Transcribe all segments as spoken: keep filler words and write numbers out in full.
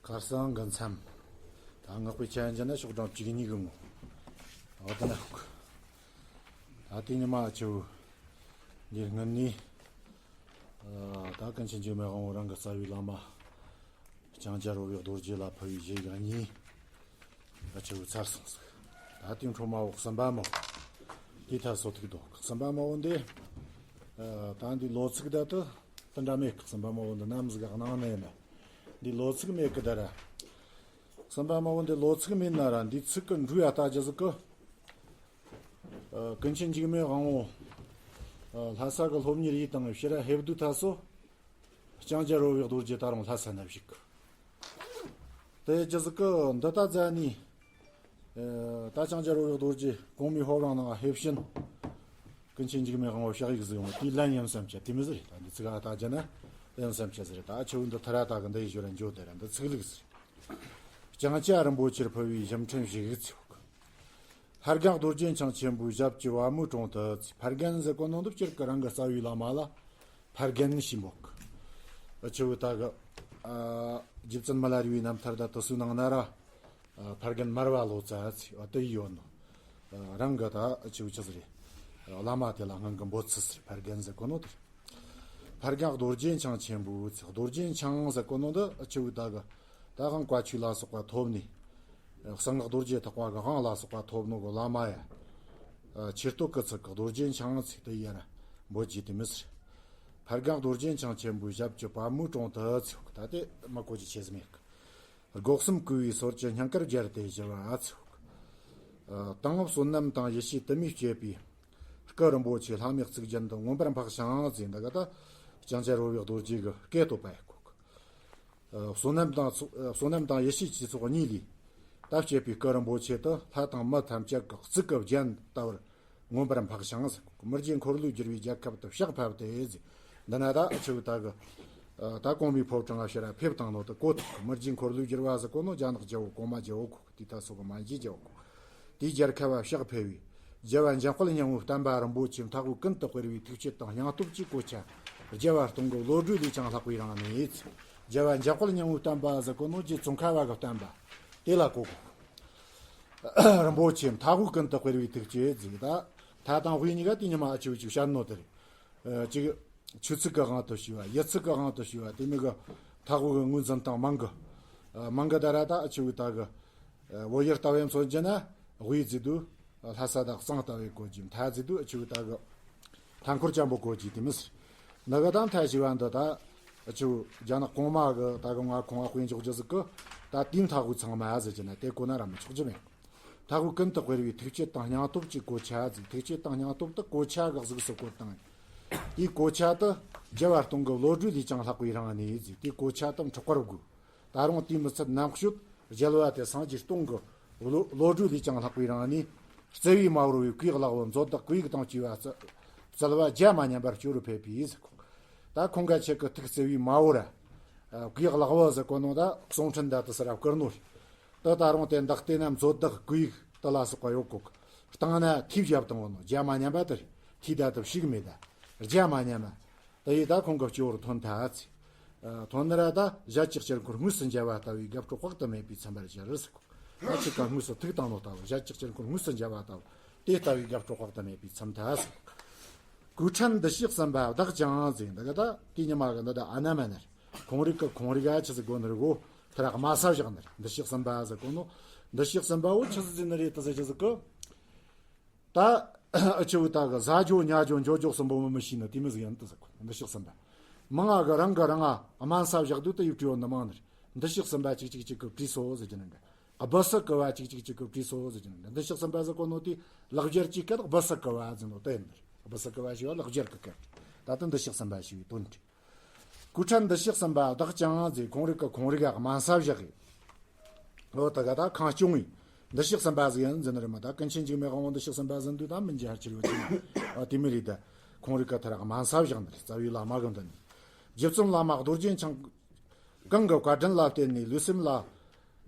གར་སང་གི་མཚམས། ད་སྔགས་པའི་ཆ་ཡན་ན་ཤོག་གྲངས་བཅུ་གཉིས་གི་ངོ་། འོ་ད་ན་ཁུག་ད་དེ་ཉི་མ་ཆུ་འདིར་སྔུན་ནས། ད་ཀུན་མཁྱེན་འཇིགས་མེད་དབང་པོ་རང་གི་རྩ་བའི་བླ་མ། ལྕང་སྐྱ་རོལ་བའི་རྡོ་རྗེ་ལ་ཕུལ་བའི་བཞེས་སྒོ་གཉིས། ད་ཆུ་ཚར་སོང་ཟིག་ད་དེའི་འཕྲོ་མ་འོག་གསུམ་པ་མོ། དེ་ཐ་སོ་ཐིག་དོ་གསུམ་པ་མོ་འོ་འདི། ད་འདི་ལོ་ཚིགས་ད་དུ་དེ་འདྲ་མེད་གི་གསུམ་པ་མོ་འོ་འདི་ནམ་ཟིག་ག་གནང་ནས་ན། འདི་ལོ་ཚིགས་མེད་གི་ད་ར། གསུམ་པ་མོ་འོ་འདི་ལོ་ཚིགས་མེད་ན་ར་འདི་ཚིག་གི་འགྲོས་ཡ་ལྟ་རྒྱུ་ཟིག་གི་ཀུན་མཁྱེན་འཇིགས་མེད་དབང་པོ། ལྷ་ས་གི་སློབ་གཉེར་ཡིས་དང་ཕྱིར་ཧེབ་བསྡུ་ཐ་སོ། ལྕང་སྐྱ་རོལ་བའི་རྡོ་རྗེ་ད་རུང་ལྷ་ས་ན་བཞུགས། དེ་རྒྱུ་ཟིག་གི་འདི་ད་རྫ་ནི། ད་ལྕང་སྐྱ་རོལ་བའི་རྡོ་རྗེ་གོང་མའི་ཕོ་བྲང་ནང་ཧེབ་ཕྱིན། ཀུན་མཁྱེན་འཇིགས་མེད་དབང་པོ་ཕྱག་ཡིག་ཟིག་ཡོང་དེའི་ལན་ཡིན་བསམ་བྱ་དེ་མི་ཟེར་ད་འདི་ཚིག་ཨ་ད་རྒྱ་ན་ཡིན་བསམ་བྱ་ཟེར་ད་ཆུ་བོ་འདི་ཐ་ར་ད་གི་འདི་ཡི་ཞོར་འཇོ་དེ་ར་འདི་ཚིག་ལུགས་ཟེར། ལྕང་སྐྱ་རིན་པོ་ཆེར་ཕུལ་བའི་ཞབས་འཕྲིན་ཞིག་ཚིག་ཕར་སྒང་རྡོ་རྗེ་འཆང་ཆེན་པོའི་ཞབས་ཀྱི་པད་མོའི་དྲུང་དུ་ཕར་སྒང་ཟེར་གོ་ནོ་འདི་སྤྱིར་གི་རང་གི་རྩ་བའི་བླ་མ་ལ་ཕར་སྒང་ཞེས་འབོད་གི་ཆུ་བོ་ད་གི་རྗེ་བཙུན་མི་ལ་རས་པའི་རྣམ་ཐར་ད་དུ་སུའི་ནང་ན་ར་ཕར་སྒང་མར་པ་ལོ་ཙཱ་ཚེ་བ་དུ་ཡི་ཡོད་ནོ། རང་གི་ད་ཆུ་བོ་ཆི་ཟེར་བླ་མ་དེ་ལ་སྔོན་གི་འབོད་ཚུལ་ཟེར་ཕར་སྒང་ཟེར་གོ་ནོ་དེ། ཕར་སྒང་རྡོ་རྗེ་འཆང་ཆེན་པོའི་ཚེ་རྡོ་རྗེ་འཆང་ཟེར་གོ་ནོ་འདི་ཆུ་བོ་ད་གི་ད་གང་བཀའ་ཆོས་ལ་སོགས་པ་ཐོབ་ནས། གསང་སྔགས་རྡོ་རྗེ་ཐེག་པ་གི་དབང་ལ་སོགས་པ་ཐོབ་ནོ་གི་བླ་མ་ཡ། ཆེ་སྟོད་ཀི་ཚིག་གི་རྡོ་རྗེ་འཆང་ཚིག་དེ་ཡ་ར་འབོད་ཀྱི་དེ་མི་ཟེར། ཕར་སྒང་རྡོ་རྗེ་འཆང་ཆེན་པོའི་ཞབས་ཀྱི་པད་མོའི་དྲུང་དུ་ཚིག་ད་དེ་མ་གོ་ཅི་ཆེ་ཟིག་མེད་གི་སྒོ་གསུམ་གུས་པའི་སོར་གྱི་སྙིང་གར་སྦྱར་ཏེ་ཞུ་བ་ཚིག་དང་བསོད་ནམས་དང་ཡེ་ཤེས་དུ་མས་བསྐྱེད་པའི་སྐུ་རིན་པོ་ཆེ་ལྷ་མོའི་གཙུག་རྒྱན་དུ་མངོན་པར་འཕགས་ཤིང་ཟེར་འདི་ག་ད་ལྕང་སྐྱ་རོལ་བའི་རྡོ་རྗེ་གི་སྐད་བཏོད་པ་ཡི་གོ་གི་བསོད་ནམས་དང་ཚོགས་བསོད་ནམས་དང་ཡེ་ཤེས་ཀྱི་ཚོགས་གཉིས་ལས། ད་བསྐྱེད་པའི་སྐུ་རིན་པོ་ཆེ་དུ་ལྷ་དང་མི་ཐམས་ཅད་ཀྱི་གཙུག་གི་རྒྱན་ལྟ་བུར་མངོན་པར་འཕགས་ཤིང་ཟེར། མི་རྗེ་འཁོར་ལོས་སྒྱུར་བའི་རྒྱལ་ཁབ་ཏུ་ཕྱག་ཕེབས་ཏེ་ཟེར། འདི་ན་ད་ཆུ་བོ་ད་གི་ད་གོང་མའི་ཕོ་བྲང་ང་ཕྱིར་ཕེབས་བཏང་ནོ་དུ་གོ་ཐུབ། མི་རྗེ་འཁོར་ལོས་སྒྱུར་བ་ཟེར་གོ་ནོ་རྒྱ་ནག་རྒྱལ་པོ་གོང་མ་རྒྱལ་པོ་གོ་དེ་ད་སོ་གི་མན་ཇུ་རྒྱལ་པོ་གོ་དེའི་རྒྱལ་ཁབ་བ་ཕྱག་ཕེབས་པའི་རྒྱལ་བ་འཇམ་དཔལ་སྙིང་པོའི་བསྟན་པ་རིན་པོ་ཆེ་མཐའ་དབུས་ཀུན་ཏུ་སྤེལ་བའི་ཐུགས་བསྐྱེད་དང་སྙིང་སྟོབས་ཀྱི་གོ་ཆ། རྒྱལ་བ་སྟོང་གི་བློ་གྲོས་ལས་ཀྱང་ལྷག་པའི་རང་གནས། རྒྱལ་བ་འཇམ་དཔལ་སྙིང་པོའི་བསྟན་པ་ཟེར་གོ་ནོ་རྗེ་ཙོང་ཁ་བ་གི་བསྟན་པ་དེ་ལ་གོ་གོ་རིན་པོ་ཆེ་མཐའ་དབུས་ཀུན་ཏུ་སྤེལ་བའི་ཐུགས་བསྐྱེད་ཟེར་ད། ད་དང་དབུས་གཉིས་ཀ་དེ་ཉི་མ་ཨ་ཆུ་ཆུ་བཤད་ནོ་དེ་རེད། ཅིག་ཆུ་ཚིག་གི་དབང་དུ་ཞུས་པ་ཡུལ་ཚིག་གི་དབང་དུ་ཞུས་པ་དེ་མིན་གི་མཐའ་དབུས་གི་ངོས་འཛིན་སྟངས་མང་གི་མང་གི་ད་ར་ད་ཨ་ཆུ་ད་གི་བོད་ཡུལ་ལྟ་བའི་མཚོན་རྒྱུ་ན་དབུས་ཟེར་དུས་ལྷ་ས་དང་གཙང་ལྟ་བའི་གོ་རྒྱུ། མཐའ་ཟེར་དུས་ཨ་ཆུ་ད་གི་མཐའ་འཁོར་ཅན་པོ་གོ་རྒྱུ་དེ་མི་སྲིད། ནི་གི་ད་མཐའ་ཞེས་པ་འདི་ད་ཨ་ཆུ་རྒྱ་ནག་གོང་མ་གི་ད་གི་ང་ཁོང་ང་དཔེ་འཇོག་རྒྱུ་ཟིག་གི་ད་དེའི་མཐའ་དབུས་ཚང་མ་ཟེར་རྒྱུ་ན་དེ་གོ་ན་ར་མི་ཆོག་རྒྱུ་མེད། མཐའ་དབུས་ཀུན་ཏུ་སྤེལ་བའི་ཐུགས་བསྐྱེད་དང་སྙིང་སྟོབས་ཀྱི་གོ་ཆ་ཟིག་ཐུགས་བསྐྱེད་དང་སྙིང་སྟོབས་དུ་གོ་ཆ་གི་གཟུགས་སུ་བཀོད་དང་། དེའི་གོ་ཆ་དུ་རྒྱལ་བ་སྟོང་གི་བློ་གྲོས་ལས་ཀྱང་ལྷག་པའི་རང་གནས་ཟིག་དེའི་གོ་ཆ་དུ་འཕྲོག་པར་དགོས། ད་རུང་དེའི་མི་ཚད་ནམ་ཤོད་རྒྱལ་བ་དེ་སངས་རྒྱས་སྟོང་གི་བློ་བློ་གྲོས་ལས་ཀྱང་ལྷག་པའི་རང་ནས་བརྩེ་བའི་མ་བོར་བའི་གུས་བཀླག་བུ་མཛོད་བདག་གུས་ཡིག་དང་བཅས་པ་བརྩི་བརྩི་བ་རྒྱ་མ་ཉམས་པར་སྤྱོད་རུ་ཕེབས་པས་ཟེར་གོ། ད་ཁོང་ག་ཆེ་གི་ཐུགས་བརྩེ་བའི་མ་བོར་ར། གུས་བཀླག་བུ་ཟེར་གོ་ནོ་ད་གསུང་འཕྲིན་ད་དུ་སེ་ར་བསྐུར་ནོ་རེད། ད་ད་རུང་དེ་འདག་དེ་ན་མཛོད་བདག་གུས་ཡིག་དུ་ལ་སོགས་པ་ཡོད་གོ། སྟེང་ན་ཐིག་བཞག་བཏང་བ་ནོ་རྒྱ་མ་ཉམས་པ་དེ་རེད། ཐིག་ད་དུ་ཞིག་མེད་ད། རྒྱ་མ་ཉམས་པ། དེ་ཡིས་ད་ཁོང་གི་སྤྱི་བོར་ཐོན་ཐལ་ཚེ། ཐོན་ནི་ར་ད་ཞལ་གཅིག་ཅར་འཁོར་དངོས་སུ་མཇལ་བ་ལྟ་བུའི་དགའ་སྤྲོ་དཔག་ཏུ་མེད་པའི་ཚིམ་པར་གྱུར་ཟེར་གོ། ད་ཅིག་ག་དངོས་སུ་ཐུག་བཏང་ནོ་ལྟ་བུ་ཞལ་གཅིག་ཅར་འཁོར་དངོས་སུ་མཇལ་བ་ལྟ་བུ་དེ་ལྟ་བུའི་དགའ་སྤྲོ་དཔག་ཏུ་མེད་པའི་ཚིམ་ཐལ་ཟེར་གོ། གོས་ཕྲན་འདི་ཕྱི་གསུམ་པ་བདག་ཀྱང་ཟེར་འདི་ག་ད་དེ་ཉི་མ་གི་འདི་ད་ཨ་ན་མ་ནར་ཁོང་རིག་གི་ཁོང་རིག་ཨ་ཆི་ཟིག་གོ་ནི་རི་གོ་ཐི་ར་དམའ་ས་བཞག་ནི་རེད། འདི་ཕྱི་གསུམ་པ་ཟེར་གོ་ནོ་འདི་ཕྱི་གསུམ་པ་བོ་ཆི་ཟིག་ཟེར་ནི་རེད་ད་ཟེར་ཆི་ཟིག་གི་ད་ཨ་ཆུ་བོ་ད་གི་ཟ་རྒྱུ་ཉ་རྒྱུ་འཇོ་རྒྱུ་གསུམ་པོ་མི་མི་ཤེས་ནི་དེ་མི་ཟིག་ཡིན་དུ་ཟེར་གོ། འདི་ཕྱི་གསུམ་པ་མང་ང་གི་རང་གི་རང་ང་དམན་ས་བཞག་དུས་དུ་ཡུག་བྲིས་ཡོད་ནི་མང་ནི་རེད། འདི་ཕྱི་གསུམ་པ་གཅིག་གཅིག་གཅིག་གི་བྲིས་སོ་ཟེར་གྱི་ནི་འདི་སྦི་སི་ཀི་བ་གཅིག་གཅིག་གཅིག་གི་བྲིས་སོ་ཟེར་གྱི་ནི་འདི་ཕྱི་གསུམ་པ་ཟེར་གོ་ནོ་དེ་ལག་སྦྱར་གྱི་སྐད་སྦི་སི་ཀི་བ་ཟེར་ནོ་དེ་ཡིན་ནི་རེད། སྦི་སི་ཀི་བ་ཞེས་པ་ལག་སྦྱར་གི་སྐད་ད་དུ་འདི་ཕྱི་གསུམ་པ་ཞེས་པའི་དོན་རེད། གོས་ཕྲན་འདི་ཕྱི་གསུམ་པ་བདག་ཀྱང་ཟེར་ཁོང་རིག་གི་ཁོང་རིག་ག་དམན་ས་བཞག་གི། ལོ་ད་ག་ད་ཁང་སྐྱོང་བའི་འདི་ཕྱི་གསུམ་པ་ཟིག་ཡིན་ཟེར་ནི་རེད་མ་ད་ཀུན་མཁྱེན་འཇིགས་མེད་དབང་པོ་འདི་ཕྱི་གསུམ་པ་ཟིན་དུས་ད་མི་འཇིགས་ཧར་ཆེར་ཡོད་ཀྱི་ན་ཨ་དེ་མི་རེད་ད། ཁོང་རིག་ག་ཐ་རག་དམན་ས་བཞག་ནི་རེད། རྩ་བའི་བླ་མ་གི་མདུན་ནས་རྗེ་བཙུན་བླ་མ་རྡོ་རྗེ་འཆང་གང་གི་བཀའ་དྲིན་ལ་བརྟེན་ནས་ལུས་སེམས་ལ་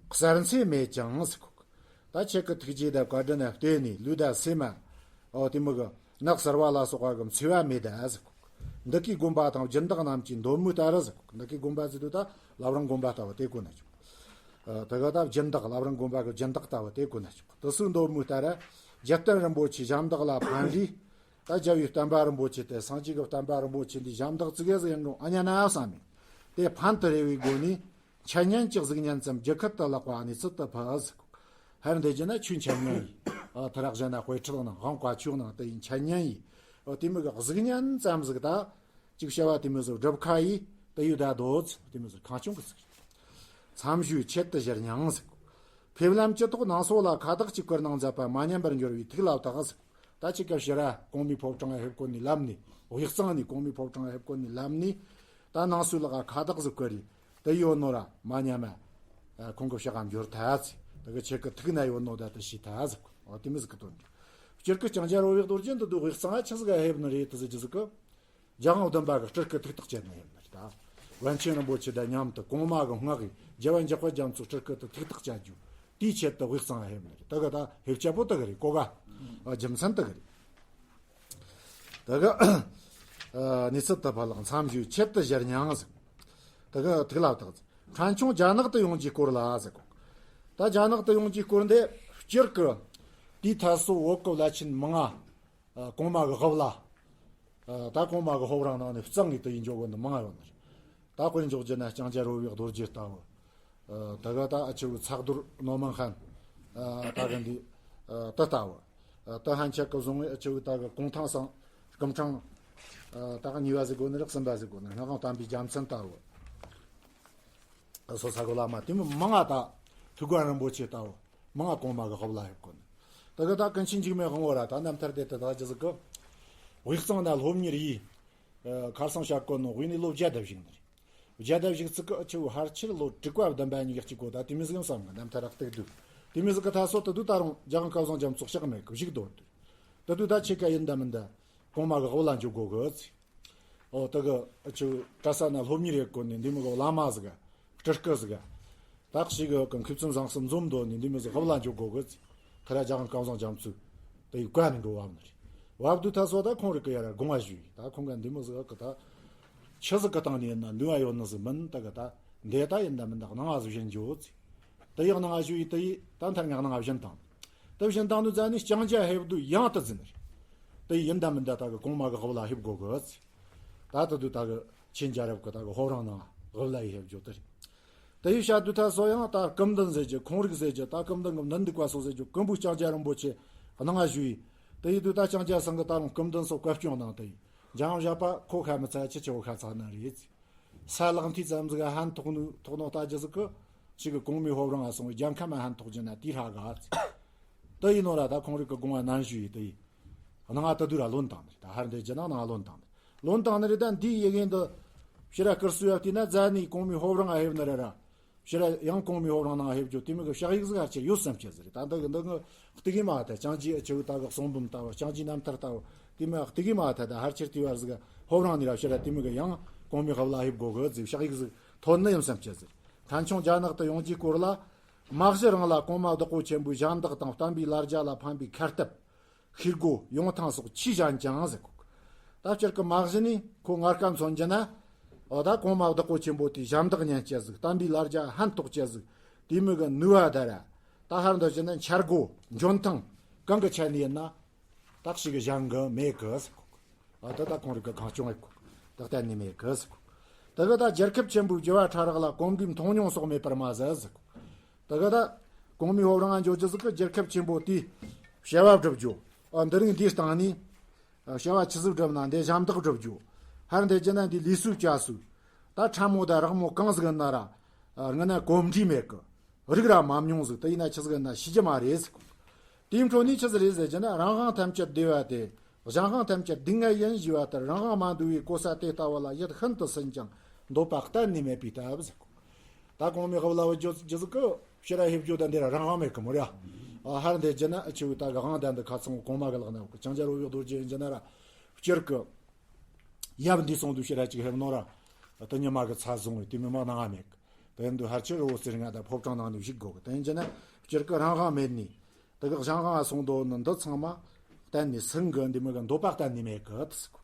གསལ་འཚེ་མེད་ཀྱང་ཟེར་གོ། ད་ཁྱེད་ཀྱི་ཐུགས་རྗེ་དང་བཀའ་དྲིན་ལ་བརྟེན་ནས་ལུས་དང་སེམས་མ། ཨོ་དེ་མི་གི་ནགས་གསར་བ་ལ་སོགས་པ་གི་འཚེ་བ་མེད་ད་ཟེར་གོ། འདི་གའི་དགོན་པ་དང་སྦྱིན་བདག་རྣམས་ཀྱི་འདོད་མོས་ལྟར་ཟེར་གོ། འདི་གའི་དགོན་པ་ཟེར་དུས་ད་བླ་བྲང་དགོན་པ་ལྟ་བུ་དེ་གོ་ན་ཆོག། ཨ། དེ་ག་ད་སྦྱིན་བདག་བླ་བྲང་དགོན་པ་གི་སྦྱིན་བདག་ལྟ་བུ་དེ་དགོས་ན་ཆོག་དེ་སུ་མདོ་མོའི་ལྟར་ར་རྒྱལ་བསྟན་རིན་པོ་ཆེ་ཞབས་འདེགས་ལ་ཕན་རེས། ད་རྒྱལ་བའི་བསྟན་པ་རིན་པོ་ཆེ་དེ་སངས་རྒྱས་ཀྱི་བསྟན་པ་རིན་པོ་ཆེ་འདི་ཞབས་འདེགས་ཙི་གེ་ཟིག་ཡིན་རུང་ཨ་ཉན་ན་བསམ་མེད། དེ་ཕན་དུ་རེ་བའི་སྒོ་ནས། འཆད་ཉན་གྱི་གཟུགས་བརྙན་ཙམ་རྒྱུད་ཁུར་དུ་བརླག་པ་གནས་ཚུལ་དུ་ཕུལ་ཟིག་ཧར་འདི་རྒྱུ་ན་ཆོས་འཆད་ཉན་ཡིན། ཨ། ཐ་རག་གཞན་ན་དཔེ་ཁྲིད་ནང་དབང་བཀའ་ཆོས་ནང་དེ་ཡིན་འཆད་ཉན་ཡིན། ཨ། དེ་མོ་གི་གཟུགས་བརྙན་ཙམ་ཟིག་ད་ཅིག་བྱ་བ་དེ་མོ་ཟིག་སྒྲུབ་ཁ་ཡིས་དེ་ཡོད་ད་དོ་ཟིག་དེ་མོ་ཟིག་ཁང་ཆུང་གི་ཟིག་མཚམས་ཞུས་ཆེད་དུ་བཞུར་མྱང་ཟིག་ཕེབས་ལམ་གྱི་ཐོག་ནང་སོ་ལ་ཁ་བཏགས་ཅིག་བསྐུར་གནང་མཛད་པ་མ་ཉམས་པར་འགྱུར་བའི་ཐུགས་ལ་བཏགས་ཟིག་ད་ཅིག་སྐབས་ཕྱི་ར་གོང་མའི་ཕོ་བྲང་ང་ཕེབས་གོ་ནས་ལམ་ནས། དབུས་གཙང་ནས་གོང་མའི་ཕོ་བྲང་ང་ཕེབས་གོ་ནས་ལམ་ནས། ད་ནང་སོའི་ལག་ཁ་བཏགས་ཟིག་བསྐུར་རེ། དེ་ཡོད་ནོ་ར་མ་ཉམས་མ། ཁོང་གི་ཕྱག་ག་འབྱོར་ཐལ་ཟིག་ད་གི་ཁྱེད་ཀྱི་ཐུགས་ན་ཡོད་ནོ་ད་དེ་ཤེས་ཐལ་ཟིག་འོ་དེ་མོ་ཟིག་གི་དོན་རེད། སྤྱིར་གི་ལྕང་སྐྱ་རོལ་བའི་རྡོ་རྗེ་འདི་དུ་དབུས་གཙང་ང་ཆི་ཟིག་ག་ཕེབས་ནི་རེད་དེ་ཟེར་རྒྱུ་ཟིག་གི་རྒྱལ་དབང་བདུན་པ་གི་སྤྲུལ་སྐུ་ཐུགས་ཐག་བཅད་ནས་ཕེབས་ནི་རེད་ད། པཎ་ཆེན་རིན་པོ་ཆེ་དང་མཉམ་དུ་གོང་མ་གི་སྔགས་ཀྱི་རྒྱལ་བ་འཇམ་དཔལ་རྒྱ་མཚོའི་སྤྲུལ་སྐུ་དེ་ཐུགས་ཐག་བཅད་རྒྱུ། དེའི་ཆེད་དུ་དབུས་གཙང་ང་ཕེབས་ནི་རེད། དེ་གི་ད་ཕེབས་རྒྱུ་བོ་དེ་གི་རེད་གོ་ག་ཨ། རྒྱུ་མཚན་དེ་གི་རེད། དེ་གི་ཨ། གནས་ཚུལ་དུ་ཕར་ལ་མཚམས་ཞུས་ཆེད་དུ་བཞུར་མྱང་ཟིག་དེ་གི་ཐུགས་ལ་བཏགས་ཟིག་ཕྲན་ཆུང་རྒྱ་ནག་ཏུ་ཡོང་རྒྱུའི་སྐོར་ལ་ཟེར་གོ་ད་རྒྱ་ནག་ཏུ་ཡོང་རྒྱུའི་སྐོར་འདི་སྤྱིར་གི་དེའི་ཐད་སོ་བོད་གི་བླ་ཆེན་མང་ང་། ཨ། གོང་མ་གི་དབུ་བླ། ཨ། ད་གོང་མ་གི་ཕོ་བྲང་ནང་ནས་གཙང་གི་དུ་ཡིན་འཇོག་གི་འདི་མང་ང་ཡོད་ནི་རེད། ད་དཔེ་འཇོག་རྒྱུ་ན་ལྕང་སྐྱ་རོལ་བའི་རྡོ་རྗེ་ལྟ་བུ། ཨ། ད་ག་ད་ཨ་ཆུ་བོའི་ཚག་རྡོར་ནོར་མང་ཧན། ཨ། ད་ག་འདི། ཨ། དེ་ལྟ་བུ། ཨ། དེ་ཧན་ཆད་གི་བཟུང་བའི་ཨ་ཆུ་བོའི་ད་གི་གུང་ཐང་སང་སྐུ་ཕྲེང་། ཨ། ད་ག་གཉིས་པ་ཟེར་དགོས་ནི་རེད་གསུམ་པ་ཟེར་དགོས་ནི་རེད། སྔགས་དབང་བསྟན་པའི་རྒྱལ་མཚན་ལྟ་བུ། སོ་ས་གོ་བླ་མ་དེ་མོ་མང་ང་ད་ཐུགས་དགའ་རིན་པོ་ཆེ་ལྟ་བུ། མང་ང་གོང་མ་གི་དབུ་བླ་ཕེབས་གོ་ནི། དེ་གི་ད་ཀུན་མཁྱེན་འཇིགས་མེད་དབང་པོ་ར་ད་རྣམ་ཐར་དེ་དེ་ད་རྒྱུ་ཟིག་གི་དབུས་གཙང་ན་སློབ་གཉེར་ཡིས། ཨ། ཁར་སང་བྱ་གོ་ནོ་དབུས་ནས་ལོ་བརྒྱ་དང་བཞུགས་ནི་རེད། བརྒྱ་དང་བཞུགས་ཚིག་གི་ཨ་ཆུ་བོ་ཕལ་ཆེར་ལོ་དྲུག་པ་བདུན་པ་གཉིས་ཀ་གཅིག་གོ་ད་དེ་མོ་ཟིག་ཡིན་བསམ་གི་རྣམ་ཐར་རག་སྟེགས་དུ། དེ་མོ་ཟིག་གི་ད་སོ་དེ་དུ་ད་རུང་རྒྱལ་དབང་སྐལ་བཟང་རྒྱ་མཚོ་ཕྱག་མེད་གི་བཞུགས་སྡོད་དུ། དེ་དུ་ད་ཁྱེད་ཀ་ཡིན་ད་མིན་ད་གོང་མ་གི་དབུ་བླ་འཇོག་དགོས་གི་ཚེ། ཨོ་དེ་གི་ཨ་ཆུ་བོ་གྲྭ་ས་ན་སློབ་གཉེར་ཡེད་གོ་ནི་འདི་མོ་གི་བླ་མ་ཟིག་ག་སྤྲུལ་སྐུ་ཟིག་ག་ད་ཞིག་གི་མཁས་བཙུན་བཟང་གསུམ་འཛོམས་འདོད་ནི་འདི་མོ་ཟིག་དབུ་བླ་འཇོག་དགོས་གི་ཚེ། ཁ་ར་རྒྱལ་དབང་སྐལ་བཟང་རྒྱ་མཚོས་དེ་ཡི་བཀའ་ནི་འགྲོ་བབ་ནི་རེད། བབ་དུས་ད་སོ་ད་ཁོང་རིགས་གི་ཡ་ར་དགོངས་པ་ཞུས་ཡིན། ད་ཁོང་ག་འདི་མོ་ཟིག་གི་ད་ཆི་ཟིག་གི་སྟེང་ནས་ཡིན་ན་ནུས་པ་ཡོད་ནི་ཟིག་མིན། ད་གི་ད་འདི་ད་ཡིན་ད་མིན་ད་གནང་བ་ཟིག་བཞིན་འཇོག་ཚེ། དེ་ཡི་གནང་བ་ཞུས་ཡིན། དེ་ཡི་ད་མཐར་ང་གནང་བ་བཞིན་དང་། དེ་བཞིན་དང་ནུ་ཛ་ནི་ལྕང་སྐྱ་ཕེབས་དུས་ཡང་དུ་འཛིན་ནི་རེད། དེ་ཡི་ཡིན་ད་མིན་ད་ད་གི་གོང་མ་གི་དབུ་བླ་ཕེབས་དགོས་གི་ཚེ། ད་ད་དུ་ད་གི་ཆེན་རྒྱལ་རབས་གི་ད་གི་ཕོ་བྲང་ནང་དབུ་བླ་ཡི་ཕེབས་རྒྱུ་དེ་རེད། དེ་ཡི་བཤད་དུས་ད་སོ་ཡང་ད་སྐུ་མདུན་ཟེར་རྒྱུ་ཁོང་རིགས་ཟེར་རྒྱུ་ད་སྐུ་མདུན་གི་མདུན་འདུག་པ་སོ་ཟེར་རྒྱུ་ཀུན་པོ་ལྕང་སྐྱ་རིན་པོ་ཆེ་གནང་བ་ཞུས་ཡིན། དེ་ཡི་དུས་ད་ལྕང་སྐྱ་ཚང་གི་ད་རུང་སྐུ་མདུན་སོ་བཀའ་སྐྱོང་གནང་དེ་ཡིན། འཇང་བཞག་པ་ཁོ་ཁ་མི་ཚ་ཆི་ཆི་བོ་ཁ་ཚ་ན་རེད། ས་ལག་མཐིལ་ཙམ་ཟིག་ཧན་ཐོག་ནུ་ཐོག་ནོ་ལྟ་རྒྱུ་ཟིག་གི་ཞིག་གི་གོང་མའི་ཕོ་བྲང་ང་སོང་བའི་རྒྱལ་ཁམས་ཧན་ཐོག་རྒྱུ་ན་དེའི་ཧྲ་ག་ཚེ། དེ་ཡིན་ནོ་ར་ད་ཁོང་རིགས་གི་དགོངས་པ་ནན་ཞུས་ཡིན་དེ་ཡིན། གནང་བ་དེ་དུས་ར་ལོན་བཏང་ནི་རེད། ད་ཧར་འདི་རྒྱུ་ནང་ནང་ལོན་བཏང་ནི་ལོན་བཏང་ནི་རེད། ད་འདིའི་ཡི་གེ་འདི་ཕྱི་ར་བསྐུར་སྲོལ་ཡོད་དེ་ན་རྫ་ནི་གོང་མའི་ཕོ་བྲང་ང་ཕེབས་ནི་རེད་ར། ཕྱི་ར་ཡང་གོང་མའི་ཕོ་བྲང་ནང་ཕེབས་རྒྱུ་དེ་མོ་གི་ཕྱག་ཡིག་ཟིག་ཧར་ཆེར་ཡོད་བསམ་གྱི་ཟིག་རེད། ད་འདི་གི་འདི་ངི་གཏུག་གི་མ་ཐལ། ལྕང་སྐྱའི་ཨ་ཆུ་ད་གི་གསུང་འབུམ་ལྟ་བུ་ལྕང་སྐྱའི་རྣམ་ཐར་ལྟ་བུ་དེ་མོ་གཏུག་གི་མ་ཐལ། ད་ཧར་ཆེར་དེ་བར་ཟིག་ཕོ་བྲང་ནི་ར་ཕྱི་ར་དེ་མོ་གི་ཡང་གོང་མའི་དབུ་བླ་ཕེབས་དགོས་གི་ཟིག་ཕྱག་ཡིག་ཟིག་ཐོན་ནི་ཡིན་བསམ་གྱི་ཟིག་རེད། ཕྲན་ཆུང་རྒྱ་ནག་ཏུ་ཡོང་རྒྱུའི་སྐོར་ལ། མ་གཞི་རང་ལ་གོང་མ་བདག་པོ་ཆེན་པོའི་ཞབས་འདེགས་དང་བསྟན་པའི་ལར་རྒྱ་ལ་ཕན་པའི་ཁ་གཏད། ཤེས་སྒོ་ཡོང་ཐང་སོགས་ཆེས་ཞན་ཅང་ཟེར་གོ། ད་སྤྱིར་གི་མ་གཞི་ནས་ཁོ་ངར་ཁ་མཚོན་རྒྱུ་ན། འོ་ད་གོང་མ་བདག་པོ་ཆེན་པོ་དེའི་ཞབས་འདེགས་ཉན་སྤྱད་ཟིག་བསྟན་པའི་ལར་རྒྱ་ཕན་ཐོགས་སྤྱད་ཟིག་དེ་མོ་གི་ནུས་པ་ད་ར། ད་ཧར་འདི་བྱས་ན་འཆར་སྒོ་འཇོན་ཐང་གང་གི་ཆ་ནས་ཡིན་ན། ད་ཞིག་གི་ཞན་གི་མེད་གི་ཟེར་གོ། ཨ་ད་ད་ཁོང་རིགས་གི་གང་བྱུང་ངེས་གོ། ད་གཏན་ནས་མེད་གི་ཟེར་གོ། ད་གི་ད་རྒྱལ་ཁབ་ཆེན་པོའི་རྒྱུ་བ་ཕྲ་རགས་ལ་གོམས་འདྲིས་མཐོང་མྱོང་སོགས་མེད་པར་མ་ཟད་ཟེར་གོ། ད་གི་ད་གོང་མའི་ཕོ་བྲང་ང་འཇོག་རྒྱུ་ཟིག་གི་རྒྱལ་ཁབ་ཆེན་པོ་དེའི་བྱ་བ་བསྒྲུབ་རྒྱུ། ཨ་འདི་རིང་འདིའི་སྟེང་ནས་བྱ་བ་ཆི་ཟིག་བསྒྲུབ་ན་འདི་ཞབས་འདེགས་བསྒྲུབ་རྒྱུ། ཧར་འདི་རྒྱུ་ན་འདི་ལུས་སྲོག་བཅའ་སྲོག་ད་ཕྲ་མོ་དང་རགས་མོ་གང་ཟིག་ཡིན་ན་ར། ཨ་སྔ་ན་གོམས་འདྲིས་མེད་གི། རིགས་ར་མ་མྱོང་ཟིག་དེ་ཡིན་ན་ཆི་ཟིག་ཡིན་ན་ཤེས་རྒྱུ་མ་རེད་ཟེར་གོ། དེའི་འཕྲོ་ནས་ཆི་ཟིག་རེད་ཟེར་རྒྱུ་ན་རང་དབང་ཐམས་ཅད་བདེ་བ་སྟེ། གཞན་དབང་ཐམས་ཅད་སྡུག་བསྔལ་ཡིན་ཞུས་པ་ལྟར་རང་དབང་མ་འདུ་བའི་གོ་ས་དེ་ལྟ་བུ་ལ་ཡིད་ཤིན་ཏུ་ཟིན་ཅིང་འདོད་པ་གཏན་ནས་མེད་པའི་སྟབས་ཟེར་གོ། ད་གོང་མའི་དབུ་བླ་བུ་རྒྱུ་རྒྱུ་ཟིག་གི་ཕྱི་ར་ཕེབས་རྒྱུ་ད་འདི་ར་རང་དབང་མེད་གི་མོ་ར། ཨ་ཧར་འདི་རྒྱུ་ན་ཨ་ཆུ་བོ་ད་གི་དབང་ད་འདི་ཁ་ཚང་གོང་མ་གི་ལག་ན་ཡོད་གི། ལྕང་སྐྱ་རོལ་བའི་རྡོ་རྗེ་ཡིན་རྒྱུ་ན་ར་སྤྱིར་གི། ཡབ་འདི་སོང་དུས་ཕྱི་ར་ཅིག་ཕེབས་ནོ་ར། དེ་ཉི་མ་གི་ཚ་བཟུང་བས་དེ་མི་མ་གནང་བ་མེད་གི། དེ་འདུག་ཕལ་ཆེར་རི་བོ་རྩེ་ལྔ་དང་ཕོ་བྲང་ནང་ནས་བཞུགས་དགོས་གི། དེ་ཡིན་རྒྱུ་ན་སྤྱིར་གི་རང་དབང་མེད་ནི། དེ་གི་གཞན་དབང་སོང་དོ་ནི་འདི་ཚང་མ་གཏན་ནས་ཟིན་གི། འདི་མི་གི་འདོད་པ་གཏན་ནས་མེད་གི་དེ་ཟེར་གོ་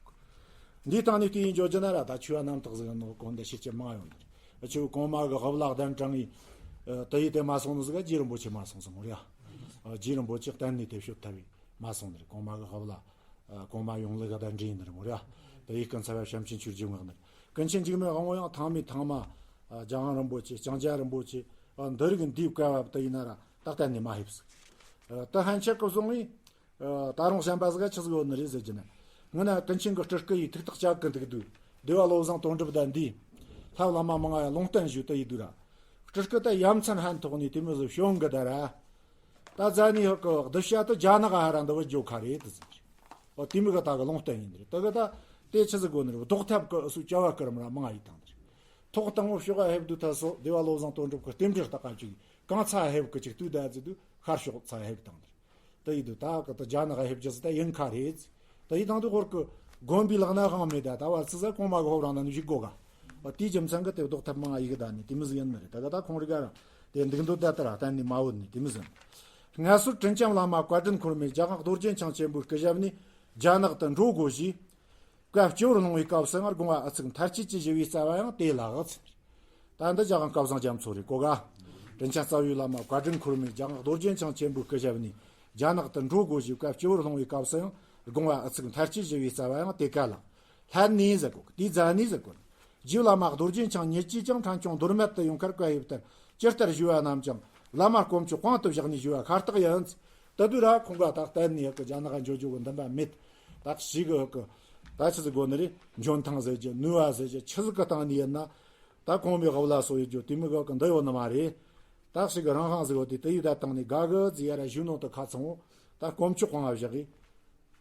གི། འདིའི་སྟེང་ནས་བལྟས་ཡིན་འཇོག་རྒྱུ་ན་ར་ད་ཆོས་པ་རྣམ་དག་ཟིག་ནོ་གོ་འདི་ཤེས་ཀྱི་མང་ཡོང་ནི་རེད། ཆུ་བོ་གོང་མ་གི་དབུ་བླ་གདན་དྲངས་ཡིན། ཨ། དེ་ཡིས་དེ་མ་སོང་ནི་ཟིག་ག་རྗེ་རིན་པོ་ཆེ་མ་སོང་ཟིག་མོ་རེད། ཨ། རྗེ་རིན་པོ་ཆེ་གཏན་ནས་དེ་བྱོལ་ཐབས་མ་སོང་ནི་རེད། གོང་མ་གི་ཧབ་ལ། ཨ། གོང་མ་ཡོང་ལུགས་ག་ད་འདྲེ་ཡིན་ནི་རེད་མོ་རེད། དེ་ཡིས་ཀུན་ཚ་བ་བྱམས་ཆེན་ཆོས་རྗེ་མངགས་ནི་རེད། ཀུན་མཁྱེན་འཇིགས་མེད་དབང་པོ་ཡང་ཐང་མའི་ཐང་མ། ཨ། རྒྱལ་དབང་རིན་པོ་ཆེ། ལྕང་སྐྱ་རིན་པོ་ཆེ། ཨ། འདི་རིགས་འདིའི་བཀའ་བབ་དེ་ཡིན་ན་ར་ད་གཏན་ནས་མ་ཕེབས་ཟིག་ཨ། དེ་ཧན་ཆད་གི་སོང་ངས། ཨ། ད་རུང་བཤན་པ་ཟིག་ག་ཆི་ཟིག་ཡོད་ནི་རེད་ཟེར་གྱི་ན། ངི་ན་ཀུན་མཁྱེན་གི་སྤྲུལ་སྐུ་ཡིས་ཐུགས་ཐག་བཅད་གི་འདུག་འདུག་དེ་བ་བློ་བཟང་དོན་གྲུབ་ད་འདིས། ལྷ་བླ་མ་མང་ང་ཡ་ལུང་བསྟན་ཞུས་དེ་ཡིས་འདུག་ར། སྤྲུལ་སྐུ་ད་ཡ་མཚན་ཧན་ཐོག་ནས་དེ་མོ་ཟིག་བྱོན་གི་ད་ར། ད་ཛ་ནི་ཧོ་གི་གདུལ་བྱ་དུ་རྒྱ་ནག་ཧ་ར་འདི་བུ་ཇོ་ཁ་རེད་དུ་ཟེར། ཨོ། དེ་མོ་གི་ད་གི་ལུང་བསྟན་ཡིན་ནི་རེད། དེ་གི་ད་དེ་ཆི་ཟིག་གོ་ནི་རེད། ལྡོག་ཐབས་གི་ཨུ་སུ་བྱ་བ་སྐུ་རམ་ར་མང་ང་ཡིས་བཏང་ནི་རེད། ཐོག་དང་པོ་ཕྱོགས་ཨ་ཧེབ་དུ་ཐ་སོ་དེ་བ་བློ་བཟང་དོན་གྲུབ་གི་རྟེན་འབྲེལ་ལྟ་ཀ་ཅིག་གང་ཚ་ཨ་ཧེབ་གི་ཅིག་དུས་ད་ཟིག་དུ་ཤར་ཕྱོགས་ཚ་ཨ་ཧེབ་བཏང་ནི་རེད། དེ་ཡིན་དུས་ད་གི་དུ་རྒྱ་ནག་ཧེབ་རྒྱུ་ཟིག་ད་ཡིན་ཁ་རེད། དེ་ཡིན་དང་དུ་ཧོར་གི་དགོན་པའི་ལག་ན་དབང་མེད། ད་ད་བར་ཚི་ཟ་གོང་མ་གི་ཧོབ་རང་ན་ནི་བཞུགས་གོ་ག་ཨ། དེའི་རྒྱུ་མཚན་གི་དེ་ལྡོག་ཐབས་མང་ང་ཡི་གི་ད་ནི་དེ་མི་ཟིག་ཡིན་ནི་རེད། ད་གི་ད་ཁོང་རི་ག་ར་དེ་འདུག་འདོད་ད་ལྟ་ར་གཏན་ནས་མ་བོད་ནི་དེ་མི་ཟིན། ངལ་གསོ་དྲིན་ཅན་བླ་མ་བཀའ་དྲིན་འཁོར་མོས་རྒྱ་གར་རྡོ་རྗེ་འཆང་ཆེན་པོའི་སྐུ་ཞབས་ནས་རྒྱ་ནག་ཏུ་འགྲོ་དགོས་ཞེས། བཀའ་སྤྱི་བོར་ལྷུང་བའི་སྐབས་སུ་ཡང་དགོངས་པ་ཨ་ཚུགས་མཐར་ཆད་ཀྱི་ཞུ་བའི་རྩ་བ་ཡང་དེ་ལགས། ད་འདི་རྒྱ་གང་སྐལ་བཟང་རྒྱ་མཚོ་རེད་གོ་ག་དྲིན་ཅན་རྩ་བའི་བླ་མ་བཀའ་དྲིན་འཁོར་མོས་རྒྱ་གར་རྡོ་རྗེ་འཆང་ཆེན་པོའི་སྐུ་ཞབས་ནས་རྒྱ་ནག་ཏུ་འགྲོ་དགོས་ཞེས་བཀའ་སྤྱི་བོར་ལྷུང་བའི་སྐབས་སུ་ཡང་དགོངས་པ་ཨ་ཚུགས་མཐར་ཆད་ཞུ་བའི་རྩ་བ་ཡང་དེ་ག་ལགས། ལྷན་ནེ་ཟེར་གོ་དེའི་ཛ་ནེ་ཟེར་གོ་རྗེ་བླ་མ་རྡོ་རྗེ་འཆང་ཉིད་ཀྱིས་ཀྱང་ཕྲན་ཆུང་མདོ་སྨད་དུ་ཡོང་ཁར་བཀའ་ཡིག་ལྟར་ཇི་ལྟར་ཞུས་པ་རྣམས་ཀྱང་བླ་མ་དཀོན་མཆོག་དཔང་དུ་བཞག་ནས་ཞུས་པ་ཤ་སྟག་ཡིན། ད་དུས་ར་ཁོང་ག་ད་གཏན་ནས་ཡག་གི་རྒྱ་ནག་འགྱོ་རྒྱུ་གི་འདུན་པ་མེད། ད་ཞིག་གི་ཧོ་གི་ད་ཆི་ཟིག་དགོ་ནི་རེད། འཇོན་ཐང་ཟེར་གྱི་ནུས་པ་ཟེར་གྱི་ཆི་ཟིག་གི་སྟེང་ནས་ཡིན་ན། ད་གོང་མའི་ཧབ་ལ་སོགས་ཡོད་རྒྱུ་དེ་མོ་གི་འདི་ཡོད་ནི་མ་རེད། ད་ཞིག་གི་རང་ཧང་ཟིག་ཡོད་དེ་དེ་ཡི་ད་སྟེང་ནས་དགའ་གི་ཟིག་ཡ་ར་ཞུ་ནོ་དུ་ཁ་ཚང་བོ་ད་དཀོན་མཆོག་དཔང་ང་བཞག་གི་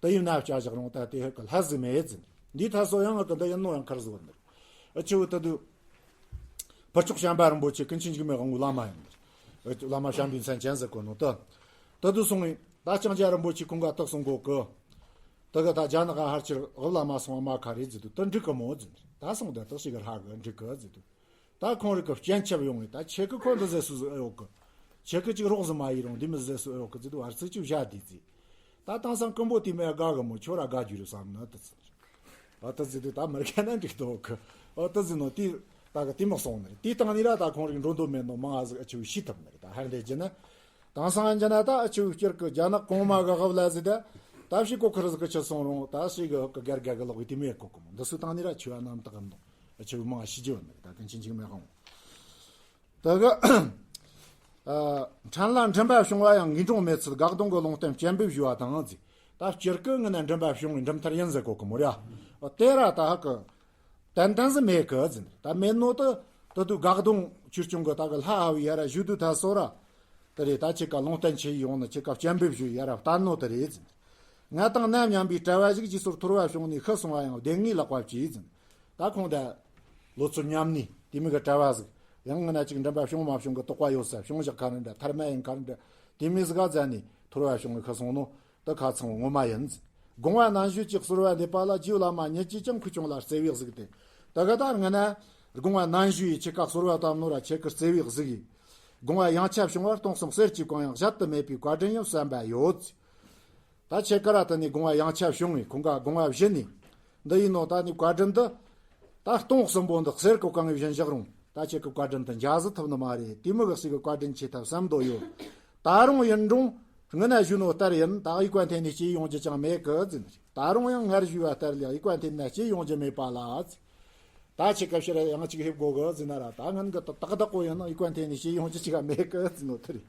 དེ་ཡིན་ན་བྱ་བཞག་རུང་ད་དེ་ཧོ་གི་ལྷ་ཟིག་མེད་ཟིན། འདི་ད་སོ་ཡང་ང་གི་འདི་ཡིན་ནོ་ཡང་ཁར་ཟིག་ཡོད་ནི་རེད། ཨ་ཆེ་བོ་ད་དུ་ཕུར་ལྕོག་བྱམས་པ་རིན་པོ་ཆེ་ཀུན་མཁྱེན་འཇིགས་མེད་དབང་པོའི་བླ་མ་ཡིན་ནི་རེད། བླ་མ་བྱམས་པའི་མཚན་ཅན་ཟེར་གོ་ནོ་ད། ད་དུ་སོང་བས་ད་ལྕང་སྐྱ་རིན་པོ་ཆེ་ཁོང་ག་ཐུག་སོང་གོ་གི་ད་གི་ད་རྒྱ་ནག་ག་ཧར་ཆེར་འོབ་ལ་མ་སོང་བ་མ་ཁ་རེད་ཟེར་དུས་ད་འགྲིག་གི་མོ་ཟེར། ད་སོང་ད་ད་ཞིག་གི་ཧ་གི་འགྲིག་གི་ཟེར་དུས། ད་ཁོང་རིག་གི་སྤྱན་ཆབ་ཡོང་བས་ད་ཁྱེད་ཀི་ཁོ་འདི་ཟེར་སུ་ཟེར་ཨེ་ཡོད་གི་ཁྱེད་ཀི་ཅིག་རོགས་ཟིག་མ་ཡིན་རུང་འདི་མི་ཟེར་སུ་ཨེ་ཡོད་གི་ཟེར་དུས་བར་ཚིག་ཅིག་བཞག་དུས་ཟེར། ད་དེང་སང་ཀུན་པོ་དེ་མེད་དགའ་གི་མོ་ཁྱོད་ར་དགའ་རྒྱུ་རེད་བསམ་ན་ད་ཟེར། ཨ་ད་ཟེར་དུས་ད་མི་རྒན་ན་འགྲིག་འདུག་གི་ཨ་ད་ཟེར་ནོ་དེ་ད་གི་དེ་མོ་སོང་ནི་རེད། དེ་སྟེང་ནས་ར་ད་ཁོང་རིག་འགྲོ་འདོད་མེད་ནོ་མང་ང་ཟིག་ཨ་ཆེ་བོ་ཤི་ཐུབ་ནི་རེད། ད་ཧར་འདྲེ་རྒྱུ་ན། དེང་སང་ཡང་ན་ད་ཨ་ཆེ་བོ་སྤྱིར་གི་རྒྱ་ནག་གོང་མ་གི་ཧབ་ལ་ཟིག་ད་ད་ཕྱི་གོ་ཁུར་ཟིག་གི་ཆི་སོང་རུང་ད་ཞིག་གི་གི་གར་གར་གི་ལོག་གི་དེ་མེད་གོ་གི་མོ་འདི་སུ་སྟེང་ནས་ར་ཆེ་བ་རྣམ་དག་གི་འདུག་ཨ་ཆེ་བོ་མང་ང་ཤི་རྒྱུ་ནི་རེད། ད་ཀུན་མཁྱེན་འཇིགས་མེད་དབང་པོ། ད་གི་ཨ་ཕྲན་ལ་མགྲིན་པ་བྱུང་བ་ཡང་ངེས་འབྱུང་མེད་ཚུལ་དགག་སྡང་གི་ལུང་བསྟན་སྤྱན་འབེབས་ཞུས་པ་དང་ཟེར། ད་སྤྱིར་གི་ངི་ན་མགྲིན་པ་བྱུང་བའི་འགྲིམ་ཐར་ཡིན་ཟེར་གོ་གི་མོ་ར། དེ་ར་ད་ཧ་གི་ཏན་ཏན་ཟིག་མེད་གི་ཟེར། ད་མེད་ནོ་ད་ད་དུ་དགག་སྡང་ཆོས་སྐྱོང་གི་ད་གི་ལྷ་ཨ་བི་ཡ་ར་ཞུ་དུས་ད་སོ་ར། དེ་རེད། ད་ཁྱེད་ཀ་ལུང་བསྟན་ཆེ་ཡོང་ནི་ཁྱེད་ཀ་སྤྱན་འབེབས་ཞུ་ཡ་ར་བསྟན་ནོ་དེ་རེད་ཟེར། ང་དང་ནམ་མཉམ་པའི་གྲྭ་བ་ཞིག་རྗེས་སོར་ཐོར་བ་བྱུང་ནས་ཤི་སོང་བ་ཡང་བདེན་ངེས་ལག་པ་བྱས་ཟིན། ད་ཁོང་ད་ལོ་ཚོད་མཉམ་ནས་དེ་མི་གི་གྲྭ་བ་ཟིག་ཡང་ང་ན་ཅིག་མགྲིན་པ་བྱུང་མ་བྱུང་གི་དོགས་པ་ཡོད་ས། བྱུང་བཞག་ཁ་ར་འདྲ་ཐར་མ་ཡིན་ཁ་ར་འདྲ་དེ་མི་ཟིག་ག་ཛ་ནས་ཐོར་བ་བྱུང་གི་ཤི་སོང་ནོ་ད་ཁ་ཚང་ངོ་མ་ཡིན། དགོངས་པ་ནན་ཞུས་ཀྱི་གསོལ་བ་འདེབས་པ་ལ་རྗེ་བླ་མ་ཉིད་ཀྱིས་ཀྱང་ཁུ་ཆུང་ལ་བརྩེ་བའི་གཟིགས་ཏེ། ད་ག་ད་ང་ན་དགོངས་པ་ནན་ཞུས་ཡི་ཁྱེད་ཀ་གསོལ་བ་བཏབ་ནོ་ར་ཁྱེད་ཀྱི་བརྩེ་བའི་གཟིགས་ཡི། དགོངས་པ་ཡངས་ཆབ་བྱུང་བར་སྟོང་གསུམ་གསེར་གྱི་གོང་ཡང་གཞལ་དུ་མེད་པའི་བཀའ་དྲིན་ཡང་བསམ་པ་ཡོད། ད་ཁྱེད་ཀ་ར་ད་ནི་དགོངས་པ་ཡངས་ཆབ་བྱུང་བས་ཁོང་ག་དགོངས་པ་བཞེས་ནས། འདི་ཡིན་ནོ་ད་ནི་བཀའ་དྲིན་འདི། ད་སྟོང་གསུམ་པོ་འདི་གསེར་གོ་གང་བཞིན་བཞག་རུང་ད་ཁྱེད་ཀྱི་བཀའ་དྲིན་དུ་འཇལ་ཟི་ཐུབ་ནི་མ་རེད། དེ་མི་གི་ཞིག་གི་བཀའ་དྲིན་ཆེ་ཐབས་བསམ་དོ་ཡོད། ད་རུང་ཡིན་རུང་ངི་ན་ཞུ་ནོ་ལྟར་ཡིན། ད་ཡི་བཀའ་འཐེན་ནས་སྐྱེས་ཡོང་རྒྱུ་ཅང་མེད་གི་ཟིན། ད་རུང་ཡང་སྔར་ཞུས་པ་ལྟར་ལ་ཡི་བཀའ་འཐེན་ན་སྐྱེས་ཡོང་རྒྱུ་མེད་པ་ལ། ད་ཁྱེད་སྐབས་ཕྱིར་ཡང་གཅིག་ཕེབས་དགོ་གི་ཟིན་ན་ར་ད་ངན་གི་ཏག་ཏག་པོ་ཡིན་ན་ཡི་བཀའ་འཐེན་ནས་སྐྱེས་ཡོང་རྒྱུ་ཅིག་མེད་གི་ཟིན་ནོ་དེ་རེད།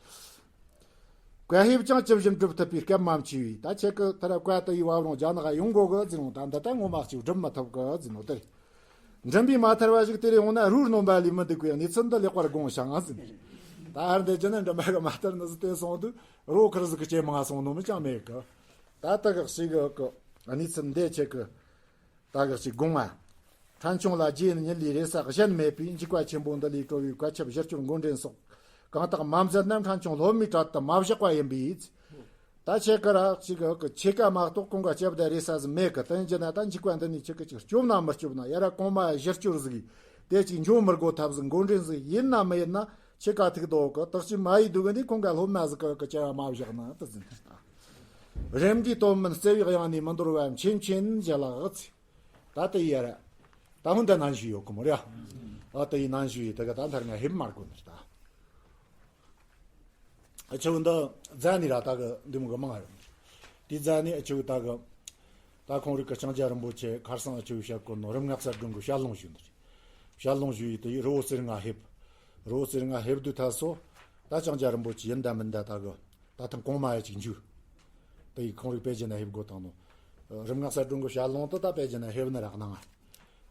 བཀའ་ཕེབས་ཀྱང་ཇི་བཞིན་སྒྲུབ་ཐུབ་པའི་སྐད་མ་མཆིས་པས། ད་ཁྱེད་ཀྱི་ཐ་ར་བཀའ་དུ་ཡི་བབ་རུང་རྒྱ་ནག་ཡོང་དགོ་གི་ཟེར་རུང་ད་འདི་ལྟ་ངོ་མ་གཅིག་སྒྲུབ་མི་ཐུབ་གི་ཟེར་ནོ་དེ་རེད། མགྲིན་པའི་མ་ཐར་བ་ཞིག་དེ་རེ་ཡོང་ན་རུས་སྣོན་པ་ལས་མི་འདུག་གི་གནས་ཚུལ་འདི་ལེགས་པར་དགོངས་ཤིང་ཟེར། ད་ཨར་འདི་ཅི་ནི་མགྲིན་པ་གི་མ་ཐར་ནི་ཟིག་དེ་སོང་དུས་རོ་ཁུར་ཟིག་གི་ཅེ་མ་སོང་ནོ་མི་ཅང་མེད་གི། ད་ལྟ་གི་ཞིག་གི་གནས་ཚུལ་འདི་ཁྱེད་ཀྱི། ད་ག་ཅིག་དགོངས་ང་། ཕྲན་ཆུང་ལ་རྗེ་ཡི་ཉིད་ལས་རེ་ས་གཞན་མེད་པས་འཇིགས་པ་ཆེན་པོ་འདི་ལས་གྲོལ་བའི་བཀའ་ཁྱབ་ཞི་སྐྱོར་མགོ་འདྲེན་སོགས་གང་དག་མ་མཛད་ན་ཕྲན་ཆུང་སློབ་མའི་གྲལ་དུ་མ་བཞག་པ་ཡིན་པས། ད་ཁྱེད་ཀ་ར་ཅིག་གི་ཆེ་ཀ་མ་གཏོགས་གོང་ག་སྐྱབས་དང་རེ་ས་ཟིག་མེད་གི། དེ་ཡིན་རྒྱུ་ན་ད་འཇིགས་པ་འདི་ནས་ཁྱེད་ཀྱི་ཅིག་སྐྱོབ་ན་མི་སྐྱོབ་ན་ཡ་ར་གོང་མ་ཞི་སྐྱོར་ཟིག་ཡིས་དེ་ཅིག་འཇོམས་མི་དགོ་ཐབས་ཟིག་མགོ་འདྲེན་ཟིག་ཡིན་ན་མི་ཡིན་ན་ཁྱེད་ཀ་ཐུག་དོ་གི། དག་ཅིག་མ་ཡི་དུ་གི་འདི་གོང་ག་སློབ་མ་ཟིག་གི་གི་བྱ་བ་མ་བཞག་ན་དེ་ཟིན། རེམ་འདིའི་དོན་མིན་བརྩེ་བའི་གཡང་ནས་མི་འདོར་བ་མཁྱེན་མཁྱེན་ཞལ་ལག་ཚེ། ད་ལྟ་ཡི་ཡ་ར། ད་ཧུན་ད་ནན་ཞུ་ཡོད་གི་མོ་ར། ཨ་ད་ཡི་ནན་ཞུ་ཡི་ད་ག་ད་མཐར་ང་ཧེབ་མར་གོ་ནི་ར་ད། ཨ་ཆེ་བོ་འདི་རྫ་ནི་ར་ད་གི་འདི་མོ་གི་མང་ར། དེ་རྫ་ནི་ཨ་ཆེ་བོ་ད་གི་ད་ཁོང་རིག་གི་ལྕང་སྐྱ་རིན་པོ་ཆེ་ཁར་སང་ཨ་ཆེ་བོ་བཤད་གོ་ནོ་རིམ་ལྔ་གསལ་སྒྲོན་གི་བཤད་ལུང་ཞུ་འདི་རེད། བཤད་ལུང་ཞུ་ཡི་དེ་ཡི་རི་བོ་རྩེ་ལྔ་ཕེབས། རི་བོ་རྩེ་ལྔ་ཕེབས་དུས་ཐ་སོ་ད་ལྕང་སྐྱ་རིན་པོ་ཆེ་ཡིན་ད་མིན་ད་ད་གི་ད་ཐང་གོང་མ་ཡ་ཅིག་འཇུ། དེ་ཡི་ཁོང་རིག་པེ་ཅིན་ན་ཕེབས་དགོ་དང་ནོ། རིམ་ལྔ་གསལ་སྒྲོན་གི་བཤད་ལུང་དུ་ད་པེ་ཅིན་ན་ཕེབས་ནི་རག་ནང་ང་།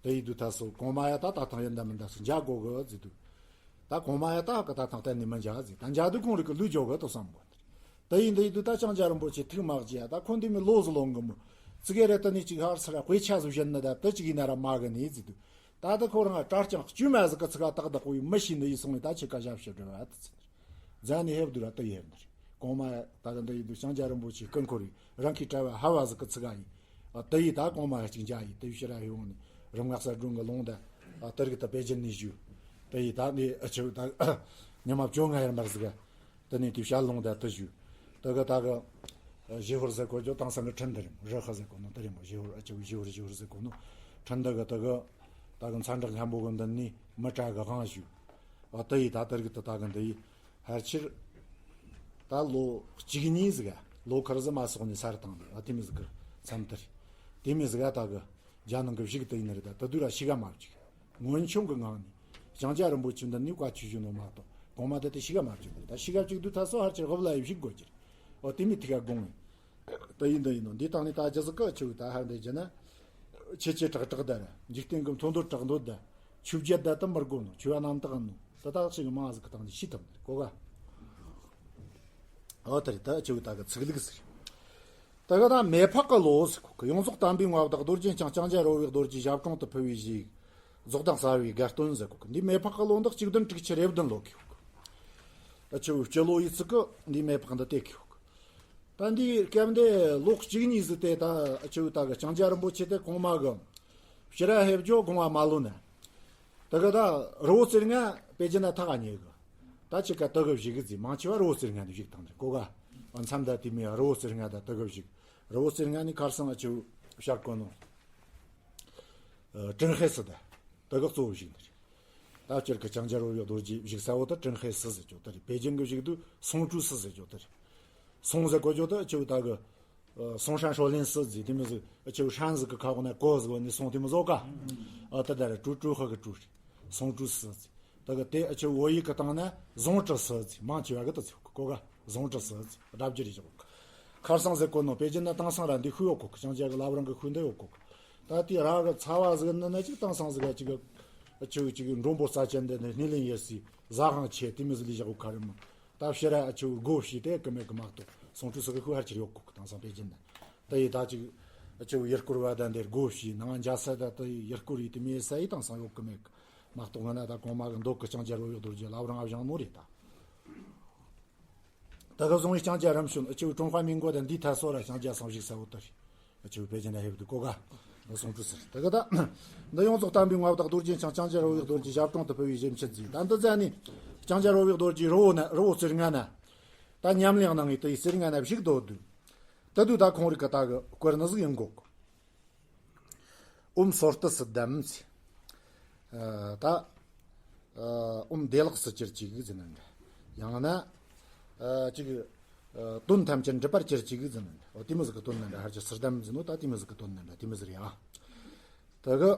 དེ་ཡི་དུས་ཐ་སོ་གོང་མ་ཡ་ད་ད་ཐང་ཡིན་ད་མིན་ད་སུ་འཇག་དགོ་གི་ཟེར་དུས། ད་གོང་མ་ཡ་ད་གི་ད་ཐང་གཏན་ནས་མི་འཇག་ཟེར། ད་འཇག་དུས་ཁོང་རིག་གི་ལུས་འཇོག་གི་དོ་བསམ་གོ། དེ་ཡིན་དེ་ཡིན་དུས་ད་ལྕང་སྐྱ་རིན་པོ་ཆེ་ཐུགས་མ་བགྱིས་ཡ། ད་ཁོང་འདི་མི་ལོ་ཟི་ལོང་གི་མོ། ཙི་གེ་རེ་ད་ནི་ཅིག་ཧར་སི་ར་དཔེ་ཆ་ཟིག་བཞིན་ནི་ད་དེ་ཅིག་ཡིན་ན་ར་མ་གི་ནི་ཟེར་དུས། ད་ད་ཁོ་རང་གྲྭ་རྐྱང་བཅོས་མ་ཟིག་གི་ཚིག་ག་ཏག་ཏག་གོ་ཡི་མི་ཤེས་ནི་ཡི་སོང་ནི་ད་ཆི་ཀ་ཞབས་ཞུ་འགྲོ་བ་དེ་ཚིག་རྫ་ནི་ཧེབ་དུ་ར་ཏི་ཡེབ་ནི་རེད། གོང་མ་ད་གི་འདི་ཡི་དུ་ལྕང་སྐྱ་རིན་པོ་ཆེ་སྐུ་འཁོར་རེད། རང་གི་གྲྭ་བ་ཧ་བ་ཟིག་གི་ཚིག་ག་ཡིན། ཨ་ཏི་ཡི་ད་གོང་མ་ཅིག་འཇའ་ཡིན་ཏི་ཡི་ཕྱི་ར་ཧེ་འོང་ནི་རིམ་ལྔ་གསལ་སྒྲོན་གི་ལུང་ད། ཨ་ཏི་རིག་ད་པེ་ཅིན་ནི་ཞུ། ཏི་ཡི་ད་ནི་ཨ་ཆེ་བ་ད་ཉི་མ་བཅོ་ལྔ་ཡར་མར་ཟིག་ག་ཏི་ནི་ཏི་བྱ་ལུང་ད་ཏི་ཞུ། ཏི་གི་ད་གི་ཞི་ཧོར་ཟེར་གོ་ཇོ་དང་སང་གི་ཁྲིན་ཏི་རིམ་རི་ཧ་ཟེར་གོ་ནོ་ཏི་རིམ་ཞི་ཧོར་ཨ་ཆེ་བ་ཞི་ཧོར་ཞི་ཧོར་ཟེར་གོ་ནོ་ཁྲིན་ཏི་གི་ཏི་གི་ད་གི་མཚན་གྲགས་མཁན་པོ་གི་འདི་ནི་མི་གྲལ་གི་དབང་ཞུ། ཨ་ཏི་ཡི་ད་ཏི་རིག་ད་ད་གི་འདི་ཡི། ཕལ་ཆེར་ད་ལོ་གཅིག་གཉིས་ཟིག་ག་ལོ་ཁར་ཟི་མ་སོགས་ནས་སར་བཏང་ནས་ཨ་དེ་མི་ཟིག་གི་མཚམས་དེར། དེ་མི་ཟིག་ག་ད་གི་རྒྱ་ནང་གི་བཞུགས་དེ་ཡིན་ནི་རེད། ད་ད་དུས་ར་ཤི་ག་མ་བཅུག་སྔོན་བྱུང་གི་ངང་ནས་ལྕང་སྐྱ་རིན་པོ་ཆེ་འདི་ནས་བཀའ་ཆོས་ཞུ་ནོ་མ་གཏོགས་གོང་མ་དེ་དེ་ཤི་ག་མ་བཅུག་ད་ཤི་ག་བཅུག་དུས་ད་སོ་ཧར་ཆེར་ཧོབ་ལ་ཡི་བཞུགས་དགོས་ཀྱི་རེད། ཨོ་དེ་མི་ཐིག་ག་དགོངས་ངེ། ད་ཡིན་ད་ཡིན་ནོ་འདི་དང་ནི་ད་རྒྱ་ཟིག་ག་ཆེ་བའི་ད་ཧར་འདི་རྒྱ་ན། ཆེ་ཆེ་དྲག་དྲག་ད་ར་འཇིག་རྟེན་གི་མཐོ་འདོད་དྲག་འདོད་ད། ཆོས་བརྒྱད་ད་དུ་མི་དགོ་ནོ་ཆོས་བ་རྣམ་དག་ནོ་ད་ད་ཞིག་མ་ཟིག་གི་སྟེང་ནས་ཤི་ཐུབ་ནི་གོ་ག་ཨོ་ད་རེད་ད་ཆེ་བའི་ད་གི་ཚིག་ལུགས་ཟེར། ད་ག་ད་མེ་ཕག་གི་ལོ་ཟེར་གོ་གི་ཡོངས་རྫོགས་དམ་པའི་མངའ་བདག་རྡོ་རྗེ་འཆང་ལྕང་སྐྱ་རོལ་བའི་རྡོ་རྗེ་ཞབས་དྲུང་དུ་ཕུལ་བའི་གཞི། རྫོགས་དང་གསལ་བའི་དགའ་སྟོན་ཟེར་གོ་གི་འདི་མེ་ཕག་གི་ལོ་འདི་གཅིག་བདུན་དྲུག་ཅུ་རེ་བདུན་ལོ་གི་ཡོད་གི་ཨ་ཆེ་བའི་སྤྱི་ལོ་ཡི་ཚིག་གི་འདི་མེ་ཕག་འདི་དེ་གི་ཡོད་གི་ད་འདི་སྐབས་འདི་ལོ་གཅིག་གཉིས་ཟིག་དེ་ད་ཨ་ཆེ་བའི་ད་གི་ལྕང་སྐྱ་རིན་པོ་ཆེ་དེ་གོང་མ་གི་ཕྱི་ར་ཧེབ་ཇོ་དགོངས་པ་མ་ལོན་ནས། ད་གི་ད་རི་བོ་རྩེ་ལྔ་པེ་ཅིན་ན་ཐག་ཉེ་གི་ད་ཆི་ཀ་ད་གི་བཞུགས་གི་ཟིག་མང་ཆེ་བ་རི་བོ་རྩེ་ལྔ་ནས་བཞུགས་བཏང་ནས་གོ་ག་མཚམས་ད་དེ་མི་ཡ་རི་བོ་རྩེ་ལྔ་ད་ད་གི་བཞུགས། རི་བོ་རྩེ་ལྔ་ནས་ཁར་སང་ཨ་ཆེ་བའི་ཤར་གོ་ནོ། ཀྲིན་ཧེ་སི་ད། ད་གི་གཙོ་བོ་བཞུགས་ནི་རེད། ད་སྤྱིར་གི་ལྕང་སྐྱ་རོལ་བའི་རྡོ་རྗེ་བཞུགས་ས་བོ་ད་ཀྲིན་ཧེ་སི་ཟེར་ཅོ་ད་རེད། པེ་ཅིན་གི་བཞུགས་དུས་སུང་ཀྲུའུ་སི་ཟེར་ཅོ་ད་རེད། སུང་ཟེར་གོ་ཅོ་ད་ཆེ་བའི་ད་གི་སུང་ཧྲན་ཧྲོ་ལིན་སི་ཟེར་དེ་མི་ཟེར་ཆེ་བའི་ཧྲན་ཟེར་གི་ཁ་འོག་ན་གོ་ཟེར་བ་ནི་སུང་དེ་མི་ཟོ་ག་ཨ་ད་ད་རེད་ཀྲུའུ་ཀྲུའུ་ཧི་གི་ཀྲུའུ་རེད། སུང་ཀྲུའུ་སི་ཟེར། ད་གི་དེ་ཨ་ཆེ་བོད་ཡིག་གི་སྟེང་ན་ཟུང་ཀྲི་སི་ཟེར་མང་ཆེ་བ་གི་ད་ཚིག་གོ་ག་ཟུང་ཀྲི་སི་ཟེར་སྒྲ་བསྒྱུར་རེ་བཞག་ཁར་སང་ཟེར་གོ་ནོ་པེ་ཅིན་ན་དེང་སང་ར་འདི་ཤུ་ཡོད་གོ་ལྕང་སྐྱ་གི་བླ་བྲང་གི་ཤུ་འདི་ཡོད་གོ་ད་དེ་ར་གི་ཚ་བ་ཟིག་ནི་ན་ཅིག་དེང་སང་ཟིག་ག་ཅིག་གི་ཨ་ཆེ་བའི་ཅིག་མགྲོན་པོ་རྩ་ཅན་འདི་ནི་སྣེ་ལེན་ཡེ་སི་ཟ་ཁང་ཆེ་དེ་མི་ཟིག་ལས་བཞག་གོ་ཁ་རི་མོ། ད་ཕྱི་ར་ཨ་ཆེ་བའི་སྒོ་ཕྱེ་དེ་གི་མེད་གི་མ་གཏོགས་སུང་ཀྲུའུ་སི་གི་ཤུ་ཧར་ཆེར་ཡོད་གོ་དེང་སང་པེ་ཅིན་ན། ད་ཡི་ད་ཅིག་ཨ་ཆེ་བའི་ཡུལ་སྐོར་བ་ད་འདིར་སྒོ་ཕྱེ་ནང་འཇའ་ས་ད་ད་ཡི་ཡུལ་སྐོར་ཡི་དེ་མེད་ས་ཡི་དེང་སང་ཡོད་གི་མེད་གི་མ་གཏོགས་ང་ན་ད་གོང་མ་གི་མདོ་གི་ལྕང་སྐྱ་རོལ་བའི་རྡོ་རྗེ་བླ་བྲང་ཨ་བཞེངས་ནོ་རེད་ད། ད་ག་བཟུང་བའི་ལྕང་སྐྱ་རིམ་བྱོན་ཨ་ཆེ་བའི་ཀྲུང་ཧྭ་མིན་གོ་དང་འདིའི་ཐད་སོ་ར་ལྕང་སྐྱ་སང་བཞུགས་ས་བོ་ད་རེད། ཨ་ཆེ་བའི་པེ་ཅིན་ན་ཧེབ་དུ་གོ་ག་སུང་ཀྲུའུ་སི་ད་ག་ད་འདི་ཡོངས་རྫོགས་དམ་པའི་མངའ་བདག་རྡོ་རྗེ་འཆང་ལྕང་སྐྱ་རོལ་བའི་རྡོ་རྗེ་ཞབས་དྲུང་དུ་ཕུལ་བའི་གཞི་མཆིད་ཟིག་ད་འདི་ཙ་ནི་ལྕང་སྐྱ་རོལ་བའི་རྡོ་རྗེ་རི་བོ་ན་རི་བོ་རྩེ་ལྔ་ན་ད་ཉམས་ལེན་གནང་ངེས་དུ་ཡི་རྩེ་ལྔ་ན་བཞུགས་སྡོད་དུས། ད་དུས་ད་ཁོང་རིག་གི་ད་གི་སྐོར་ནི་ཟིག་ཡིན་གོ་གི་ཨོཾ་སོར་ཏི་སི་དམ་ཚེ། ད། ཨོཾ་བདེ་བླག་སུ་གྱུར་ཅིག་ཟེར་ན་འདྲ། ཡང་ན། ཅིག་དོན་ཐམས་ཅད་འགྲུབ་པར་གྱུར་ཅིག་ཟེར་ན་འདྲ། འོ་དེ་མོ་ཟིག་གི་དོན་ན་འདྲ་ཧར་གྱི་སིར་དམ་ཟེར་ནོ་ད་དེ་མོ་ཟིག་གི་དོན་ན་འདྲ་དེ་མོ་ཟིག་རེད་ཨ། ད་གི་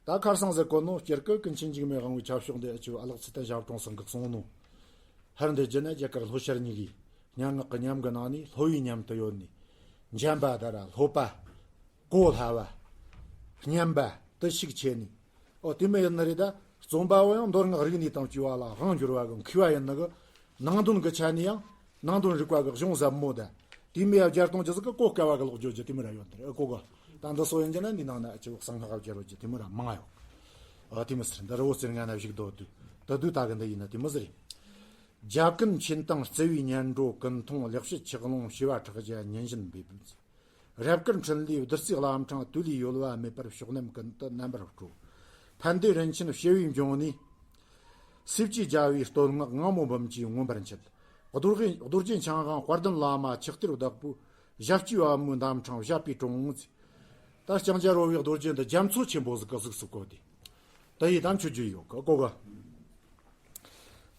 ད་ཁར་སང་ཟེར་གོ་ནོ་སྤྱིར་གི་ཀུན་མཁྱེན་འཇིགས་མེད་དབང་པོའི་ཆབ་ཤོག་འདི་ཨ་ཆུ་ཨ་ལགས་ཚུལ་ལྡན་ཞབས་དྲུང་སང་གི་གསུང་ནོ། ཧར་འདི་རྒྱུ་ན་རྒྱ་གར་ལྷོ་ཤར་གཉིས་ཀྱི་སྙན་ངག་གི་ཉམས་ཀྱི་ནང་ནས་ལྷོ་བའི་ཉམས་དུ་ཡོད་ནས། འཇམ་པ་ད་ར་ལྷོད་པ། གོ་སླ་བ། སྙན་པ་དུ་ཞིག་ཆེ་ནས། ཨོ་དེ་མི་ཡོད་ནི་རེད་ད། རྩོམ་པ་བོ་ཡང་མདོ་སྔགས་རིག་གནས་དང་བཅས་པ་ལ་དབང་བསྒྱུར་བ་གི་མཁས་པ་ཡིན་ནི་གི། ནང་དོན་གི་ཆ་ནས་ཡང་ནང་དོན་རིག་པ་གི་གཞུང་ཟབ་མོ་ད། དེ་མི་ཡ་བརྒྱ་སྟོང་ཅི་ཟིག་གི་གོ་དཀའ་བ་གི་ལོག་བརྗོད་རྒྱུ་དེ་མི་ར་ཡོད་ནི་རེད་ཨ་གོ་ག་ད་འདི་སོ་ཡིན་གྱི་ན་འདི་ནང་ན་ཨ་ཅི་བོ་གསང་སྔགས་བརྒྱ་རོ་རྒྱུ་དེ་མི་ར་མང་ཡོད། ཨ་དེ་མི་སྲིད་འདི་རི་བོ་རྩེ་ལྔ་ན་བཞུགས་སྡོད་དུས་ད་དུས་ད་གི་འདི་ཡིན་ན་དེ་མི་ཟེར། རྒྱ་ཀུན་མཁྱེན་དང་བརྩེ་བའི་སྙན་སྒྲོག་ཀུན་མཐོང་ལེགས་བཤད་ཆེ་ཀློང་བྱེ་བ་ཕྲག་བརྒྱ་ཉིན་བཞིན་འབེབས། རབ་དཀར་འཕྲིན་ལས་བདུད་རྩིའི་བླ་འཕྲང་དུ་ལུས་ཡོལ་བ་མེད་པར་ཕྱོགས་རྣམས་ཀུན་ཏུ་རྣམ་པར་སྤྲོ། ཕན་བདེ་རིན་ཆེན་བྱེ་བའི་འབྱུང་གནས། སྲིབ་ཀྱི་རྒྱལ་བའི་བསྟོད་བསྔགས་ངང་མོ་འབུམ་གྱིས་མངོན་པར་མཆོད། རྡོ་རྗེ་རྡོ་རྗེ་འཆང་དབང་དཔལ་ལྡན་བླ་མ་ཆིག་སྟེར་བདག་པོས་ཞབས་ཀྱི་པད་མོའི་འདབ་འཕྲང་བཞད་པའི་དྲུང་ངོ་། ད་ལྕང་སྐྱ་རོལ་བའི་རྡོ་རྗེ་འདི་རྒྱ་མཚོ་ཆེན་པོ་ཟིག་གི་གཟུགས་སུ་བཀོད་དེ། ད་ཡི་དམ་ཆོས་རྒྱུ་ཡོད་གི་གོ་གི།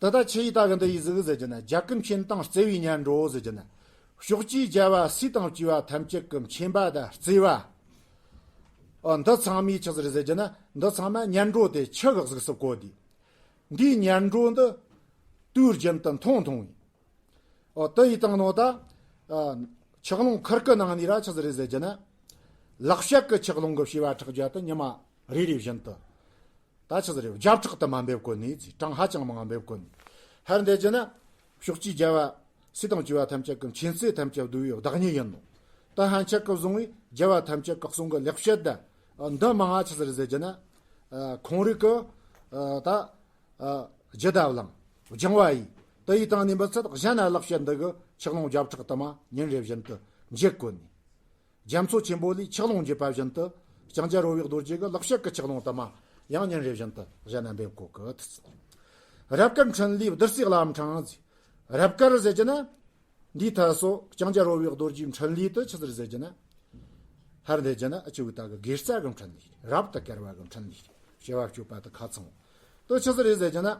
ད་ལྟ་ཆི་ཡིས་ད་གི་འདི་ཡིས་ཟིག་ཟེར་གྱི་ན། རྒྱལ་ཁམས་མཁྱེན་དང་བརྩེ་བའི་སྙན་སྒྲོན་ཟེར་གྱི་ན། ཕྱོགས་བཅུའི་རྒྱལ་བ་སྲས་དང་བཅས་པ་ཐམས་ཅད་ཀྱི་མཁྱེན་པ་དང་བརྩེ་བ། ཨ། འདི་ཚང་མས་ཆི་ཟིག་རེད་ཟེར་གྱི་ན། འདི་ཚང་མ་སྙན་སྒྲོན་དེ་ཆི་གི་གཟིགས་སུ་བཀོད་དེ། འདིའི་སྙན་སྒྲོན་འདི་དུས་རྒྱུན་དུ་མཐོང་མཐོང་བས། ཨོ། དེ་ཡི་སྟེང་ནོ་ད། ཨ། ཆག་ལུང་ཁུར་གི་ནང་ནས་ར་ཆི་ཟིག་རེད་ཟེར་གྱི་ན། ལེགས་བཤད་ཀྱི་ཆག་ལུང་གི་བྱེ་བ་ཕྲག་བརྒྱ་དེ་ཉི་མ་རེ་རེ་བཞིན་དུ། ད་ཆི་ཟིག་རེད། བརྒྱ་ཕྲག་དུ་མ་འབེབས་གོ་ནི་ཚེ་གྲངས་ཧ་ཅང་མང་འབེབས་གོ་ནི། ཧར་འདེད་ཀྱི་ན། ཕྱོགས་བཅུའི་རྒྱལ་བ་སྲས་དང་བཅས་པ་ཐམས་ཅད་ཀྱི་མཁྱེན་བརྩེ་ཐམས་ཅད་བསྡུ་བའི་བདག་ཉིད་ཡིན་ནོ། ད་ཧན་ཆད་ཀྱི་བཟུང་བའི་རྒྱལ་བ་ཐམས་ཅད་ཀྱི་གསུང་གི་ལེགས་བཤད་ད། འདི་མང་ང་ཆི་ཟིག་རེད་ཟེར་གྱི་ན། ཁོང་རིག་གི། ད། རྒྱུད་ད་བླང་། སྦྱང་བ་ཡིས། དེ་ཡི་སྟེང་ནས་མི་ཚད་གཞན་ན་ལེགས་བཤད་འདི་གི་ཆག་ལུང་བརྒྱ་ཕྲག་དུ་མ་ཉིན་རེ་བཞིན་དུ་འབྱེད་གོ་ནི། རྒྱ་མཚོ་ཆེན་པོ་ལས་ཆག་ལུང་བརྒྱུད་པ་བཞིན་དུ། ལྕང་སྐྱ་རོལ་བའི་རྡོ་རྗེ་གི་ལེགས་བཤད་ཀྱི་ཆག་ལུང་དུ་མ་ཡང་ཉིན་རེ་བཞིན་དུ་གཞན་ན་འབེབས་གོ་གི། རབ་དཀར་འཕྲིན་ལས་བདུད་རྩིའི་བླ་འཕྲང་ཟེར། རབ་དཀར་ཟེར་གྱི་ན། འདིའི་ཐད་སོ་ལྕང་སྐྱ་རོལ་བའི་རྡོ་རྗེའི་འཕྲིན་ལས་དེ་ཆི་ཟིག་རེད་ཟེར་གྱི་ན། ཧར་འདེད་ཀྱི་ན་ཨ་ཆུ་བོའི་ད་གི་དགེ་རྩ་གི་འཕྲིན་ལས། རབ་ཏུ་དཀར་བ་གི་འཕྲིན་ལས། བྱེ་བ་གཅོད་པ་དེ་ཁ་ཚང་བོ། དེ་ཆི་ཟིག་རེད་ཟེར་གྱི་ན།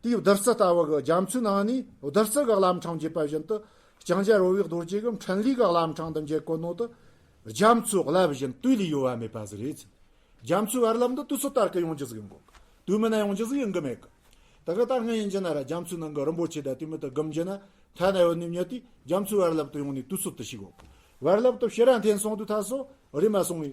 དེའི་བདུད་རྩི་ལྟ་བུ་གི་རྒྱ་མཚོའི་ནང་ནས་བདུད་རྩི་གི་བླ་འཕྲང་བརྒྱུད་པ་བཞིན་དུ། ལྕང་སྐྱ་རོལ་བའི་རྡོ་རྗེ་གི་འཕྲིན་ལས་གི་བླ་འཕྲང་དུ་འབྱེད་གོ་ནོ་དེ། རྒྱ་མཚོའི་རླབས་བཞིན་དུས་ལས་ཡོལ་བ་མེད་པ་ཟིག་རེད། རྒྱ་མཚོའི་བར་རླབས་འདི་དུས་ཚོད་ལྟར་གི་ཡོང་རྒྱུ་ཟིག་ཡིན་གོ། དུས་མིན་ན་ཡོང་རྒྱུ་ཟིག་ཡིན་གི་མེད་གི། ད་གི་ད་སྔ་ཡིན་གྱི་ན་ར་རྒྱ་མཚོའི་ནང་གི་རིན་པོ་ཆེ་ད་དེ་མི་ད་སྒམ་གྱི་ན་ཐ་ན་ཡོད་ནི་མྱི་དེ་རྒྱ་མཚོའི་བར་རླབས་དུ་ཡོང་ནི་དུས་ཚོད་དུ་ཤི་གོ། བར་རླབས་དུ་ཕྱིར་ར་འཐེན་སོང་དུས་ཐ་སོ་རེ་མ་སོང་བའི་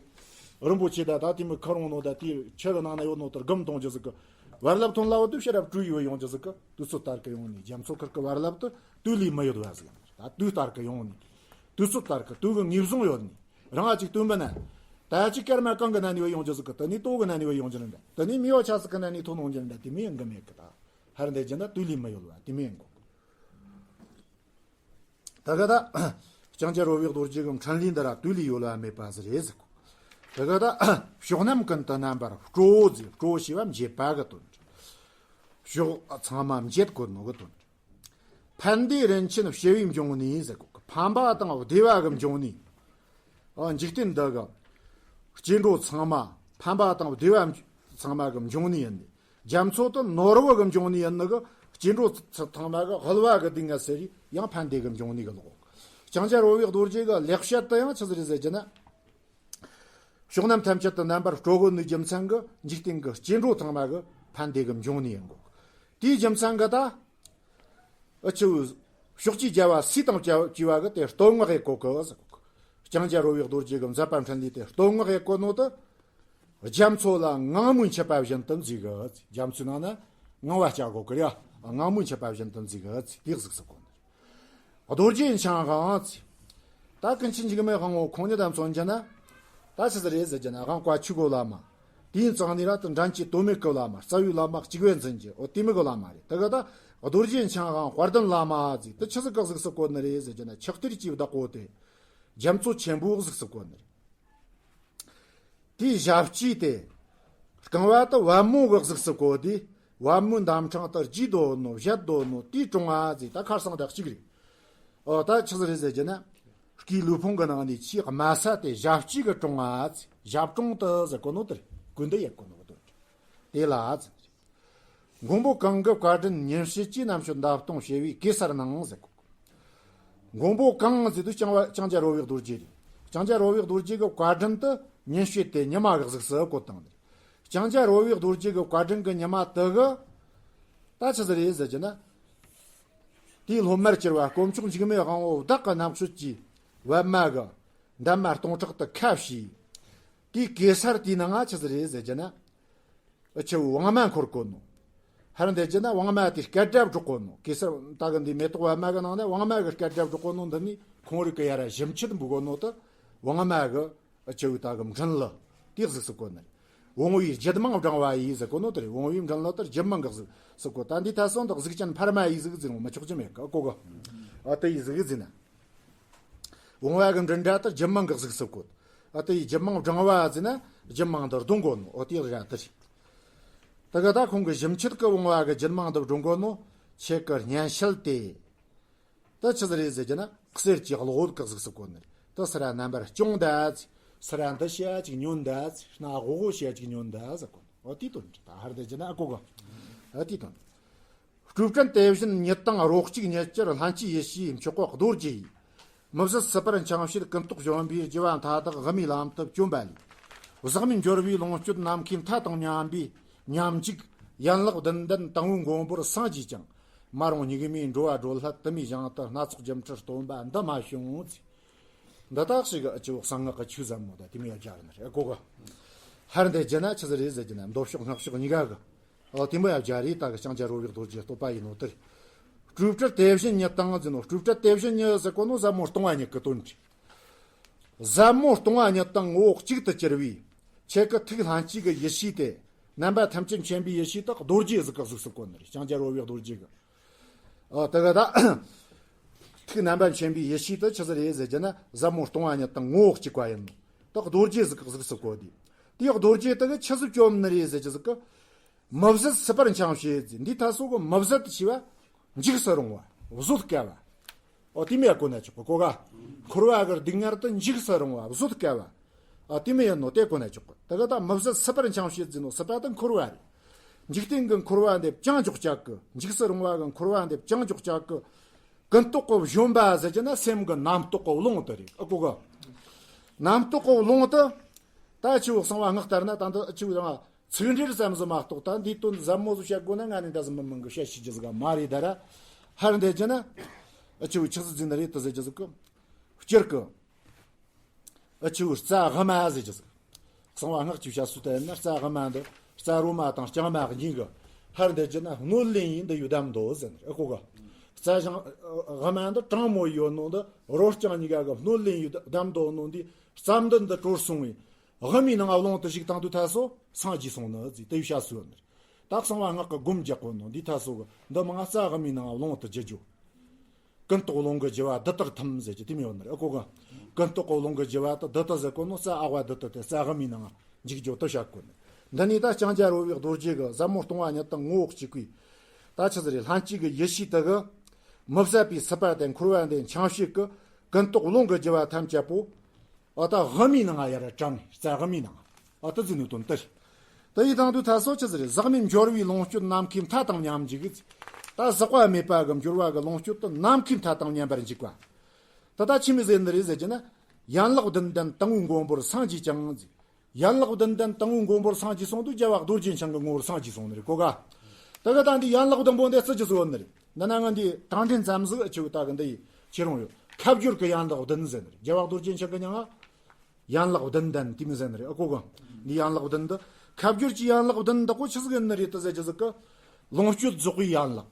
རིན་པོ་ཆེ་ད་ད་དེ་མི་ཁ་རོང་ནོ་ད་དེ་ཆུ་གི་ནང་ན་ཡོད་ནོ་དུ་སྒམ་གཏོང་རྒྱུ་ཟིག་གི། བར་རླབས་ཐོན་ལ་བ་དུ་ཕྱིར་ར་བྲོས་ཡོད་ཡོང་རྒྱུ་ཟིག་གི། དུས་ཚོད་ལྟར་གི་ཡོང་ནི་རྒྱ་མཚོ་ཁུལ་གི་བར་རླབས་དུ་དུས་ལས་མི་ཡོད་བ་ཟིག་ཡང་ད་དུས་ལྟར་གི་ཡོང་ནི་དུས་ཚོད་ལྟར་གི་དུས་གི་ངེས་བཟུང་ཡོད་ནི། རང་ང་ཅིག་སྟོན་པ་ན། ད་ཅིག་སྐར་མ་གང་གི་ན་ནི་བ་ཡོང་རྒྱུ་ཟིག་གི། ད་ནི་ལྟོ་གི་ན་ནི་བ་ཡོང་རྒྱུ་རེད་འདྲ། ད་ནི་མི་བ་ཆ་ཟིག་གི་ན་ནི་ཐོན་ཡོང་རྒྱུ་རེད་འདྲ། དེ་མི་ཡང་གི་མེད་གི་ད། ཧར་འདེད་ཀྱི་ན་དུས་ལས་མི་ཡོལ་བ་དེ་མི་ཡང་གོ། ད་ག་ད། ལྕང་སྐྱ་རོལ་བའི་རྡོ་རྗེ་གི་འཕྲིན་ལས་འདི་ར་དུས་ལས་ཡོལ་བ་མེད་པ་ཟིག་རེད་ཟེར་གོ། ད་ག་ད། ཕྱོགས་རྣམས་ཀུན་ཏུ་རྣམ་པར་སྤྲོ་ཟེར། སྤྲོ་ཞེས་པ་འབྱེད་པ་གི་དོན། ཕྱོགས་ཚང་མ་འབྱེད་དགོས་ནོ་གི་དོན། ཕན་བདེ་རིན་ཆེན་བྱེ་བའི་འབྱུང་གནས་ཟེར་གོ། ཕན་པ་དང་བདེ་བ་གི་འབྱུང་གནས། ཨ། འཇིག་རྟེན་འདི་གི་སྐྱེ་འགྲོ་ཚང་མ་ཕན་པ་དང་བདེ་བ་ཚང་མ་གི་འབྱུང་གནས་ཡིན་ནི། རྒྱ་མཚོ་དེ་ནོར་བུ་གི་འབྱུང་གནས་ཡིན་ནི་གི། སྐྱེ་འགྲོ་ཚང་མ་གི་དབུལ་བ་གི་སྡུག་བསྔལ་སེལ་བའི་ཡང་ཕན་བདེ་གི་འབྱུང་གནས་གི་ལོག། ལྕང་སྐྱ་རོལ་བའི་རྡོ་རྗེ་གི་ལེགས་བཤད་དེ་ཡང་ཆི་ཟིག་རེད་ཟེར་གྱི་ན། ཕྱོགས་རྣམས་ཐམས་ཅད་དུ་རྣམ་པར་སྤྲོ་གོ་ནི་རྒྱུ་མཚན་གྱིས་འཇིག་རྟེན་གྱི་སྐྱེ་འགྲོ་ཚང་མ་གི་ཕན་བདེ་གི་འབྱུང་ནི་ཡིན་གོ། དེའི་རྒྱུ་མཚན་གྱིས་ད། ཨ་ཆུ། ཕྱོགས་བཅུའི་རྒྱལ་བ་སྲས་དང་བཅས་པ་གི་དེ་སྟོད་བསྔགས་ཡེད་གོ་གི་ཟེར་གོ། ལྕང་སྐྱ་རོལ་བའི་རྡོ་རྗེ་གི་མཛད་པ་འཕྲིན་ལས་དེ་སྟོད་བསྔགས་ཡེད་གོ་ནོ་དེ། རྒྱ་མཚོ་ལ་ངང་མོས་མཆིས་པ་བཞིན་དུ་མཛེས་གི། རྒྱ་མཚོའི་ནང་ན་ངང་བ་སྐྱ་གོ་གི་རེད། ངང་མོས་མཆིས་པ་བཞིན་དུ་མཛེས་གི། དེ་གཟིགས་སུ་གོ་ནི། རྡོ་རྗེ་འཆང་དབང་ཚེ། ད་ཀུན་མཁྱེན་འཇིགས་མེད་དབང་པོ་ཁོང་ཉིད་དང་མཚོན་གྱི་ན། ད་ཆི་ཟིག་རེད་ཟེར་གྱི་ན་དབང་བཀའ་ཆོས་གོ་བླ་མ། དེའི་རྩ་ནས་ར་ད་འགྲན་གྱི་དོ་མེད་གི་བླ་མ། རྩ་བའི་བླ་མ་གཅིག་པུ་འཛིན་གྱི་འོ་དེ་མོ་གི་བླ་མ་རེད། ད་ག་ད་རྡོ་རྗེ་འཆང་དབང་དཔལ་ལྡན་བླ་མ་ཟིག་ད་ཆི་ཟིག་ག་གཟིགས་སུ་གོ་ནི་རེད་ཟེར་གྱི་ན། ཕྱག་གཏེར་གྱི་བདག་པོ་དེ། རྒྱ་མཚོ་ཆེན་པོ་གཟིགས་སུ་གོ་ནི་རེད། དེའི་ཞབས་ཕྱི་དེ། རྐང་བ་དེ་པད་མོ་གི་གཟུགས་སུ་བཀོད་དེ། པད་མོའི་འདབ་ཕྲེང་དེ་རྒྱས་འདོད་ནོ་བཞད་འདོད་ནོ་དེའི་གྲོང་བ་ཟེར། ད་ཁར་སང་དེ་གཅིག་རེད། ཨོ་ད་ཆི་ཟིག་རེད་ཟེར་གྱི་ན། སྐུའི་ལུས་ཕུང་གི་ནང་ནས་ཆེས་དམའ་ས་དེ་ཞབས་ཕྱི་གི་གྲོང་བ་ཟེར། ཞབས་གྲོང་དེ་ཟེར་གོ་ནོ་དེ་རེད། སྐུ་འདི་ཡེད་གོ་ནོ་གི་དོན་རེད། དེ་ལ་ཟེར། མགོན་པོ་གང་གི་བཀའ་དྲིན་ཉིན་བྱེད་ཀྱིས། རྣམ་དཔྱོད་འདབ་སྟོང་བྱེ་བའི་གེ་སར་སྣང་ཟེར་གོ། མགོན་པོ་གང་ཟེར་དུས་ལྕང་བ་ལྕང་སྐྱ་རོལ་བའི་རྡོ་རྗེ་རེད། ལྕང་སྐྱ་རོལ་བའི་རྡོ་རྗེ་གི་བཀའ་དྲིན་དེ་ཉིན་བྱེད་དེ་ཉི་མ་གི་གཟུགས་སུ་བཀོད་བཏང་ནས། ལྕང་སྐྱ་རོལ་བའི་རྡོ་རྗེ་གི་བཀའ་དྲིན་གི་ཉི་མ་དེ་གི། ད་ཆི་ཟིག་རེད་ཟེར་གྱི་ན། དེའི་སློབ་མར་གྱུར་པ་དཀོན་མཆོག་འཇིགས་མེད་དབང་པོ་བདག་གི་རྣམ་དཔྱོད་ཀྱིས་པད་མ་གི་འདབ་མ་སྟོང་ཕྲག་དེ་ཁ་ཕྱེས། དེའི་གེ་སར་དེའི་ནང་ང་ཆི་ཟིག་རེད་ཟེར་གྱི་ན། ཨ་ཆུ་བོའི་དབང་མ་འཁོར་གོ་ནོ། ཧར་འདེད་ཀྱི་ན་དབང་མ་དེ་སྐད་སྒྲ་སྒྲོག་གོ་ནོ། གེ་སར་ད་གི་འདི་མེ་ཏོག་པད་མ་གི་ནང་ནས་དབང་མ་གི་སྐད་སྒྲ་སྒྲོག་གོ་ནོ་འདི་ནི་ཁོང་རིག་གི་ཡ་ར་གཞི་མཆུ་འབུལ་གོ་ནོ་དེ་དབང་མ་གི་ཨ་ཆུ་བོའི་ད་གི་མགྲིན་ལུ་དེ་གཟིགས་སུ་གོ་ནི། དབང་པོའི་རྒྱུད་མང་བགྲང་བ་ཡིས་ཟེར་གོ་ནོ་དེ་རེད། དབང་པོའི་མགྲིན་ལུ་དེ་རྒྱུད་མང་གི་གཟིགས་སུ་གོ། ད་འདི་ཐད་སོང་དུ་གཟུགས་ཅན་འཕར་མ་ཡིས་གཟིགས་ཟེར་རུང་མི་ཆོག་རྒྱུ་མེད་གི། ཨ་གོ་གི། ཨ་དེ་ཡིས་གཟིགས་ཟེར་ན། དབང་པོ་གི་མགྲིན་སྒྲ་དེ་རྒྱུད་མང་གི་གཟིགས་སུ་བཀོད། ཨ་དེ་ཡི་རྒྱུད་མང་བགྲང་བ་ཟེར་ན་རྒྱུད་མང་དུ་བགྲང་གོ་ནོ། ཨོ་དེ་ར་དེ་རེད། དེ་གི་ད་ཁོང་གི་གཞི་མཆུ་གི་དབང་པོ་གི་རྒྱུད་མང་དུ་བགྲང་གོ་ནོ། ཆེ་གི་སྙན་ཤལ་དེ། ད་ཆི་ཟིག་རེད་ཟེར་གྱི་ན་གསེར་གྱི་གློག་འོད་གི་གཟིགས་སུ་བཀོད་ནི་རེད། ད་སི་ར་རྣམ་པར་སྐྱོང་ད་ཟེར། སི་ར་འདི་ཞེ་ཅིག་ཉོན་ད་ཟེར། སྣ་སྒོ་གོ་ཞེ་ཅིག་ཉོན་ད་ཟེར་གོ་ནོ། ཨོ་དེ་དོན་རེད། ད་ཧར་འདེད་ཀྱི་ན་ཨ་གོ་གི། ཨ་དེ་དོན། སྤྲོས་བྲལ་དེ་བཞིན་ཉིད་དང་རོ་གཅིག་ཉིད་ཀྱི་ལྷན་སྐྱེས་ཡེ་ཤེས་མཆོག་གི་རྡོ་རྗེ་ཡིས། མི་བཟད་སྲིད་པར་འཆིང་བྱེད་ཀུན་རྟོག་བཞོན་པའི་རྒྱུ་བ་མཐའ་དག་དབུ་མའི་ལམ་དུ་བཅོམ་པ་ལས། ཟག་མེད་འབྱོར་བའི་ལོངས་སྤྱོད་ནམ་མཁའི་མཐའ་དང་མཉམ་པའི་མཉམ་འཇུག་ཡན་ལག་བདུན་ལྡན་དང་པོའི་མགོན་པོར་སངས་རྒྱས་ཀྱང་། མ་རུངས་སྙིགས་མའི་འགྲོ་བ་སྒྲོལ་སླད་དུ་མའི་ཞིང་དུ་སྣ་ཚོགས་སྒྱུ་འཕྲུལ་སྟོན་པ་འདི་མ་བྱུང་ཟེར། འདི་དག་ཞིག་གི་ཨ་ཅོ་གསང་སྔགས་ཀྱི་ཆོས་ཟབ་མོ་དང་དེ་མོ་ཡ་སྦྱར་ནི་རེད། ཨ་གོ་ག་ཧར་འདི་རྒྱུ་ན་ཆི་ཟིག་རེད་ཟེར་རྒྱུ་ན་མདོ་ཕྱོགས་སྔགས་ཕྱོགས་གཉིས་ཀ་གི། ཨོ་དེ་མོ་ཡ་སྦྱར་རེད། ད་གི་ལྕང་སྐྱ་རོལ་བའི་རྡོ་རྗེ་བསྟོད་པ་ཡིན་ནོ་དེ་རེད། སྤྲོས་བྲལ་དེ་བཞིན་ཉིད་དང་ཟེར་ནོ། སྤྲོས་བྲལ་དེ་བཞིན་ཉིད་ཟེར་གོ་ནོ་ཟབ་མོ་སྟོང་པ་ཉིད་ཀྱི་དོན་རེད། ཟབ་མོ་སྟོང་པ་ཉིད་དང་ངོ་བོ་གཅིག་ཏུ་གྱུར་པའི་ཁྱེད་ཀྱི་ཐུགས་ལྷན་སྐྱེས་ཀྱི་ཡེ་ཤེས་དེ། རྣམ་པ་ཐམས་ཅད་མཁྱེན་པའི་ཡེ་ཤེས་དེ་རྡོ་རྗེ་ཟིག་གི་གཟུགས་སུ་བཀོད་ནི་རེད། ལྕང་སྐྱ་རོལ་བའི་རྡོ་རྗེ་གི། ཨ་དེ་ག་ད་ཐུགས་རྣམ་པ་མཁྱེན་པའི་ཡེ་ཤེས་དེ་ཆི་ཟིག་རེད་ཟེར་རྒྱུ་ན་ཟབ་མོ་སྟོང་པ་ཉིད་དང་ངོ་བོ་གཅིག་པ་ཡིན་ནོ། དེ་རྡོ་རྗེ་ཟིག་གི་གཟུགས་སུ་བཀོད་དེ། དེའི་རྡོ་རྗེ་དེ་གིས་ཆི་ཟིག་བཅོམ་ནི་རེད་ཟེར་རྒྱུ་ཟིག་གི། མི་བཟད་སྲིད་པར་འཆིང་བྱེད་ཟེར། འདི་ཐ་སོ་གི་མི་བཟད་ཞེས་པ་འཇིགས་སུ་རུང་བ། བཟོད་དཀའ་བ། ཨོ་དེ་མོ་ཡ་གོ་ན་ཆོག་གི། གོ་ག་འཁོར་བ་གི་སྡུག་བསྔལ་དུ་འཇིགས་སུ་རུང་བ། བཟོད་དཀའ་བ། ཨ་དེ་མོ་ཡིན་ནོ་དེ་གོ་ན་ཆོག་གི། དེ་ག་ད་མི་བཟད་སྲིད་པར་འཆིང་བྱེད་ཟེར་ནོ། སྲིད་པ་དེ་འཁོར་བ་རེད། འཇིག་རྟེན་གྱི་འཁོར་བ་འདི་བཅིངས་འཇོག་བྱ་གི། འཇིགས་སུ་རུང་བ་གི་འཁོར་བ་འདི་བཅིངས་འཇོག་བྱ་གི། ཀུན་རྟོག་གི་བཞོན་པ་ཟེར་རྒྱུ་ན་སེམས་ཀྱི་རྣམ་རྟོག་གི་རླུང་དེ་རེད། ཨ་གོ་ག་རྣམ་རྟོག་གི་རླུང་དེ། ད་ཆི་བོ་གསང་བ་སྔགས་ལྟར་ན་ད་འདི་ཆི་བོ་ཡང་ཚིག་འགྲེལ་ཙམ་ཟིག་མ་གཏོགས། ད་འདིའི་དོན་ཟབ་མོ་ཟིག་བཤད་དགོས་ན་ང་ནི་འདྲ་ཟིག་མི་མང་གི་བཤད་ཤེས་རྒྱུ་ཟིག་མ་རེད། ད་ར་ཧར་འདི་རྒྱུ་ན་ཨ་ཆི་བོ་ཆི་ཟིག་ཟིན་ནི་རེད་དེ་ཟེར་རྒྱུ་ཟིག་གི། སྤྱིར་གི་ཨ་ཆི་བོ་རྩ་དབུ་མ་ཟེར་རྒྱུ་ཟིག་གསང་བ་སྔགས་ཀྱི་བཤད་སྲོལ་ལྟར་ན་རྩ་དབུ་མ་འདི་རྩ་རོ་མ་དང་རྐྱང་མ་གཉིས་གི། ཧར་འདི་རྒྱུ་ན་སྣོད་ལེན་ཡིན་འདི་ཡོད་དམ་མདོ་ཟེར་ནི། ཨ་གོ་ག་རྩ་ཞང་དབུ་མ་འདི་དྲང་མོ་ཡོད་ནོ་འདི་རོ་རྐྱང་གཉིས་ཀ་གི་སྣོད་ལེན་ཡོད་དམ་མདོ་ནོ་འདི་རྩ་འདི་འདི་གྲོལ་སོང་བས། དབུ་མའི་ནང་ང་ལོང་དུ་ཞུགས་བཏང་དུས་ཐ་སོ་སངས་རྒྱས་སོང་ནི་ཟེར་དེ་བཤད་སྲོལ་ཡོད་ནི་རེད། ད་གསང་བ་སྔགས་ཀྱི་སྒོམ་རྒྱག་གོ་ནོ་འདི་ཐ་སོ་གི་འདི་མང་རྩ་དབུ་མའི་ནང་ང་ལོང་དུ་བསྒྱུར་རྒྱུ། ཀུན་རྟོག་རླུང་གི་རྒྱུ་བ་བདུད་དག་ཐིམ་ཟེར་གྱི་དེ་མོ་ཡོད་ནི་རེད། ཨ་གོ་ག་ཀུན་རྟོག་གི་རླུང་གི་རྒྱུ་བ་དེ་བདུད་དག་ཟེར་གོ་ནོ་རྩ་ཨ་བ་བདུད་དག་དེ་རྩ་དབུ་མའི་ནང་ང་འཇུག་རྒྱུ་དེ་བཤད་གོ་ནི། འདི་ནི་ད་ལྕང་སྐྱ་རོལ་བའི་རྡོ་རྗེ་གི་ཟབ་མོ་སྟོང་པ་ཉིད་དང་ངོ་བོ་གཅིག་པའི་ད་ཆི་ཟིག་རེད། ལྷན་སྐྱེས་ཀྱི་ཡེ་ཤེས་དེ་གིས་མི་བཟད་པའི་སྲིད་པ་དེ་འཁོར་བ་འདི་འཆིང་བྱེད་ཀྱི་ཀུན་རྟོག་རླུང་གི་རྒྱུ་བ་ཐམས་ཅད་པོ། ཨ་ད་དབུ་མའི་ནང་ང་ཡར་དྲངས། རྩ་དབུ་མའི་ནང་ང་། ཨ་ད་ཟེར་ནི་དོན་དེ་རེད། དེ་ཡི་དང་དུས་ཐ་སོ་ཆི་ཟིག་རེད། ཟག་མེད་འབྱོར་བའི་ལོངས་སྤྱོད་ནམ་མཁའི་མཐའ་དང་མཉམ་འཇུག་གི། ད་ཟག་པ་མེད་པ་གི་འབྱོར་བ་གི་ལོངས་སྤྱོད་དེ་ནམ་མཁའི་མཐའ་དང་མཉམ་པར་འཇུག་པ། ད་ད་ཆི་མོ་ཟེར་ནི་རེད་ཟེར་རྒྱུ་ན། ཡན་ལག་བདུན་ལྡན་དང་པོའི་མགོན་པོར་སངས་རྒྱས་ཀྱང་ཟེར། ཡན་ལག་བདུན་ལྡན་དང་པོའི་མགོན་པོར་སངས་རྒྱས་སོང་དུས་རྒྱལ་བ་རྡོ་རྗེ་འཆང་གི་ངོ་བོར་སངས་རྒྱས་སོང་ནི་རེད། གོ་ག་དེ་ག་ད་འདི་ཡན་ལག་བདུན་པོ་འདི་རྩི་རྒྱུ་ཟིག་ཡོད་ནི་རེད། འདི་ན་ང་འདི་དྲང་འདྲེན་ཙམ་ཟིག་ཨ་ཆི་བོ་ད་གི་འདི་ཡི་ཁྱེར་ཡོང་ཡོད། ཁ་བསྒྱུར་གྱི་ཡན་ལག་བདུན་ཟེར་ནི་རེད། རྒྱལ་བ་རྡོ་རྗེ་འཆང་གི་མྱིང་ང་ཡན་ལག་བདུན་ལྡན་དེ་མོ་ཟེར་ནི་རེད། ཨ་གོ་ག་འདི་ཡན་ལག་བདུན་འདི། ཁ་བསྒྱུར་གྱི་ཡན་ལག་བདུན་འདི་གོ་ཆི་ཟིག་ཡིན་ནི་རེད་དེ་ཟེར་རྒྱུ་ཟིག་གི། ལོངས་སྤྱོད་རྫོགས་པའི་ཡན་ལག་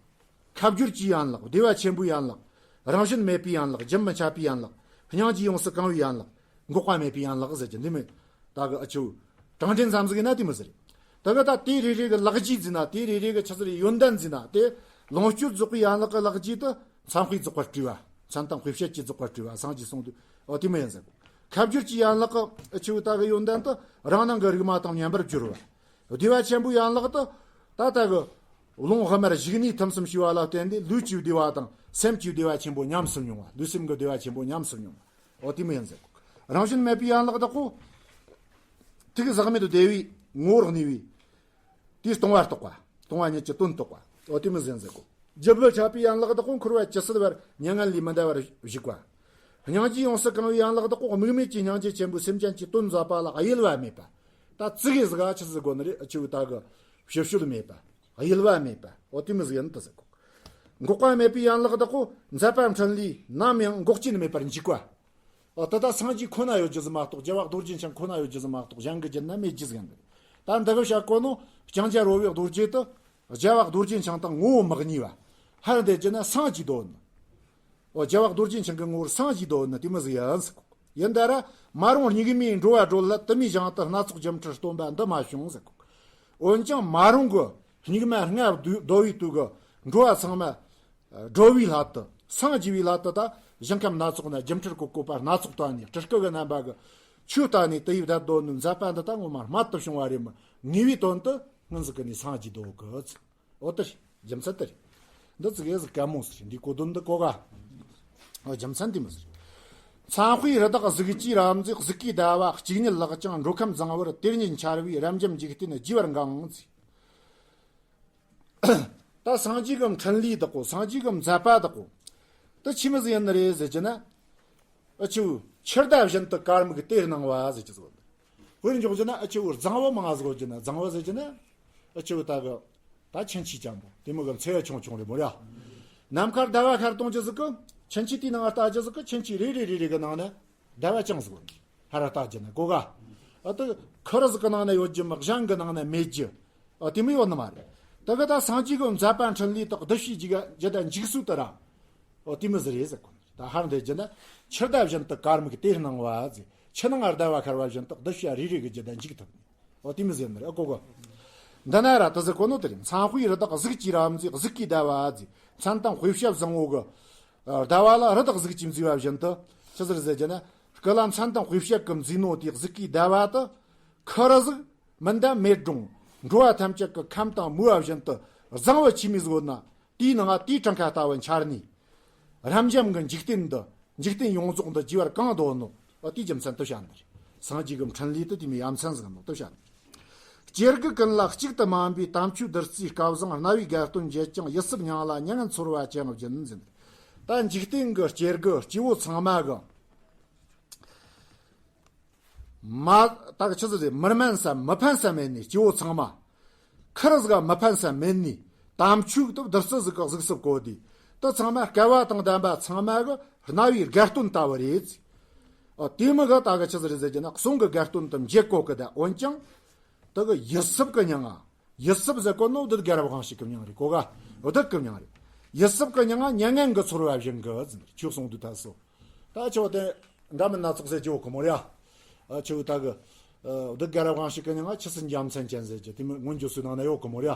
ཁ་བསྒྱུར་གྱི་ཡན་ལག་བདེ་བ་ཆེན་པོའི་ཡན་ལག་རང་བཞིན་མེད་པའི་ཡན་ལག་རྒྱུན་མི་འཆད་པའི་ཡན་ལག་སྙིང་རྗེས་ཡོངས་སུ་གང་བའི་ཡན་ལག་འགོག་པ་མེད་པའི་ཡན་ལག་ཟེར་གྱི་འདི་མོ། ད་གི་ཨ་ཆི་བོ་དྲང་འདྲེན་ཙམ་ཟིག་ཡིན་ན་དེ་མོ་ཟིག་རེད། ད་གི་ད་དེ་རེ་རེ་གི་ལག་རྗེས་ཟེར་ན། དེ་རེ་རེ་གི་ཆི་ཟིག་རེད། ཡོན་ཏན་ཟེར་ན། དེ་ལོངས་སྤྱོད་རྫོགས་པའི་ཡན་ལག་གི་ལག་རྗེས་དེ་མཚན་དཔེའི་རྫོགས་པ་སྤྲས་པ། མཚན་དང་དཔེ་བྱད་ཀྱི་རྫོགས་པ་སྤྲས་པ་སངས་རྒྱས་སོང་དུས། ཨོ་དེ་མོ་ཡིན་ཟེར་གོ་ཁ་བསྒྱུར་གྱི་ཡན་ལག་གི་ཨ་ཆི་བོ་ད་གི་ཡོན་ཏན་དེ་རང་སྣང་གི་རིག་མ་དང་མཉམ་པར་སྦྱོར་བ། བདེ་བ་ཆེན་པོའི་ཡན་ལག་ཏུ། ད་ལྟ་གི་རླུང་དབུ་མར་ཞུགས་ནས་ཐིམ་གསུམ་ཞུ་བ་ལ་བརྟེན་ཏེ་ལུས་ཀྱི་བདེ་བ་དང་སེམས་ཀྱི་བདེ་བ་ཆེན་པོ་ཉམས་སུ་མྱོང་བ། ལུས་སེམས་ཀྱི་བདེ་བ་ཆེན་པོ་ཉམས་སུ་མྱོང་བ། འོ་དེ་མོ་ཡིན་ཟེར། རང་བཞིན་མེད་པའི་ཡན་ལག་དག་གོ། ཐུགས་ཟག་མེད་དུ་བདེ་བའི་ངོ་བོར་གནས་པའི། དེས་སྟོང་པ་རྟོགས་པ། སྟོང་པ་ཉིད་ཀྱི་དོན་རྟོགས་པ། འོ་དེ་མོ་ཟེར་ཟེར་གོ་རྒྱུན་མི་འཆད་པའི་ཡན་ལག་དག་གོ་འཁོར་བ་ཇི་སྲིད་བར་མྱ་ངན་ལས་མི་འདའ་བར་བཞུགས་པ། སྙིང་རྗེས་ཡོངས་སུ་གང་བའི་ཡན་ལག་དག་གོ་དམིགས་མེད་ཀྱི་སྙིང་རྗེ་ཆེན་པོས་སེམས་ཅན་གྱི་དོན་མཛད་པ་ལ་གཡེལ་བ་མེད་པ། ད་ཙི་གེ་ཟིག་ག་ཆི་ཟིག་གོ་ནི་རེད། ཨ་ཆི་བོ་ད་གི་ཕྱི་བཤོལ་མེད་པ། གཡེལ་བ་མེད་པ། འོ་དེ་མོ་ཟིག་ཡིན་དུ་ཟེར་གོ་འགོག་པ་མེད་པའི་ཡན་ལག་དག་གོ་མཛད་པ་འཕྲིན་ལས་ནམ་ཡང་འགོག་རྐྱེན་མེད་པར་འཇུག་པ། འོ་ད་ལྟ་སངས་རྒྱས་ཁོ་ན་ཡོད་རྒྱུ་ཟིག་མ་གཏོགས། རྒྱལ་བ་རྡོ་རྗེ་འཆང་ཁོ་ན་ཡོད་རྒྱུ་ཟིག་མ་གཏོགས་གཞན་གྱི་རྒྱུད་ན་མེད་རྒྱུ་ཟིག་ཡིན། ད་འདི་གི་བཤད་གོ་ནོ་ལྕང་སྐྱ་རོལ་བའི་རྡོ་རྗེ་དེ་རྒྱལ་བ་རྡོ་རྗེ་འཆང་དང་ངོ་བོ་མི་གཉིས་པ། ཧར་འདི་རྒྱུ་ན་སངས་རྒྱས་དོ་ནི། འོ་རྒྱལ་བ་རྡོ་རྗེ་འཆང་གི་ངོ་བོར་སངས་རྒྱས་དོ་ནི་དེ་མོ་ཟིག་ཡིན་ཟེར་གོ་ཡིན་ད་ར་མ་རུངས་སྙིགས་མའི་འགྲོ་བ་སྒྲོལ་སླད་དུ་མའི་ཞིང་དུ་སྣ་ཚོགས་སྒྱུ་འཕྲུལ་སྟོན་པ་འདི་མ་བྱུང་ཟེར་གོ་འོན་ཀྱང་མ་རུངས་ཀྱི་སྙིགས་མ་ལྔ་བདོ་བའི་དུས་ཀྱི་འགྲོ་བ་ཚང་མ་སྒྲོལ་བའི་སླད་དུ། སངས་རྒྱས་པའི་སླད་དུ། ད་ཞིང་ཁམས་སྣ་ཚོགས་ན་སྒྱུ་འཕྲུལ་གྱི་བཀོད་པ་སྣ་ཚོགས་བསྟན་ནས། སྤྲུལ་སྐུ་གི་རྣམ་པ་གི་ཆོས་བསྟན་ནས་དེ་ཡི་བདག་དོན་ནི་མཛད་པ་འདི་ད་ངོ་མ་རྨད་དུ་བྱུང་བ་རེད་མོད། ངེས་པའི་དོན་དུ་སྔོན་ཟིག་གི་ནས་སངས་རྒྱས་དོ་གི། འོ་དེ་རེད། རྒྱུ་མཚན་དེ་རེད། འདི་ཙི་གེ་ཟིག་གད་མོ་ཟིག་རེད། འདི་གོ་དོན་འདི་གོ་ག་འོ་རྒྱུ་མཚན་དེ་མོ་ཟིག་རེད། མཚན་དཔེའི་རི་དྭགས་གཟུགས་ཀྱི་རབ་མཛེས། གཟུགས་ཀྱི་ཟླ་བ་གཅིག་ཉིད་ལག་ཀྱང་། འགྲོ་ཁམས་བཟང་བར་དེ་ཉིད་འཆར་བའི། རབ་འབྱམས་འཇིག་རྟེན་རྒྱས་པར་འགེངས་ཟེར། ད་སངས་རྒྱས་ཀྱི་འཕྲིན་ལས་དག་གོ། སངས་རྒྱས་ཀྱི་མཛད་པ་དག་གོ། ད་ཆི་མོ་ཟིག་ཡིན་ནི་རེད་ཟེར་གྱི་ན། ཨ་ཆུ། འཆི་བདག་བཞིན་དུ་དཀར་མིག་དེར་སྣང་བ་ཟེར་གྱི་ཟིག་ཡོད། དཔེར་འཇོག་རྒྱུ་ན་ཨ་ཆུ་རྫིང་བུ་མང་ཟིག་ཡོད་རྒྱུ་ན། རྫིང་བུ་ཟེར་གྱི་ན། ཨ་ཆུ་ད་གི། ད་ཆུན་ཆི་ཅན་པོ་དེ་མོ་གི་མཚེ་བ་ཆུང་ཆུང་རེད་མོ་ར། ནམ་མཁར་ཟླ་བ་ཤར་གཏོང་རྒྱུ་ཟིག་གི། ཆུན་ཆི་དེའི་ནང་ལྟ་རྒྱུ་ཟིག་གི། ཆུན་ཆི་རེ་རེ་རེ་རེ་གི་ནང་ན་ཟླ་བ་ཅང་ཟིག་ཡོད། ཧ་ར་ལྟ་རྒྱུ་ན་གོ་ག། ཨ་ད་ཁུ་རུ་ཟིག་གི་ནང་ན་ཡོད་རྒྱུ་མོ། གཞན་གི་ནང་ན་མེད་རྒྱུ། ཨ་དེ་མོ་ཡོད་ནི་མ་རེད། ད་གི་ད་སངས་རྒྱས་ཀྱི་མཛད་པ་འཕྲིན་ལས་དག་གི་གདུལ་བྱའི་རྒྱུད་ལ་འཇུག་ཚུལ་དེ་ར། ཨོ་དེ་མོ་ཟིག་རེད་ཟེར་གོ་ནི་རེད། ད་ཧར་འདི་བརྒྱུད་ན། འཆི་བདག་བཞིན་དུ་དཀར་མིག་དེར་སྣང་བ་ཟེར། ཆུ་ནང་ཟླ་བ་ཤར་བ་བཞིན་དུ་གདུལ་བྱ་རེ་རེ་གི་རྒྱུད་ལ་འཇུག་ཐུབ་ནི། ཨོ་དེ་མོ་ཟེར་ནི་རེད། ཨ་གོ་གོ། འདི་ན་ར་དེ་ཟེར་གོ་ནོ་དེ་རེད། མཚན་དཔེའི་རི་དྭགས་གཟུགས་ཀྱི་ར་བ་མཛེས། གཟུགས་ཀྱི་ཟླ་བ་ཟེར། མཚན་དང་དཔེ་བྱད་བཟང་བོ་གི། ཨ་ཟླ་བ་ལ་རི་དྭགས་གཟུགས་ཀྱིས་མཛེས་པ་བཞིན་དུ། ཆི་ཟིག་རེད་ཟེར་གྱི་ན། སྐུ་ལ་མཚན་དང་དཔེ་བྱད་ཀྱིས་མཛེས་ནོ་དེའི་གཟུགས་ཀྱི་ཟླ་བ་དེ། ཁུ་རུ་ཟིག་མི་འདའ་མེད་འགྲོ། འགྲོ་བ་ཐམས་ཅད་ཀྱི་ཁམས་དང་མོས་པ་བཞིན་དུ་བཟང་བོ་ཆི་མོ་ཟིག་ཡོད་ན། དེའི་ནང་ང་དེའི་གྲངས་ཀ་ལྟ་བུ་འཆར་ནས། རབ་འབྱམས་ཀྱི་འཇིག་རྟེན་འདི། འཇིག་རྟེན་ཡོངས་རྫོགས་འདི་རྒྱས་པར་གང་འདོད་ནོ། ཨ་དེའི་རྒྱུ་མཚན་དེ་བཤད་ནི་རེད། སངས་རྒྱས་ཀྱི་འཕྲིན་ལས་དེ་དེ་མོའི་ཡ་མཚན་ཟིག་ཡིན་ནོ་དེ་བཤད་ནི། སྐྱེ་རྒུ་ཀུན་ལ་གཅིག་ཏུ་སྨིན་པའི་དམ་ཆོས་བདུད་རྩིའི་སྐལ་བཟང་། རྣ་བའི་དགའ་སྟོན་བརྒྱད་ཀྱང་ཡིད་སྲིབ་མྱང་ལ། མྱ་ངན་ཚོར་བ་ཅི་ཡང་སྦྱིན་ཟེར། ད་འཇིག་རྟེན་གྱི་སྐྱེ་རྒུ་སྐྱེ་བོ་ཚང་མ་གི། མ། ད་གི་ཆི་ཟིག་རེད། མི་སྨིན་ས་མི་ཕན་ས་མེད་ནི་སྐྱེ་བོ་ཚང་མ། ཁུ་རུ་ཟིག་མི་ཕན་ས་མེད་ནི། དམ་ཆོས་དེ་བདུད་རྩི་ཟིག་གི་གཟུགས་སུ་བཀོད་དེ། དེ་ཚང་མ་སྐལ་བ་དང་ལྡན་པ་ཚང་མ་གི་རྣ་བའི་དགའ་སྟོན་ལྟ་བུ་རེད། ཨ་དེ་མོ་གི་ད་གི་ཆི་ཟིག་རེད་ཟེར་གྱི་ན། གསུང་གི་དགའ་སྟོན་དེ་འཇལ་གོ་གི། ད་འོན་ཀྱང་དེ་གི་ཡིད་སྲིབ་གི་མྱང་ང་། ཡིད་སྲིབ་ཟེར་གོ་ནོ་བདུད་རྒྱལ་རབས་དབང་ཕྱུག་གི་མྱིང་རེད་གོ་ག། བདུད་གི་མྱིང་རེད། ཡིད་སྲིབ་གི་མྱང་ང་མྱ་ངན་གྱིས་ཚོར་བ་བཞིན་གི་ཟེར། ཆོས་གསུང་དུས་ཐ་སོ། ད་ཆོ་དེ་འདྲ་མིན་སྣ་ཚོགས་ཟེར་གྱི་ཡོད་གི་མོ་ར། ཨ་ཆོ་ད་གི། ཨ་བདུད་རྒྱལ་རབས་དབང་ཕྱུག་གི་མྱིང་ང་ཆུ་སྲིན་རྒྱལ་མཚན་ཅན་ཟེར་གྱི་དེ་མོ་མངོན་བརྗོད་སྲོལ་ནང་ན་ཡོད་གི་མོ་ར།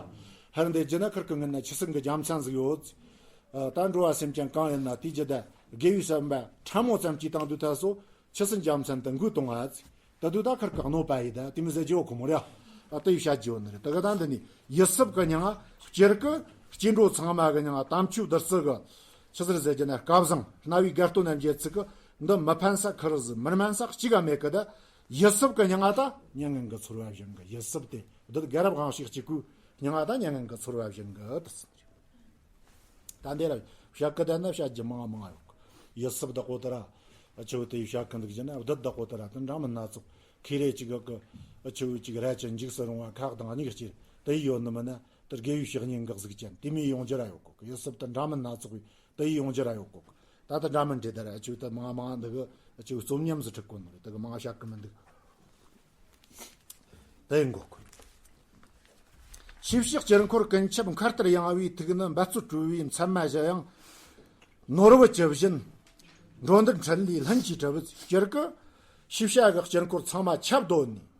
ཧར་འདི་བརྒྱུད་ན་ཁུར་གི་སྔུན་ན་ཆུ་སྲིན་གི་རྒྱལ་མཚན་ཟིག་ཡོད། ཨ་ད་འགྲོ་བ་སེམས་ཅན་གང་ཡིན་ན་དེའི་རྒྱུད་ད་དགེ་བའི་བསམ་པ་ཕྲ་མོ་ཙམ་གྱིས་བཏང་དུས་ཐ་སོ། ཆུ་སྲིན་རྒྱལ་མཚན་དེ་མགོས་གཏོང་ང་། ད་དུང་ད་ཁུར་གི་གནོད་པ་ཡི་ད་དེ་མོ་ཟེར་གྱི་ཡོད་གི་མོ་ར། ཨ་དེ་ཡི་བཤད་རྒྱུ་ཡོད་ནི་རེད། ད་གི་ད་འདི་ནི་ཡིད་སྲིབ་གི་མྱང་ང་། སྐྱེ་རྒུ་སྐྱེ་འགྲོ་ཚང་མ་གི་མྱང་ང་། དམ་ཆོས་བདུད་རྩི་གི་ཆི་ཟིག་རེད་ཟེར་གྱི་ན། སྐལ་བཟང་རྣ་བའི་དགའ་སྟོན་རྣམས་བརྒྱད་ཚིག་གི་འདི་མི་ཕན་ས་ཁུ་རུ་ཟིག་མི་སྨིན་ས་གཅིག་ག་མེད་གི། ད་ཡིད་སྲིབ་གི་མྱང་ང་ད་མྱ་ངན་གྱིས་ཚོར་བ་བཞིན་གི། ཡིད་སྲིབ་དེ་བདུད་རྒྱལ་རབས་དབང་ཕྱུག་གཅིག་པུའི་མྱང་ང་ད་མྱ་ངན་གྱིས་ཚོར་བ་བཞིན་གི་དེ་ཟེར། ད་འདི་ལ་བཤད་གི་ད་ན་བཤད་རྒྱུ་མང་མང་ཡོད་གི། ཡིད་སྲིབ་བདག་པོ་དེ་ར་ཨ་ཆུ་དེ་བཤད་གི་འདུག་རྒྱུ་ན། བདུད་བདག་པོ་དེ་ར་དེ་འདྲ་མིན་སྣ་ཚོགས་ཁེ་རེ་ཅིག་གི་ཨ་ཆུ་ཅིག་ར་ཅན་འཇིགས་སུ་རུང་བ་ཁག་དང་སྙིགས་སྐྱེལ་དེ་ཡི་ཡོད་ནི་མིན་ན། དེ་དགེ་བའི་བཤེས་གཉེན་གི་གཟུགས་ཅན་དེ་མོའི་ཡོང་རྒྱུ་ར་ཡོད་གོ་གི། ཡིད་སྲིབ་དེ་འདྲ་མིན་སྣ་ཚོགས་པའི་དེ་ཡི་ཡོང་རྒྱུ་ར་ཡོད་གོ་གི། ད་དེ་འདྲ་མིན་འདྲེ་དེ་ར་ཨ་ཆུ་དེ་མང་མང་འདུག་གི། ཨ་ཆུ་རྩོམ་ཉམས་སུ་ཁྲིད་གོ་ནི་རེད། དེ་གི་མང་བཤད་གི་མི་འདུག་དེ་ཡིན་གོ་གི། ཤེས་བྱའི་དཀྱིལ་འཁོར་ཀུན་ཁྱབ་མཁའ་ལྟར་ཡངས་པའི་ཐིག་ནི། འབད་རྩོལ་སྤྲོས་པའི་མཚན་མ་གཞི་ཡང་། ནོར་བུ་ཇི་བཞིན་འགྲོ་འདིར་འཕྲིན་ལས་ལྷུན་གྱིས་གྲུབ། སྤྱིར་གི་ཤེས་བྱ་གི་དཀྱིལ་འཁོར་ཚང་མ་ཁྱབ་བསྡད་ནས།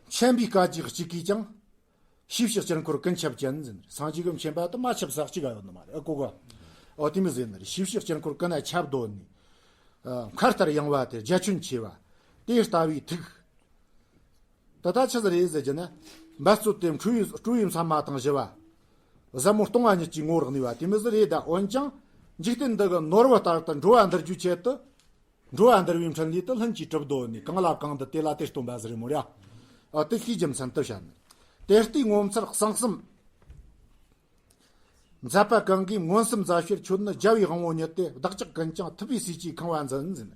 མཁྱེན་པའི་སྐད་ཅིག་གཅིག་གིས་ཀྱང་། ཤེས་བྱའི་དཀྱིལ་འཁོར་ཀུན་ཁྱབ་ཅན་ཟེར། སངས་རྒྱས་ཀྱི་མཁྱེན་པ་དེ་མ་ཁྱབ་ས་གཅིག་ག་ཡོད་ནི་མ་རེད། ཨ་གོ་ག། ཨོ་དེ་མོ་ཟེར་ནི་རེད། ཤེས་བྱའི་དཀྱིལ་འཁོར་ཀུན་ན་ཁྱབ་བསྡད་ནས། ཨ་མཁའ་ལྟར་ཡངས་པ་དེ། རྒྱ་ཁྱོན་ཆེ་བ། དེ་ལྟ་བུའི་ཐིག་ད་ལྟ་ཆི་ཟིག་རེད་ཟེར་གྱི་ན། འབད་རྩོལ་དེ་སྤྲོས་པའི་སྤྲོས་པའི་མཚན་མ་དང་བཞི་བ། ཟབ་མོ་སྟོང་པ་ཉིད་ཀྱི་ངོ་བོར་གནས་པ་དེ་མོ་ཟིག་རེད། ད་འོན་ཀྱང་འཇིག་རྟེན་འདི་གི་ནོར་བུ་ལྟར་དུ་འགྲོ་བ་འདུལ་རྒྱུའི་ཆེད་དུ། འགྲོ་བ་འདུལ་བའི་འཕྲིན་ལས་དེ་ལྷུན་གྱིས་གྲུབ་བསྡད་ནས། གང་ལ་གང་འདུལ་དེ་ལ་དེ་སྟོན་པ་ཟིག་རེད་མོ་ར། ཨ་དེ་ཤེས་རྒྱུ་མཚན་དུ་བཤད་ནས། དེ་ལྟའི་ངོ་མཚར་གསང་གསུམ་མཛད་པ་གང་གིས་མངོན་སུམ་མཛད་ཕྱིར། ཁྱོད་ནི་རྒྱལ་བའི་དབང་པོ་ཉིད་དེ། བདག་ཅག་ཀུན་ཀྱང་ཐུབ་པའི་སྲས་ཀྱིས་ཁེངས་པ་འཛིན་ཟེར།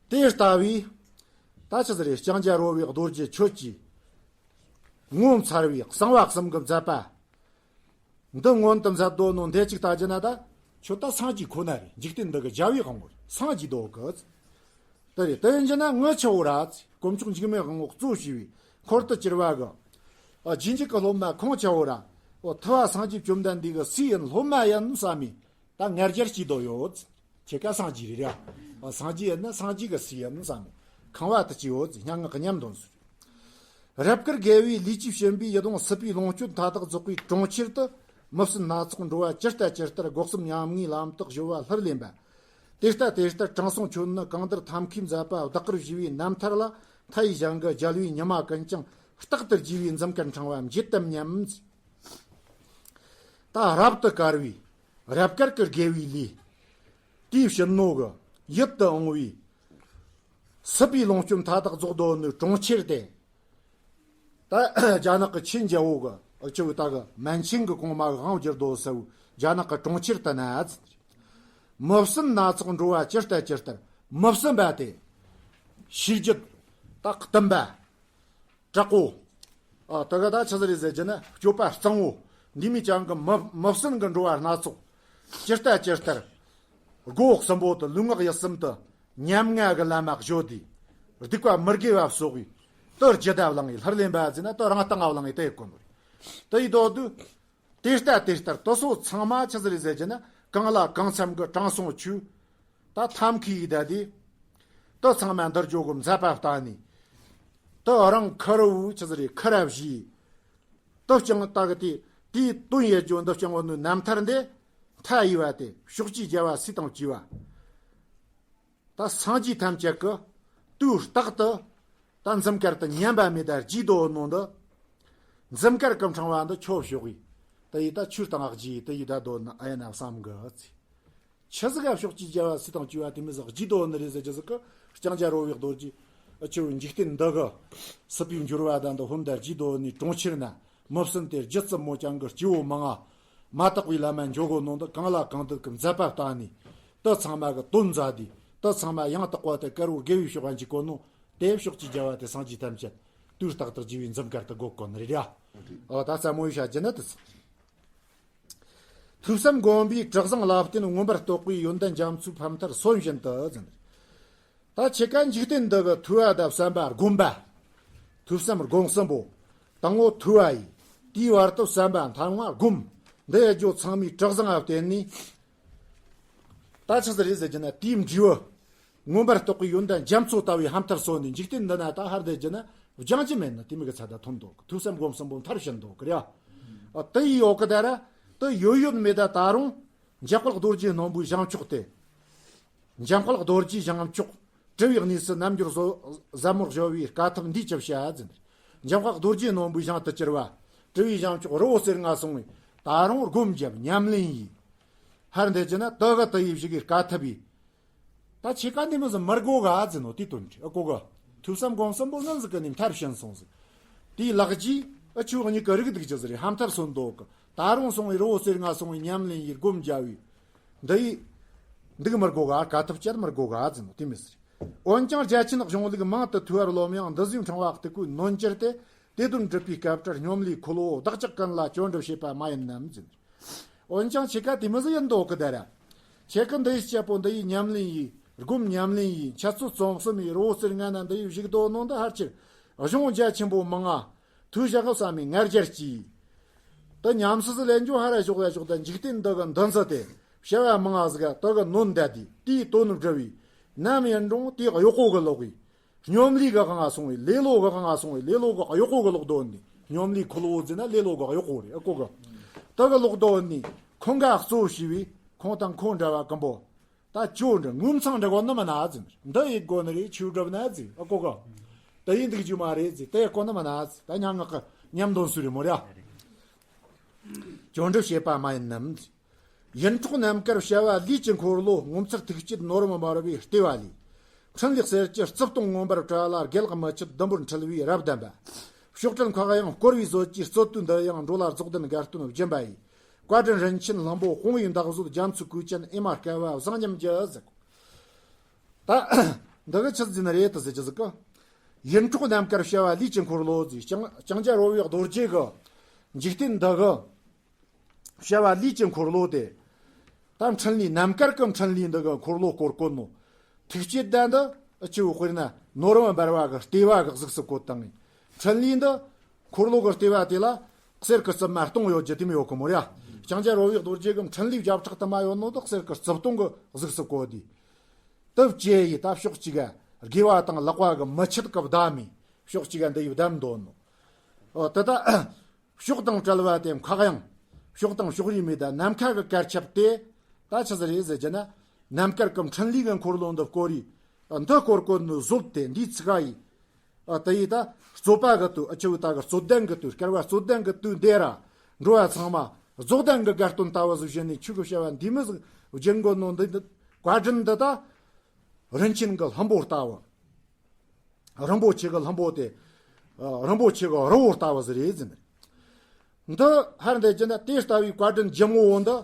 དེ་ལྟ་བུའི་ད་ཆི་ཟིག་རེད། ལྕང་སྐྱ་རོལ་པའི་རྡོ་རྗེ་ཁྱོད་ཀྱིས་ངོ་མཚར་བའི་གསང་བ་གསུམ་གྱི་མཛད་པ་འདི་མངོན་དུ་མཛད་དོ་ནོ་འདི་ཅིག་ལྟ་རྒྱུ་ན། ད་ཁྱོད་ད་སངས་རྒྱས་ཁོ་ན་རེད། འཇིག་རྟེན་འདི་གི་རྒྱལ་བའི་དབང་པོ་རེད། སངས་རྒྱས་དོ་གི། དེ་རེད། དེ་ཡིན་རྒྱུ་ན་ངི་ཆི་བོ་ར་ཟེར། དཀོན་མཆོག་འཇིགས་མེད་དབང་པོ་གཙོ་བྱས་པའི་འཁོར་དུ་གྱུར་པ་གི། ཨ་རྗེས་འཇུག་གི་སློབ་མ་ཁོང་ཆི་བོ་ར། འོ་ཐུབ་པ་སངས་རྒྱས་བཅོམ་ལྡན་འདས་ཀྱི་སྲས་ཡིན་སློབ་མ་ཡིན་བསམ་མི་ད་ང་རྒྱལ་སྐྱེས་དོ་ཡོད། ཁྱེད་ཀ་སངས་རྒྱས་རེད་ར། ཨ་སངས་རྒྱས་ཡིན་ན་སངས་རྒྱས་ཀྱི་སྲས་ཡིན་བསམ་མི་ཁེངས་པ་དུ་སྐྱེས་ཡོད་ཟེར། སྙན་ངག་གི་ཉམས་འདོན་ཟེར། རབ་དཀར་དགེ་བའི་ལས་ཀྱིས་བྱིན་པའི་ཡིད་འོང་སྲིད་པའི་ལོངས་སྤྱོད་མཐའ་དག་རྫོགས་པའི་གྲོང་ཁྱེར་དུ། མི་སྲིད་སྣ་ཚོགས་འགྲོ་བ་ཇི་ལྟ་ཇི་ལྟར། སྒོ་གསུམ་ཉམས་ངའི་ལམ་དུ་གཞོལ་བ་ལྷུར་ལེན་པ། དེ་ལྟ་དེ་ལྟར་དྲང་སྲོང་ཁྱོད་ནི་གང་འདིར་ཐབས་མཁས་མཛད་པ་བདག་གིར་ཞུས་པའི་རྣམ་ཐར་ལ། མཐའ་ཡས་གཞན་གྱི་རྒྱལ་བའི་ཉི་མ་ཀུན་ཀྱང་རྟག་ཏུ་རྒྱས་པའི་འཛུམ་དཀར་འཕྲེང་བ་འབྱེད་དམ་སྙམ། ད་རབ་ཏུ་དཀར་བའི་རབ་དཀར་གྱི་དགེ་བའི་ལས་དེའི་བྱིན་ནོ་གི་ཡིད་དུ་འོང་བའི་སྲིད་པའི་ལོངས་སྤྱོད་མཐའ་དག་རྫོགས་དོ་ནི་གྲོང་ཁྱེར་དེ། ད་རྒྱ་ནག་གི་ཆིན་རྒྱལ་པོ་གི་ ཨ་ཆུ་བོ་ད་གི་མན་ཆིང་གི་གོང་མ་གི་དབང་བསྒྱུར་དོ་ཟེར་བོ་རྒྱ་ནག་གི་གྲོང་ཁྱེར་དུ་ན་ཟེར། མི་བསྲུན་སྣ་ཚོགས་འགྲོ་བ་ཇི་ལྟར་ཇི་ལྟར་མི་བསྲུན་པ་དེ། ཤེས་རྒྱུད་ད་གཏུམ་པ། དྲག་པོ། ཨ་ད་ག་ད་ཆི་ཟིག་རེད་ཟེར་རྒྱུ་ན་སྤྱོད་པ་གཙང་བོ། འདི་མི་ཅང་གི་མི་མི་བསྲུན་གི་འགྲོ་བ་སྣ་ཚོགས། ཇི་ལྟར་ཇི་ལྟར། སྒོ་གསུམ་པོ་དུ་ལུས་ངག་ཡིད་གསུམ་དུ་ཉམ་ང་གི་ལམ་མ་བཞོ་དེ། སྡིག་པ་མི་དགེ་བ་སོགས་ཀྱི་དུ་རྒྱུད་ད་བླངས་ཡི་ལྷུར་ལེན་པ་ཟེར་ན་དུ་རང་སྟེང་ང་བླངས་ཡི་དེ་ཡི་གོ་ནོ་རེད། དུ་ཡི་དོ་དུ། དེ་ལྟ་དེ་ལྟར་དུ་སོ་ཚང་མ་ཆི་ཟིག་རེད་ཟེར་རྒྱུ་ན་གང་ལ་གང་འཚམ་གི་དྲང་སྲོང་ཆུ། ད་ཐམ་ཁི་ཡི་ད་དེ། དུ་ཚང་མ་འདིར་འཇོག་གི་མཛད་པ་བསྟན་ནས། དུ་རང་ཁུར་བོ་ཆི་ཟིག་རེད་ཁུར་བཞི། དུ་ལྕང་ད་གི་དེ་དེའི་དོན་ཡེ་ཇོ་འདི་ལྕང་བོ་ནུ་རྣམ་ཐར་འདི། མཐའ་ཡི་བ་དེ་ཕྱོགས་ཀྱི་རྒྱལ་བ་སྲས་དང་བཅས་པ། ད་སངས་རྒྱས་ཐམས་ཅད་ཀྱི་དུས་རྟག་ཏུ་ད་འཛུམ་དཀར་དུ་ཉན་པ་མེད་ད་རྒྱས་དོ་ནོ་འདི། འཛུམ་དཀར་གི་འཕྲེང་བ་འདི་ཁྱོད་ཕྱོགས་ཡི། དུ་ཡི་ད་ཆུ་དང་རྒྱས་དུ་ཡི་ད་དོ་ན་ཨ་ཡ་ན་བསམ་གི་ཚེ། ཆི་ཟིག་ག་ཕྱོགས་ཀྱི་རྒྱལ་བ་སྲས་དང་བཅས་པ་དེ་མི་ཟིག་རྒྱས་དོ་ནི་རེད་ཟེར་རྒྱུ་ཟིག་གི་ལྕང་སྐྱ་རོ་བའི་རྡོ་རྗེ་ཨ་ཆུ་འཇིག་རྟེན་འདི་གི་སྲིད་པའི་འབྱོར་བ་དང་འདི་ཧོན་ད་རྒྱས་དོ་ནི་གྲོང་ཁྱེར་ན། མི་བསྲུན་ཏེ་རྒྱུད་ཙམ་མོ་ཅང་གི་སྐྱེ་བོ་མང་ང་། མ་དག་པའི་ལམ་མ་འཇོག་གོ་ནོ་འདི་གང་ལ་གང་འདུལ་གྱི་མཛད་པ་བསྟན་ནས། དུ་ཚང་མ་གི་དོན་མཛད་དེ་དུ་ཚང་མ་ཡང་དག་པ་དེ་དཀར་བོ་དགེ་བའི་ཕྱོགས་ལ་འཇུག་གོ་ནོ། དེ་ཕྱོགས་ཀྱི་རྒྱལ་བ་དེ་སངས་རྒྱས་ཐམས་ཅད་དུས་རྟག་ཏུ་རྒྱས་པའི་འཛུམ་དཀར་དུ་འགོད་གོ་ནི་རེད་ཡ། ཨོ་ད་རྩ་མོ་ཡི་བྱ་རྒྱུ་ནི་དུ། ཐོས་བསམ་སྒོམ་པའི་གྲུ་གཟིངས་ལ་བརྟེན་མངོན་པར་རྟོགས་པའི་ཡོན་ཏན་རྒྱ་མཚོའི་ཕ་མཐར་སོན་བཞིན་དུ་ཟེར། ད་ཆེ་ཀ་འཇིག་རྟེན་འདི་གི་ཐོས་པ་དང་བསམ་པ་སྒོམ་པ། ཐོས་བསམ་སྒོམ་གསུམ་པོ། དང་པོ་ཐོས་པ་ཡིས། དེའི་བར་དུ་བསམ་པ་མཐའ་མ་སྒོམ། འདི་ཡི་རྒྱུ་ཚང་མའི་གྲུ་གཟིངས་ལ་བརྟེན་ནས། ད་ཆི་ཟིག་རེད་ཟེར་རྒྱུ་ན་དེའི་འབྲས་བུ། མངོན་པར་རྟོགས་པའི་ཡོན་ཏན་རྒྱ་མཚོ་ལྟ་བུའི་ཕ་མཐར་སོན་ནས་འཇིག་རྟེན་འདི་ན་ད་ཧར་བསྡད་རྒྱུ་ན་སྦྱང་རྒྱུ་མེད་ན་དེ་མི་གི་ཚད་ད་ཐོན་འདུག་ཐོས་བསམ་སྒོམ་གསུམ་པོ་མཐར་ཕྱིན་འདུག་གི་རེད། ཨ་དེ་ཡི་འོག་གི་ད་ར་དེ་ཡོད་ཡོད་མེད་ད་ད་རུང་། འཇམ་དཔལ་རྡོ་རྗེ་སྣུམ་པོའི་བྱང་ཕྱོགས་ཏེ། འཇམ་དཔལ་རྡོ་རྗེའི་བྱང་ཕྱོགས། དྲི་བའི་གནས་སུ་རྣལ་འབྱོར་ཟབ་མོར་གཞོལ་བའི་དཀའ་ཐུབ་འདིས་ཅི་བྱ་ཟེར། འཇམ་དཔལ་རྡོ་རྗེ་སྣུམ་པོའི་བྱང་དུ་གྱུར་པ། དྲི་བའི་བྱང་ཕྱོགས་རི་བོ་རྩེ་ལྔ་སོང་བས་ད་རུང་སྒོམ་བརྒྱབ་ཉམས་ལེན་ཡིས། ཧར་འདི་ཅི་ན་དུ་གི་དུ་ཡི་བཞི་གི་དཀའ་ཐུབ་ཡིས། ད་ཆེ་ཀ་འདི་མི་ཟིག་མི་དགོ་ག་ཟེར་ནོ་དེ་དོན་དྲི་ཨ་གོ་ག་ཐོས་བསམ་སྒོམ་གསུམ་པོ་ངན་ཟིག་གི་ནི་མཐར་ཕྱིན་སོང་ཟིག་དེའི་ལག་རྗེས་ཨ་ཆུ་གཉིས་ཀ་རིག་སྡུག་ཅི་ཟིག་རེད་ཕ་མཐར་སོན་འདུག་གི་ད་རུང་སོང་བའི་རི་བོ་རྩེ་ལྔ་སོང་བའི་ཉམས་ལེན་ཡིས་སྒོམ་བརྒྱབ་བས། འདི་ཡི། འདུག་མི་དགོ་ག་དཀའ་ཐུབ་སྤྱད་མི་དགོ་ག་ཟེར་ནོ་དེ་མི་ཟིག་འོན་ཀྱང་རྒྱ་ཆེན་གཞུང་ལུགས་མང་དུ་ཐོས་པར་རློམ་ཡང་འདི་ཟིག་ཕྲེང་བ་སྟེ་ཀུན་ནོན་གྱུར་ཏེ། དེ་དོན་སྒྲུབ་པའི་སྐབས་འཕྲལ་སྙོམ་ལས་འཁོར་ལོ་བདག་ཅག་ཀུན་ལ་སྐྱོན་འགྲུབ་བྱེད་པ་མ་ཡིན་ནམ་ཟེར། འོན་ཀྱང་ཆེ་ཀ་དེ་མི་ཟིག་ཡིན་འདུག་གི་ད་ར། ཆེ་ཀ་འདི་ཡི་སྐྱེ་བོ་འདི་ཡི་ཉམས་ལེན་ཡིས་སྒོམ་ཉམས་ལེན་ཡིས་འཆད་རྩོད་རྩོམ་གསུམ་ཡིས་རི་བོ་རྩེ་ལྔ་ན་འདི་ཡི་བཞུགས་དོ་ནོ་འདི་ཧར་ཆེར་གཞུང་རྒྱ་ཆེན་པོ་མང་ང་། ཐོས་བྱ་གི་བསམ་མི་ངར་རྒྱལ་གྱིས། དུ་ཉམས་སུ་ལེན་རྒྱུ་ཧ་ར་ཞོག་ཡ་ཞོག་ད་འཇིག་རྟེན་འདི་གི་འདུ་འཛི་སྟེ་བྱ་བ་མང་ང་ཟིག་དུ་གི་ནོན་བསྡད་དེ་དེའི་དོན་བསྒྲུབ་བས་ནམ་ཡིན་རུང་དེའི་གཡོག་པོ་གི་ལོག་གིས། སྙོམ་ལས་གི་དབང་ང་སོང་བའི་ལེ་ལོ་གི་དབང་ང་སོང་བའི་ལེ་ལོ་གི་གཡོག་པོ་གི་ལོག་དོན་ནི་སྙོམ་ལས་འཁོར་ལོ་ཟེར་ན་ལེ་ལོ་གི་གཡོག་པོ་རེད་ཨ་གོ་གི་དེ་གི་ལོག་དོན་ནི་ཁོང་ག་གཙོ་བྱས་པའི་ཁོང་དང་ཁོང་འདྲ་བ་ཀུན་པོ་ད་ཅོ་འདྲ་ངོ་མཚང་འདྲ་གོ་ནི་མ་ན་ཟིན་འདི་ཡི་གོ་ནི་རེད་ཆོས་སྒྲུབ་ན་ཟིན་ཨ་གོ་གི་དེ་ཡིན་འདུག་རྒྱུ་མ་རེད་ཟིན་དེ་ཡི་གོ་ནི་མ་ན་ཟིན་ད་ཉང་ངག་གི་ཉམས་འདོན་སུ་རེད་མོ་ར་ཅོ་འདྲ་བྱེད་པ་མ་ཡིན་ནམ། ཡིད་འཕྲོག་རྣམ་དཀར་བྱ་བ་ལས་ཀྱི་འཁོར་ལོ་ངོ་མཚར་ཐུགས་བསྐྱེད་ནོར་བུ་འབར་བའི་ལྟེ་བ་ལས། འཕྲིན་ལས་གསེར་གྱི་རྩིབས་སྟོང་མངོན་པར་བཀྲ་ལ་དགེ་ལེགས་མི་ཕྱེད་ཟླུམ་པོར་འཁྲིལ་བའི་རབ་ལྡན་པ། ཕྱོགས་བྲལ་འཁོར་གཡང་བསྐོར་བའི་མཛོད་ཀྱི་རྩོད་དུས་འདི་ཡང་འགྲོ་ལ་རྫོགས་ལྡན་དགའ་སྟོན་སྦྱིན་པ་ཡི། བཀའ་དྲིན་རིན་ཆེན་ལྷུན་པོ་དཔུང་བའི་འདག་བཟོད་རྒྱ་མཚོའི་གོས་ཅན་ཨེ་མ་སྐལ་བ་བཟང་ཉམས་ཀྱི་ཟེར། ད། འདི་གི་ཆི་ཟིན་རེད་དུ་ཟེར་གྱི་ཟིག་གི་ཡིད་འཕྲོག་རྣམ་དཀར་བྱ་བ་ལས་ཀྱི་འཁོར་ལོ་ཟིག་ལྕང་ལྕང་སྐྱ་རོལ་བའི་རྡོ་རྗེ་གི་འཇིག་རྟེན་འདི་གི་བྱ་བ་ལས་ཀྱི་འཁོར་ལོ་དེ། ད་འཕྲིན་ལས་རྣམ་དཀར་གི་འཕྲིན་ལས་འདི་གི་འཁོར་ལོ་བསྐོར་གོ་ནོ། ཐུགས་བསྐྱེད་ལྡན་འདི་ཨ་ཆུ་དཔེར་ན་ནོར་བུ་འབར་བ་གི་ལྟེ་བ་གི་གཟུགས་སུ་བཀོད་བཏང་ངས། འཕྲིན་ལས་འདི་འཁོར་ལོ་གི་ལྟེ་བ་དེ་ལ་གསེར་གི་རྩིབས་མ་སྟོང་ཡོད་རྒྱུ་དེ་མི་ཡོད་གི་མོ་ར། ལྕང་སྐྱ་རོལ་བའི་རྡོ་རྗེ་གི་འཕྲིན་ལས་བརྒྱ་ཕྲག་དུ་མ་ཡོད་ནོ་དེ་གསེར་གི་རྩིབས་སྟོང་གི་གཟུགས་སུ་བཀོད་དེ། དུ་བཅས་ཡི་ད་ཕྱོགས་གཅིག་ག་དགེ་བ་དང་ལེགས་པ་གི་མི་ཆད་གི་བསྡམས་མི་ཕྱོགས་གཅིག་ག་འདི་ཡི་བསྡམས་འདོད་ནོ། ཨོ་དེ་ད། ཕྱོགས་དང་བྲལ་བ་དེ་མཁའ་དབྱིངས། ཕྱོགས་དང་ཕྱོགས་རིས་མེད་ད་ནམ་མཁའ་གི་གར་ཁྱབ་སྟེ། ད་ཆི་ཟིག་རེད་ཟེར་རྒྱུ་ན། རྣམ་དཀར་གི་འཕྲིན་ལས་གི་འཁོར་ལོ་འདི་བསྐོར་རི། འདི་བསྐོར་གོ་ནི་བཟོད་དེ་འདིའི་ཚིག་ཡིས། ཨ་དེ་ཡིས་ད་རྩོད་པ་གི་དུས་ཨ་ཆུ་བོ་ད་གི་རྩོད་ལྡན་གི་དུས་སྐལ་བ་རྩོད་ལྡན་གི་དུས་འདི་ར། འགྲོ་བ་ཚང་མ་རྫོགས་ལྡན་གི་དགའ་སྟོན་ལྟ་བུ་ཟིག་བཞིན་ནས་ཆོས་གི་བྱ་བ་འདི་མི་ཟིག་སྦྱིན་གོ་ནོ་འདི་འདི་བཀའ་དྲིན་འདི་ད། རིན་ཆེན་གི་ལྷུན་པོ་ལྟ་བུ། རིན་པོ་ཆེ་གི་ལྷུན་པོ་དེ། རིན་པོ་ཆེ་གི་རི་བོ་ལྟ་བུ་ཟིག་རེད་ཟེར། འདི་ཧར་འདི་ཀྱི་ན་དེ་ལྟ་བུའི་བཀའ་དྲིན་ཇི་མོ་བོ་འདི་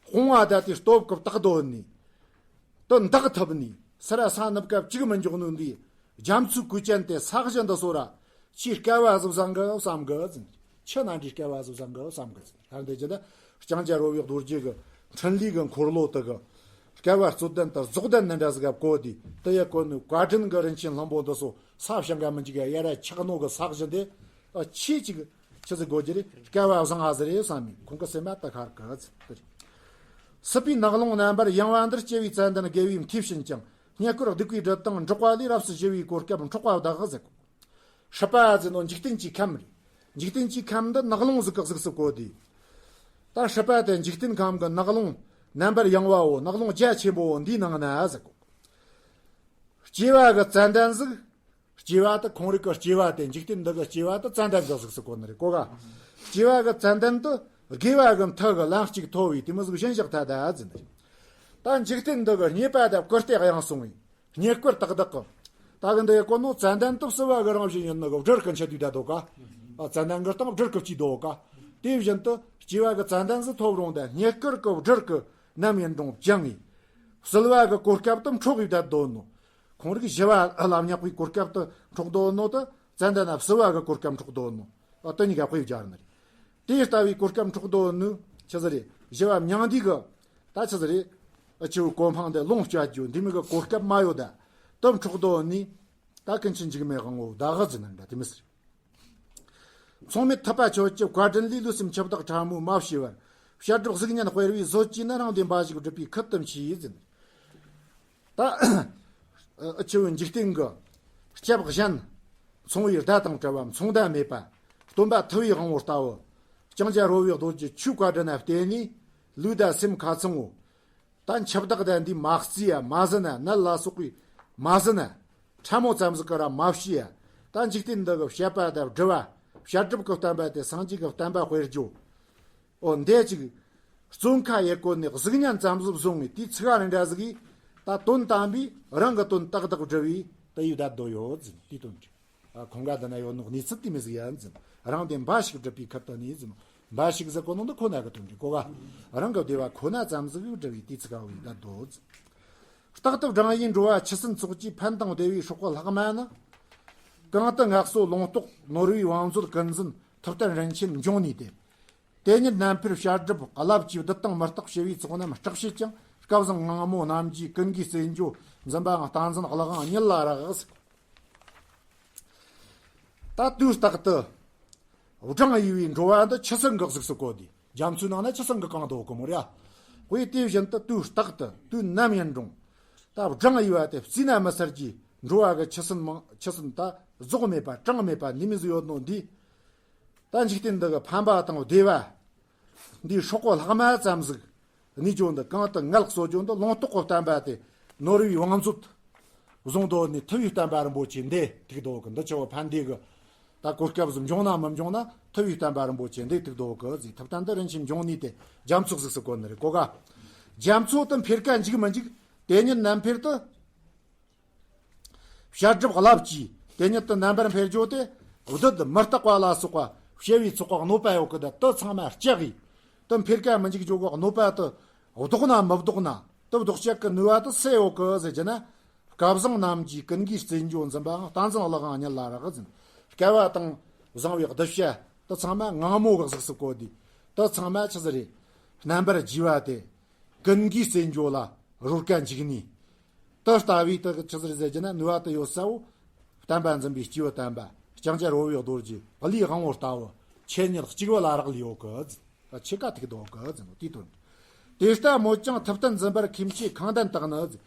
དཔུང་བ་དང་དེ་སྟོབས་ཀྱི་བཏགས་དོན་ནི། དུ་འདག་ཐུབ་ནི་སི་ར་ས་ནུབ་སྐབས་གཅིག་མི་འཇོག་ནོ་འདི་རྒྱ་མཚོའི་གོས་ཅན་དེ་ས་གཞི་འདི་སོ་ར་ཆེས་སྐལ་བ་གཟུ་བཟང་གི་བསམ་གི་ཟིན། ཆི་ན་འདྲི་སྐལ་བ་གཟུ་བཟང་གི་བསམ་གི་ཟིན། ཧར་འདི་ཀྱི་ན་ལྕང་སྐྱ་རོལ་བའི་རྡོ་རྗེ་གི་འཕྲིན་ལས་གི་འཁོར་ལོ་དུ་གི་སྐལ་བ་རྩོད་ལྡན་དུ་རྫོགས་ལྡན་ནི་འདྲ་ཟིག་ག་གོ་དེ་དུ་ཡ་གོ་ནི་བཀའ་དྲིན་གི་རིན་ཆེན་ལྷུན་པོ་འདི་སོ་ས་བྱང་ག་མི་འཇིག་ཡ་ཡ་ར་ཆག་ནོ་གི་ས་གཞི་འདི་ཨ་ཆེས་ཅིག་ཆི་ཟིག་གོ་རྒྱུ་རེད། སྐལ་བ་བཟང་ཨ་ཟི་རེད་བསམ་མི་ཁོང་གི་སེམས་མ་ད་ཁར་གི་ཟིན་དེ་རེད། སྲིད་པའི་ནགས་ཀློང་རྣམ་པར་ཡངས་པ་འདིར་སྐྱེ་བའི་ཙན་དན་དགེ་བའི་མཐུས་བྱིན་ཅིང་རྙེད་བཀུར་སྡིག་པའི་སྦྲུལ་དང་འགྲོགས་པ་ལས་རབ་ཏུ་ཞི་བའི་གོ་སྐབས་འཕྲོག་པ་བདག་ཟེར། སྲིད་པ་ཟེར་ནོ་འཇིག་རྟེན་གྱི་ཁམས་རེད། འཇིག་རྟེན་གྱི་ཁམས་འདི་ནགས་ཀློང་ཟིག་གི་གཟུགས་སུ་བཀོད་དེ། ད་སྲིད་པ་དེ་འཇིག་རྟེན་ཁམས་ཀྱི་ནགས་ཀློང་རྣམ་པར་ཡངས་པའོ་ནགས་ཀློང་རྒྱ་ཆེན་པོའོ་འདིའི་ནང་ན་ཟེར་གོ། སྐྱེ་བ་གི་ཙན་དན་ཟིག་སྐྱེ་བ་དེ་ཁོང་རིགས་ཀྱི་སྐྱེ་བ་དེ་འཇིག་རྟེན་འདི་གི་སྐྱེ་བ་དེ་ཙན་དན་གྱི་གཟུགས་སུ་བཀོད་ནི་རེད་གོ་ག་སྐྱེ་བ་གི་ཙན་དན་དུ་དགེ་བ་གི་མཐུ་གི་ལན་གཅིག་ཐོབ་བས་དེ་མི་ཟིག་གཞན་བཞག་ཐལ་ད་ཟིན་ནི་རེད། ད་འཇིག་རྟེན་འདི་གི་རྙེད་པ་དང་བཀུར་སྟི་གཡེང་སོང་བས་རྙེད་བཀུར་དག་དག་གི་ད་གི་འདི་ཡི་གོ་ནོ་ཙན་དན་དུ་བསིལ་བ་གི་རང་བཞིན་ཡིན་ནི་གི་སྦྲུལ་གི་མཆེད་དུས་ད་དོ་ག་ཨ་ཙན་དན་གི་སྟེང་སྦྲུལ་གི་བཅུས་དོ་ག་དེ་བཞིན་དུ་སྐྱེ་བ་གི་ཙན་དན་ཟིག་ཐོབ་རུང་དང་རྙེད་བཀུར་གི་སྦྲུལ་གི་ནམ་ཡིན་རུང་བཅིངས་ངེས། བསིལ་བ་གི་གོ་སྐབས་དུ་འཕྲོག་ཡོད་ད་དོ་ནོ། ཁོང་རིགས་ཞི་བ་ལ་བསྙེགས་པའི་གོ་སྐབས་དུ་འཕྲོག་དོ་ནོ་དུ་ཙན་དན་ན་བསིལ་བ་གི་གོ་སྐབས་འཕྲོག་དོ་ནོ། ཨ་དུ་གཉིས་ཀ་དཔེ་སྦྱར་ནི་རེད། དེ་ལྟ་བུའི་གོ་སྐབས་འཕྲོག་དོ་ནི་ཆི་ཟིག་རེད། ཞི་བ་མྱང་འདས་གི་ད་ཆི་ཟིག་རེད། ཨ་ཆི་བོ་གོ་འཕང་དེ་ལོངས་སྤྱོད་རྒྱུ་འདི་མི་གི་གོ་སྐབས་མ་ཡོད་ད་དུ་འཕྲོག་དོ་ནི། ད་ཀུན་མཁྱེན་འཇིགས་མེད་དབང་པོ་བདག་གི་ཟིན་ནི་འདྲ་དེ་མི་ཟེར། མཚུངས་མེད་ཐུབ་པ་ཁྱོད་ཀྱི་བཀའ་དྲིན་ལས་ལུས་སེམས་འཆི་བདག་ཕྲ་མོའི་མ་ཤི་བར། བཤད་སྒྲུབ་གཟུགས་བརྙན་དཔེར་བའི་བཟོད་ཀྱིས་ནི་རང་བདེ་འབའ་ཞིག་སྒྲུབ་པའི་ཁུར་དུ་མཆིས་ཟིན། ད་ཨ་ཆི་བོ་འཇིག་རྟེན་གྱི་སྐྱབས་གཞན་མཚུངས་པའི་ཟླ་དང་བྲལ་བ་མཚུངས་ཟླ་མེད་པ་སྟོན་པ་ཐུབ་པའི་དབང་པོ་ལྟ་བུ་ལྕང་སྐྱ་རོལ་བའི་རྡོ་རྗེ་ཁྱོད་བཀའ་དྲིན་ན་བརྟེན་ནས་ལུས་དང་སེམས་ཁ་ཚང་ངོ་། ད་འཆི་བདག་དང་འདི་མ་གཙོས་ཡ་མ་ཟིན་ན་ནད་ལ་སོགས་པའི་མ་ཟིན་ན་ཕྲ་མོ་ཙམ་ཟིག་གི་ར་མ་བྱས་ཡ། ད་འཇིག་རྟེན་འདི་གི་བཤད་པ་དང་སྒྲུབ་པ་བཤད་སྒྲུབ་ཀྱི་བསྟན་པ་དེ་སངས་རྒྱས་ཀྱི་བསྟན་པ་དཔེར་བརྗོད། འོ་འདས་ཅིག་བཙོན་ཁ་ཡེ་བཀོད་ནས་གཟུགས་བརྙན་ཙམ་ཟིག་བཟུང་ངས་དེའི་ཚིག་རེ་འདྲ་ཟིག་གིས་ད་དོན་དམ་པའི་རང་གི་དོན་ཏག་ཏག་སྒྲུབ་པའི་དུ་ཡི་བསྡད་དོ་ཡོད་ཟིན་དེའི་དོན་འགྲིག་ཁོང་ག་འདི་ན་ཡོད་ནོ་གནས་ཚུལ་དེ་མི་ཟིག་ཡིན་ཟིན། རང་བདེ་འབའ་ཞིག་སྒྲུབ་པའི་ཁུར་དུ་ནི་ཟིན། འབའ་ཞིག་ཟེར་གོ་ནོ་འདི་ཁོ་ན་གི་དོན་འདི་གོ་ག་རང་གི་བདེ་བ་ཁོ་ན་ཙམ་ཟིག་སྒྲུབ་པའི་དུས་ཚིགས་ག་བའི་ད་དོ་ཟིན། རྟག་ཏུ་བགྲང་ཡིན་འགྲོ་བ་ཆུ་སྲིན་ཚོགས་ཀྱི་ཕན་དང་བདེ་བའི་སྲོག་གི་ལྷག་མ་ནི། གང་དུ་ངལ་གསོ་ལོངས་རྟོགས་ནོར་བུའི་བང་མཛོད་ཀུན་འཛིན་ཐུབ་བསྟན་རིན་ཆེན་འབྱུང་ནུས་ཏེ། དེ་ཉིད་རྣམ་འཕེལ་བཤད་སྒྲུབ་རླབས་ཀྱིས་བདུད་དང་མི་རྟག་ཞི་བའི་ཚོགས་རྣམས་སྐྲག་བྱེད་ཅིང་སྐལ་བཟང་ངང་མོ་རྣམས་ཀྱི་ཀུན་གྱི་རྩེད་འཇོ་འཛིན་པའང་བསྟན་འཛིན་གླུ་དབང་གཉིད་ལ་རག་ད་དུས་རྟག་ཏུ་བགྲང་ཡི་བའི་འགྲོ་བ་འདི་ཆུ་སྲིན་གྱི་གཟུགས་སུ་བཀོད་དེ་རྒྱ་མཚོའི་ནང་ན་ཆུ་སྲིན་གྱིས་གང་དུ་འོག་གི་མོ་ར། དཔེ་དེ་བཞིན་དུ་དུས་རྟག་ཏུ་དུས་ནམ་ཡིན་རུང་ད་བགྲང་ཡི་བ་དེ་བརྩིས་ན་མི་ཚར་གྱི་འགྲོ་བ་གི་ཆུ་སྲིན་མང་ཆུ་སྲིན་ད་རྫོགས་མེད་པ་གྲངས་མེད་པ་འདི་མི་ཟིག་ཡོད་ནོ་འདི། ད་འཇིག་རྟེན་འདི་གི་ཕན་པ་དང་བདེ་བ། འདིའི་སྲོག་གི་ལྷག་མ་ཙམ་ཟིག་ནུས་རྒྱུ་འདི་གང་དུ་ངལ་གསོ་རྒྱུ་འདི་ལོངས་རྟོགས་ཀྱི་བསྟན་པ་དེ་ནོར་བུའི་བང་མཛོད་བཟུང་དོ་ནི་ཐུབ་པའི་བསྟན་པ་རིན་པོ་ཆེ་འདི་ཐུག་དོ་གི་འདི་ཆེ་བོ་ཕན་བདེ་གི་ད་གོ་སྐབས་སུ་འབྱུང་ན་མི་འབྱུང་ན་ཐུབ་པའི་བསྟན་པ་རིན་པོ་ཆེ་འདི་ཐུག་དོ་གི་ཟིག་ཐུབ་བསྟན་འདི་རིན་ཆེན་འབྱུང་ནུས་ཏེ་རྒྱ་མཚོ་གཟུགས་སུ་བཀོད་ནི་རེད་གོ་ག་རྒྱ་མཚོ་དུ་འཕེལ་ཀ་འཇིག་མི་འཇིག་དེ་ཉིད་རྣམ་འཕེལ་དུ། བཤད་སྒྲུབ་རླབས་ཀྱིས་དེ་ཉིད་དུ་རྣམ་པར་འཕེལ་རྒྱུ་དེ་བདུད་མི་རྟག་པ་ལ་སོགས་པ་ཞི་བའི་ཚོགས་ཀྱི་གནོད་པ་ཡོད་ཀི་དེ་དུ་ཚང་མ་ལྕགས་ཡིས་དུ་འཕེལ་ཀ་མི་འཇིག་རྒྱུ་གི་གནོད་པ་དུ་བཟློག་ན་མི་བཟློག་ན་དུ་བཟློག་བྱེད་ཀྱི་ནུས་པ་དུ་སུ་ཡོད་ཀི་ཟེར་གྱི་ན། སྐལ་བཟང་རྣམས་ཀྱི་ཀུན་གྱི་རྩེད་འཇོ་འཛིན་པའང་བསྟན་འཛིན་གླུ་དབང་གཉིད་ལ་རག་ཟིན། སྐལ་བ་དང་བཟང་བའི་གདུལ་བྱ་དུ་ཚང་མ་ངང་མོ་གི་གཟུགས་སུ་བཀོད་དེ་དུ་ཚང་མ་ཆི་ཟིག་རེད། རྣམ་པར་རྒྱུ་བ་དེ། ཀུན་གྱི་རྩེད་འཇོ་ལ་རོལ་ཀ་འཇུག་ནས། དུ་ལྟ་བུའི་དུ་ཆི་ཟིག་ཟེར་གྱི་ན་ནུས་པ་དུ་ཡོད་ས་བོ། བསྟན་པ་འཛིན་པའི་སྐྱེས་བུ་དམ་པ་ལྕང་སྐྱ་རོལ་བའི་རྡོ་རྗེ་ཀླུའི་དབང་པོ་ལྟ་བུ་ཆེ་ཉིད་གཅིག་བུ་ལ་རག་ལས་ཡོད་གི་ཟེར། ད་ཆི་ཀ་ཐུག་དོ་གི་ཟེར་ནོ་དེའི་དོན། དེ་ལྟ་མོད་ཀྱང་ཐུབ་བསྟན་འཛིན་པར་མཁས་མཆེད་གང་ལྡན་དག་ནི་ཟེར།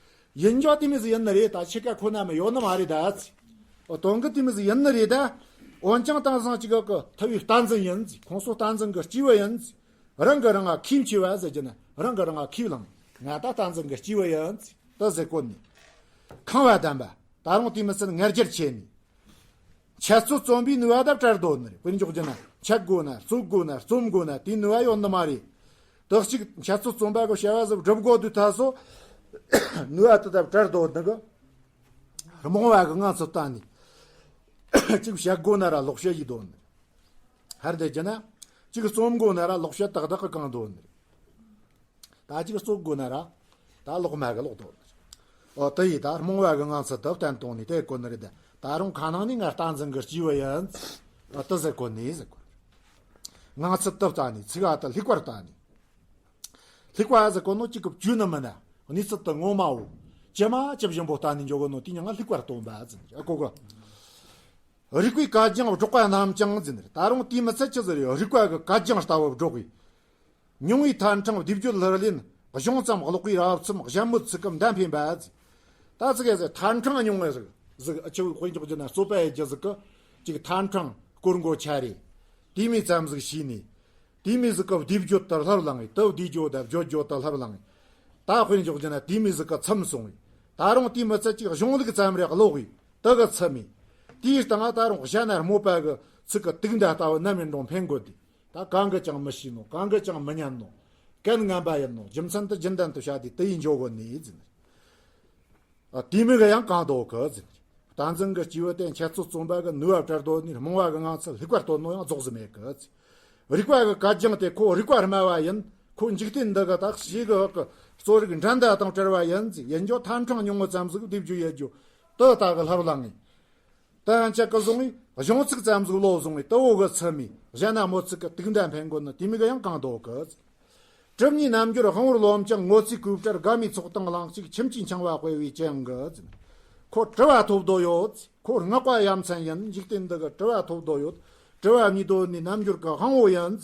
ཡིན་རྒྱུ་དེ་མི་ཟིག་ཡིན་ནི་རེད་ད་ཆི་ཀ་ཁོ་ན་མི་ཡོད་ནི་མ་རེད་ད་ཟེར། འོ་དོན་གི་དེ་མི་ཟིག་ཡིན་ནི་རེད་ད། འོན་ཀྱང་དེང་སང་ཅིག་གི་ཐུབ་པའི་བསྟན་འཛིན་ཡིན་ཟེར་ཁོང་ཚོ་བསྟན་འཛིན་གི་སྐྱེས་བུ་ཡིན་ཟེར། རང་གི་རང་ང་ཁས་འཆེ་བ་ཟེར་གྱི་ན་རང་གི་རང་ང་ཁས་བླངས། ང་ད་བསྟན་འཛིན་གྱི་སྐྱེས་བུ་ཡིན་ཟེར་དུ་ཟེར་གོ་ནས། ཁེངས་པ་ལྡན་པ་ད་རུང་དེ་མི་ཚད་ང་རྒྱལ་ཆེ་ནས། འཆད་རྩོད་རྩོམ་པའི་ནུས་པ་ད་བྲལ་དོ་ནི་རེད། དཔེར་འཇོག་རྒྱུ་ན་འཆད་དགོས་ན་རྩོད་དགོས་ན་རྩོམ་དགོས་ན་དེའི་ནུས་པ་ཡོད་ནི་མ་རེད། དུ་གཅིག་འཆད་རྩོད་རྩོམ་པ་གི་བྱ་བ་ཟིག་སྒྲུབ་དགོས་དུས་ད་སོ་ནུས་པ་དེ་ད་བྲལ་དོ་ནི་གི་རྨོངས་པ་གི་ངང་ཚུལ་བཏང་ནས་གཅིག་བཤད་དགོས་ན་ར་ལོག་བཤད་ཡི་དོ་ནི་རེད། ཧར་འདི་རྒྱུ་ན། གཅིག་རྩོམ་དགོས་ན་ར་ལོག་བཤད་ཏག་ཏག་གི་གང་འདོད་ནི་རེད། ད་གཅིག་རྩོམ་དགོས་ན་ར་ད་ལོག་མ་གི་ལོག་འདོད་ནི་རེད། ཨོ་དེ་ཡིས་ད་རྨོངས་བ་གི་ངང་ཚུལ་དུ་བསྟན་བཏང་ནས་དེ་གོ་ནི་རེད། ད་རུང་ཁ་ནང་ནས་ང་རྟ་འཛིན་གི་སྐྱེས་བུ་ཡིན། ཨོ་དེ་ཟེར་གོ་ནི་ཟེར་གོ། ངང་ཚུལ་དུ་བལྟས་ནས་ཚིག་ཨ་དེ་ལྷིག་པར་བལྟས་ནས། ལྷིག་པ་ཟེར་གོ་ནོ་གཅིག་གི་བཅུ་ནི་མིན་ན། གནས་ཚུལ་དུ་ངོ་མ་བོ། ཇི་མ་ཇི་བཞིན་པོ་ལྟ་ནས་འཇོག་གོ་ནོ་དེ་ཉིད་ང་ལྷིག་པར་སྟོན་པ་ཟེར་ནས་ཨ་གོ་གི། རིག་པའི་གད་རྒྱངས་སྒྲོག་པ་རྣམས་ཀྱང་ཟེར་ནས། ད་རུང་དེའི་མི་ཚད་ཅི་ཟེར་ཡོད། རིག་པ་གི་གད་རྒྱངས་ལྟ་བུ་སྒྲོག་པའི། མྱོང་བའི་ཐལ་འཕྲང་བསྡུས་བརྗོད་ལྷུར་ལེན་གཞུང་ཙམ་ཀློག་པའི་རབ་མཚམས་གཞན་མོལ་ཚིག་གི་མདའ་འཕེན་པ་ཟེར། ད་ཚིག་ཟེར་ཐལ་འཕྲང་མྱོང་བའི་ཟིག་ཟིག་ཨ་ཆུ་དཔེ་འཇོག་རྒྱུ་ན་རྩོད་པ་ཡི་རྒྱུ་ཟིག་གི་ཅིག་ཐལ་འཕྲང་སྐོར་འགོ་ཆ་རེ། དེ་མོ་ཙམ་ཟིག་ཤེས་ནས། དེ་མོ་ཟིག་གི་བསྡུས་བརྗོད་དུ་ལྷུར་བླངས་ངེ་དུ་བསྡུས་བརྗོད་དང་བརྗོད་བརྗོད་དུ་ལྷུར་བླངས་ངེ་ད་དཔེ་འཇོག་རྒྱུ་ན་དེ་མོ་ཟིག་གི་མཚམས་སོང་ངེ་ད་རུང་དེའི་མི་ཚད་ཅིག་གཞུང་ལུགས་ཙམ་རེ་ཀློག་གི་དུ་གི་མཚམས་མེད། དེའི་སྟེང་ད་རུང་གཞན་ན་རྨོངས་པ་གི་ཚིག་གི་དུག་མདའ་ལྟ་བུ་ནམ་ཡིན་རུང་འཕེན་དགོས་ཏེ། ད་གང་གིས་ཀྱང་མི་ཤེས་ནོ། གང་གིས་ཀྱང་མི་ཉན་ནོ། གན་ངན་པ་ཡིན་ནོ། རྒྱུ་མཚན་དུ་རྒྱུན་ལྡན་དུ་བྱ་དེ་དུ་ཡིས་འཇོག་གོ་ནི་ཟེར་ནས། ཨ། དེ་མོ་གི་ཡང་གང་འདོད་གི་ཟེར། བསྟན་འཛིན་གྱི་སྐྱེས་བུ་དེ་འཆད་རྩོད་རྩོམ་པ་གི་ནུས་པ་བྲལ་དོ་ནས་རྨོངས་པ་གི་ངང་ཚུལ་ལྷིག་པར་སྟོན་ནོ་ཡང་རྫོགས་སུ་མེད་གི་ཟེར། རིག་པ་གི་གད་རྒྱངས་དེ་ཁོ་རིག་པ་སྨྲ་བ་ཡིན། ཁོ་འཇིག་རྟེན་འདི་གི་དག་བྱེད་གི་ཧག་གི་གཙོ་རིག་འགྲན་ཟླ་དང་བྲལ་བ་ཡིན་ཟེར། ཡིན་རྒྱུ་ཐལ་འཕྲང་ཉུང་ངུ་ཙམ་ཟིག་བསྡུས་བརྗོད་ཡེད་རྒྱུ་དུ་ད་གི་ལྷུར་བླངས་ངེ་དུ་ཡང་ཆད་གི་བཟུང་ངེ་གཞུང་ཚིག་ཙམ་ཟིག་བློ་བཟུང་ངེ་དུ་བོ་གི་མཚམས་མེད། གཞན་ན་རྨོངས་ཚིག་གི་དུག་མདའ་འཕེན་དགོས་ནི་དེ་མོ་གི་ཡང་གང་འདོད་གི་ཟེར། གྲུབ་བརྙེས་རྣལ་འབྱོར་དབང་བོར་རློམ་ཀྱང་། ངོ་ཚའི་གོས་བཀྲར་དགའ་མོས་ཚོགས་དང་བླངས་ཅིག་ཁྱིམ་གྱི་འཆིང་བ་སྤེལ་བའི་ཅི་ཡང་གི་ཟེར། ཁོ་གྲུབ་པ་ཐོབ་དོ་ཡོད། ཁོ་སྔགས་པ་ཡ་མཚན་ཡིན། འཇིག་རྟེན་འདི་གི་གྲུབ་པ་ཐོབ་དོ་ཡོད། གྲུབ་པ་བརྙེས་དོ་ནི་རྣལ་འབྱོར་གི་དབང་བོ་ཡིན།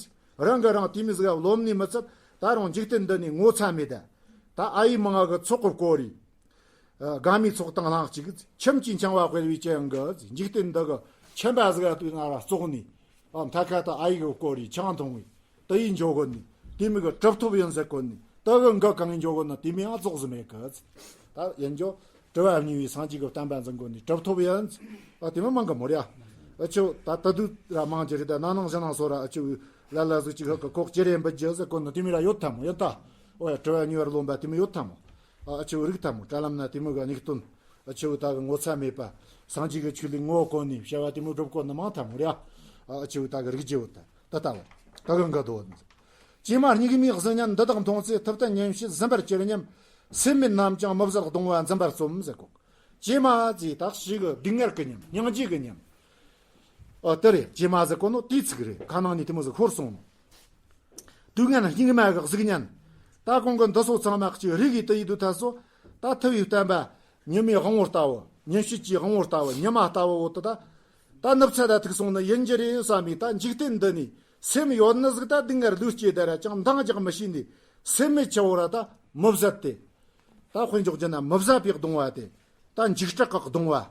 རང་གི་རང་དེ་མོ་ཟིག་རློམ་ནི་མི་ཚད་ད་རུང་འཇིག་རྟེན་འདི་ནས་ངོ་ཚ་མེད་ད། ད་ཨ་ཡེ་མང་ང་གི་ཚོགས་གི་བསྐོར་རེ། དགའ་མོས་ཚོགས་དང་བླངས་ཅིག་ཁྱིམ་གྱི་འཆིང་བ་སྤེལ་བའི་ཅི་ཡང་གི་འཇིག་རྟེན་འདི་གི་ཁྱིམ་པ་ཟིག་ལ་དུས་ན་ར་བཙོག་ནི། ཨ། མཐའ་ཁ་ད་ཨ་ཡེ་གི་བསྐོར་རེ་ཆང་འཐུང་བའི་དུ་ཡིས་འཇོག་གོ་ནི། དེ་མོ་གི་གྲུབ་ཐོབ་ཡིན་ཟེར་གོ་ནི། དུ་གི་འགི་གང་ཡིས་འཇོག་གོ་ནི་དེ་མོ་ཡང་རྫོགས་སུ་མེད་གི་ཟེར། ད་ཡིན་རྒྱུ་གྲུབ་པ་བརྙེས་པའི་སངས་རྒྱས་གི་བསྟན་པ་འཛིན་གོ་ནི་གྲུབ་ཐོབ་ཡིན་ཟེར། ཨ། དེ་མོ་མང་གི་མོ་རེད་ཨ། ཨ་ཆུ་ད་ད་དུ་ར་མང་གི་རེད། ད་ན་ནིང་གཞེས་ནིང་སོགས་ར་ཨ་ཆུ་ལ་ལ་ཟིག་ཅིག་ཧ་གི་ཁོག་ཅི་རེད་འབུད་རྒྱུ་ཟེར་གོ་ནི་དེ་མོ་ར་ཡོད་ཐལ་མོ་ཡིན་ད། ཨོ་ཡ། གྲུབ་པ་བརྙེས་པར་རློམ་པ་དེ་མོ་ཡོད་ཐལ་མོ། ཨ་ཆུ་རིག་ཐལ་མོ། དྲ་ལམ་ན་དེ་མོ་གི་གནས་སྟོན། ཨ་ཆུ་ད་གི་ངོ་ཚ་མེད་པ། སངས་རྒྱས་ཀྱི་ཆོས་ལུགས་ངོ་བོ་གོ་ནས་བྱ་བ་དེ་མོ་སྒྲུབ་གོ་ནི་མང་ཐལ་མོ་རེད་ཨ། ཨ་ཆུ་ད་གི་རིག་རྒྱུ་བོ་ད་ད་ལྟ་བོ་ད་གི་འགའ་དོ། ཀྱེ་མ་སྙིགས་མའི་གཟུགས་བརྙན་འདི་དག་མཐོང་ཚེ། ཐུབ་བསྟན་ཉམས་བྱེད་ཟིན་པར་གྱུར་སྙམ། སེམས་མེད་རྣམས་ཀྱང་མི་བཟད་གདུང་བ་འཛིན་པར་རྩོམ་ཟེར་གོ། ཀྱེ་མ་ཟེར་ད་ཞིག་གི་སྡུག་བསྔལ་གི་ཉམས། སྙིང་རྗེ་གི་ཉམས། ཨ་དེ་རེད། ཀྱེ་མ་ཟེར་གོ་ནོ་དེའི་ཚིག་རེད། ཁ་ནང་ནས་དེ་མོ་ཟིག་ཤོར་སོང་ནོ། དུས་ངན་སྙིགས་མ་གི་གཟུགས་བརྙན། ད་གོང་གི་འདི་ཚོ་ཚང་མ་གཅིག་རིག་གི་དུ་ཡི་དུ་ཐ་སོ། ད་ཐུབ་པའི་བསྟན་པ། ཉི་མའི་དབང་བོ་ལྟ་བུ། ཉིན་བྱེད་ཀྱི་དབང་བོ་ལྟ་བུ། ཉི་མ་ལྟ་བུ་བོ་དུ་ད། ད་ནུབ་ཚ་ད་ཐུག་སོང་ནི་ཡིན་རྒྱུ་རེད་བསམ་མི་ད་འཇིག་རྟེན་འདི་ནས་སེམས་ཡོད་ནི་ཟིག་ད་སྡུག་བསྔལ་ལུས་སྐྱེ་ད་ར་ཅང་འདང་རྒྱག་མི་ཤེས་ནི། སེམས་མེད་ཆ་བོ་ར་ད་མི་བཟད་དེ། ད་དཔེ་འཇོག་རྒྱུ་ན་མི་བཟད་པའི་གདུང་བ་དེ། ད་འཇིགས་སྐྲག་གི་གདུང་བ།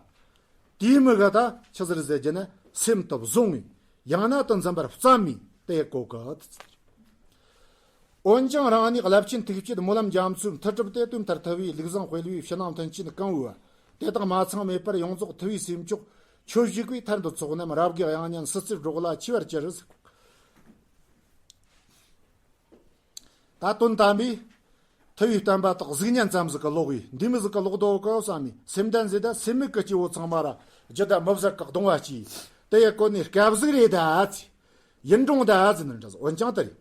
དེའི་མི་ག་ད་ཆི་ཟེར་ཟེར་རྒྱུ་ན་སེམས་དུ་བཟུང་ངེ་ཡང་ན་དུ་འཛིན་པར་བརྩམས་མི་དེ་གོ་གི། འོན་ཀྱང་རང་ཉིད་རླབས་ཆེན་ཐུགས་བསྐྱེད་སྨོན་ལམ་རྒྱ་མཚོའི་མཐུ་གྲུབ་སྟེ། དོན་མཐར་ཐུབ་པའི་ལུགས་བཟང་དཔེ་ལུས་ཕྱི་ནང་མཐུན་རྐྱེན་གང་བོའི་བ། དེ་དག་མ་ཚང་མེད་པར་ཡོངས་རྫོགས་ཐུབ་པའི་སེམས་མཆོག་ཁྱོད་བཞུགས་པའི་མཐར་འདུ་ཚོགས་རྣམས་རབ་དགའི་དབྱངས་སྙན་སྲིད་རྩེར་སྒྲོག་ལ་མཆི་བར་གྱུར་ཟེར། ད་དོན་དམ་པའི་ཐུབ་པའི་བསྟན་པ་དག་གཟུགས་བརྙན་ཙམ་ཟིག་གི་ལོག་ཡིན། འདི་མི་ཟིག་གི་ལོག་དོ་གི་བསམ་མི་སེམས་ལྡན་ཟེར་ད་སེམས་མེད་ཀྱི་སྐྱེ་བོ་ཚང་མ་ར་རྒྱུད་ད་མི་བཟད་གི་གདུང་བ་སྐྱེས། དེ་ཡི་སྐོར་ནས་སྐབས་ཟིག་རེད་ད་ཚེ། ཡིན་རུང་ད་ཟེར་ནི་འདྲ་ཟིག་འོན་ཀྱང་དེ་རེད།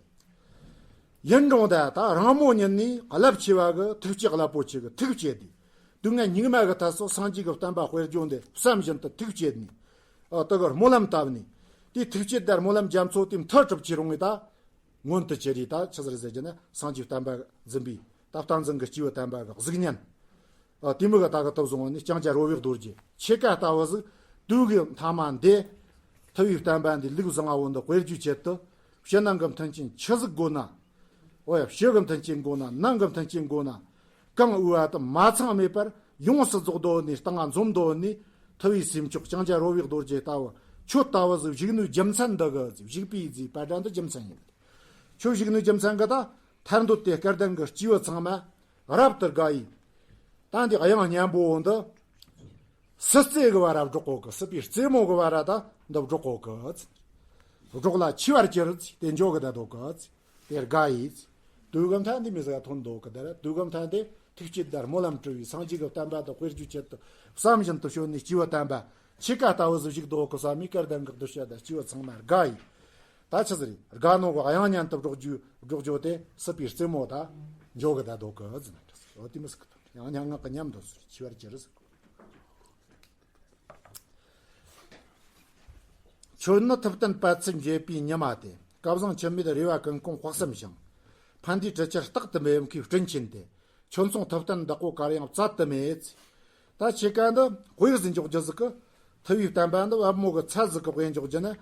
ཡིན་རུང་ད་ད་རང་མོ་ཉིད་ནས་རླབས་ཆེ་བ་གི་ཐུགས་བསྐྱེད་རླབས་པོ་ཆེ་གི་ཐུགས་བསྐྱེད་དེ། དུས་ངན་སྙིགས་མ་གི་ཐ་སོ་སངས་རྒྱས་ཀྱི་བསྟན་པ་དཔེར་བརྗོད་འདི་བསམ་བཞིན་དུ་ཐུགས་བསྐྱེད་ནས། ཨ་དེ་གི་སྨོན་ལམ་བཏབ་ནས། དེ་ཐུགས་བསྐྱེད་དེ་སྨོན་ལམ་རྒྱ་མཚོ་དེ་མཐུ་གྲུབ་ཀྱི་རུང་བའི་ད། མངོན་དུ་གྱུར་རེ་ད་ཆི་ཟེར་ཟེར་རྒྱུ་ན་སངས་རྒྱས་བསྟན་པ་འཛིན་པའི་ད་བསྟན་འཛིན་གྱི་སྐྱེས་བུ་དམ་པ་གི་གཟུགས་བརྙན། ཨ་དེ་མོ་ག་ད་གི་ཐོབ་སོང་བ་ནི་ལྕང་སྐྱ་རོལ་བའི་རྡོ་རྗེ་ཕྱེད་ཀ་ལྟ་བུ་ཟིག་དུས་ཀྱི་མཐའ་མ་འདི། ཐུབ་པའི་བསྟན་པ་འདི་ལུགས་བཟང་བོ་འདི་དཔེར་བརྗོད་ཆེད་དུ་ཕྱི་ནང་གི་མཐུན་རྐྱེན་ཆི་ཟིག་དགོས་ན། འོ་ཡ་ཕྱི་གི་མཐུན་རྐྱེན་དགོས་ན། ནང་གི་མཐུན་རྐྱེན་དགོས་ན། གང་འོས་པ་དུ་མ་ཚང་མེད་པར་ཡོངས་སུ་རྫོགས་དོ་ནི་སྟེང་ང་འཛོམས་དོ་ནི་ཐུབ་པའི་སེམས་མཆོག་ལྕང་སྐྱ་རོལ་བའི་རྡོ་རྗེ་ལྟ་བུ་ཁྱོད་ལྟ་བུ་ཟིག་བཞུགས་ནུས་རྒྱུ་མཚན་འདི་གི་ཟིག་བཞུགས་པའི་ཟིག་པ་དགྲ་འདི་རྒྱུ་མཚན་ཡིན། ཁྱོད་བཞུགས་ནུས་རྒྱུ་མཚན་གི་ད་ཐར་འདོད་དེ་སྐལ་ལྡན་གི་སྐྱེས་བུ་ཚང་མ་རབ་ཏུ་དགའ་ཡིས། ད་འདི་དབྱངས་སྙན་པོ་འདི། སྲིད་རྩེ་གི་བར་ར་སྒྲོག་གོ་གི། སྲིད་པའི་རྩེ་མོ་གི་བར་ར་ད་འདི་སྒྲོག་གོ་གི། སྒྲོག་ལ་མཆི་བར་གྱུར་ཟེར་དེ་འཇོག་གི་ད་འདོད་གི། དེ་དགའ་ཡིས། དུས་གི་མཐའ་འདི་མི་ཟིག་ཐོན་འདོད་གི་ད་ར་དུས་གི་མཐའ་འདི་ཐུགས་བསྐྱེད་དང་སྨོན་ལམ་བྲི་བའི་སངས་རྒྱས་ཀྱི་བསྟན་པ་དང་དཔེར་བརྗོད་ཆེད་དུ་བསམ་བཞིན་དུ་བྱོན་ནས་སྐྱེས་བུ་དམ་པ་ཕྱེད་ཀ་ལྟ་བུ་ཟིག་བཞུགས་འདོད་གི་བསམ་མི་སྐལ་ལྡན་གི་གདུལ་བྱ་དང་སྐྱེས་བུ་ཚང་མ་དགའ་ཡིས། ད་ ད་ཆི་ཟིག་རེད། དགའ་ནོ་གི་དབྱངས་སྙན་དུ་སྒྲོག་རྒྱུ་སྒྲོག་རྒྱུ་དེ་སྲིད་པའི་རྩེད་མོ་ད་འཇོ་གི་ད་སྡོད་གི་ཟེར་ན་འགྲིག་སོ། དེ་མི་སྲིད་གི་ད་ཡང་སྙན་ངག་གི་ཉམས་འདོད་ཟེར་ཆེ་བར་གྱུར་ཟེར་གོ། ཁྱོད་ནི་ཐུབ་བསྟན་པད་ཚལ་འགྱེད་པའི་ཉི་མ་སྟེ། སྐལ་བཟང་འཆི་མེད་རེ་བ་ཀུན་སྐོང་དཔག་བསམ་ཤིང་། ཕན་བདེའི་གྲུ་ཆར་རྟག་ཏུ་འབེབས་མཁས་སྤྲིན་ཆེན་ཏེ། ཁྱོད་མཚུངས་ཐུབ་བསྟན་བདག་པོ་གར་ཡང་བཙལ་དུ་མེད། ད་ཁྱེད་ཀ་འདི་དཔེ་ཟིག་འཇོག་རྒྱུ་ཟིག་གི། ཐུ་བའི་བསྟན་པ་འདི་བབ་མོ་གི་ཚད་ཟིག་གི་དཔེ་འཇོག་རྒྱུ་ནི།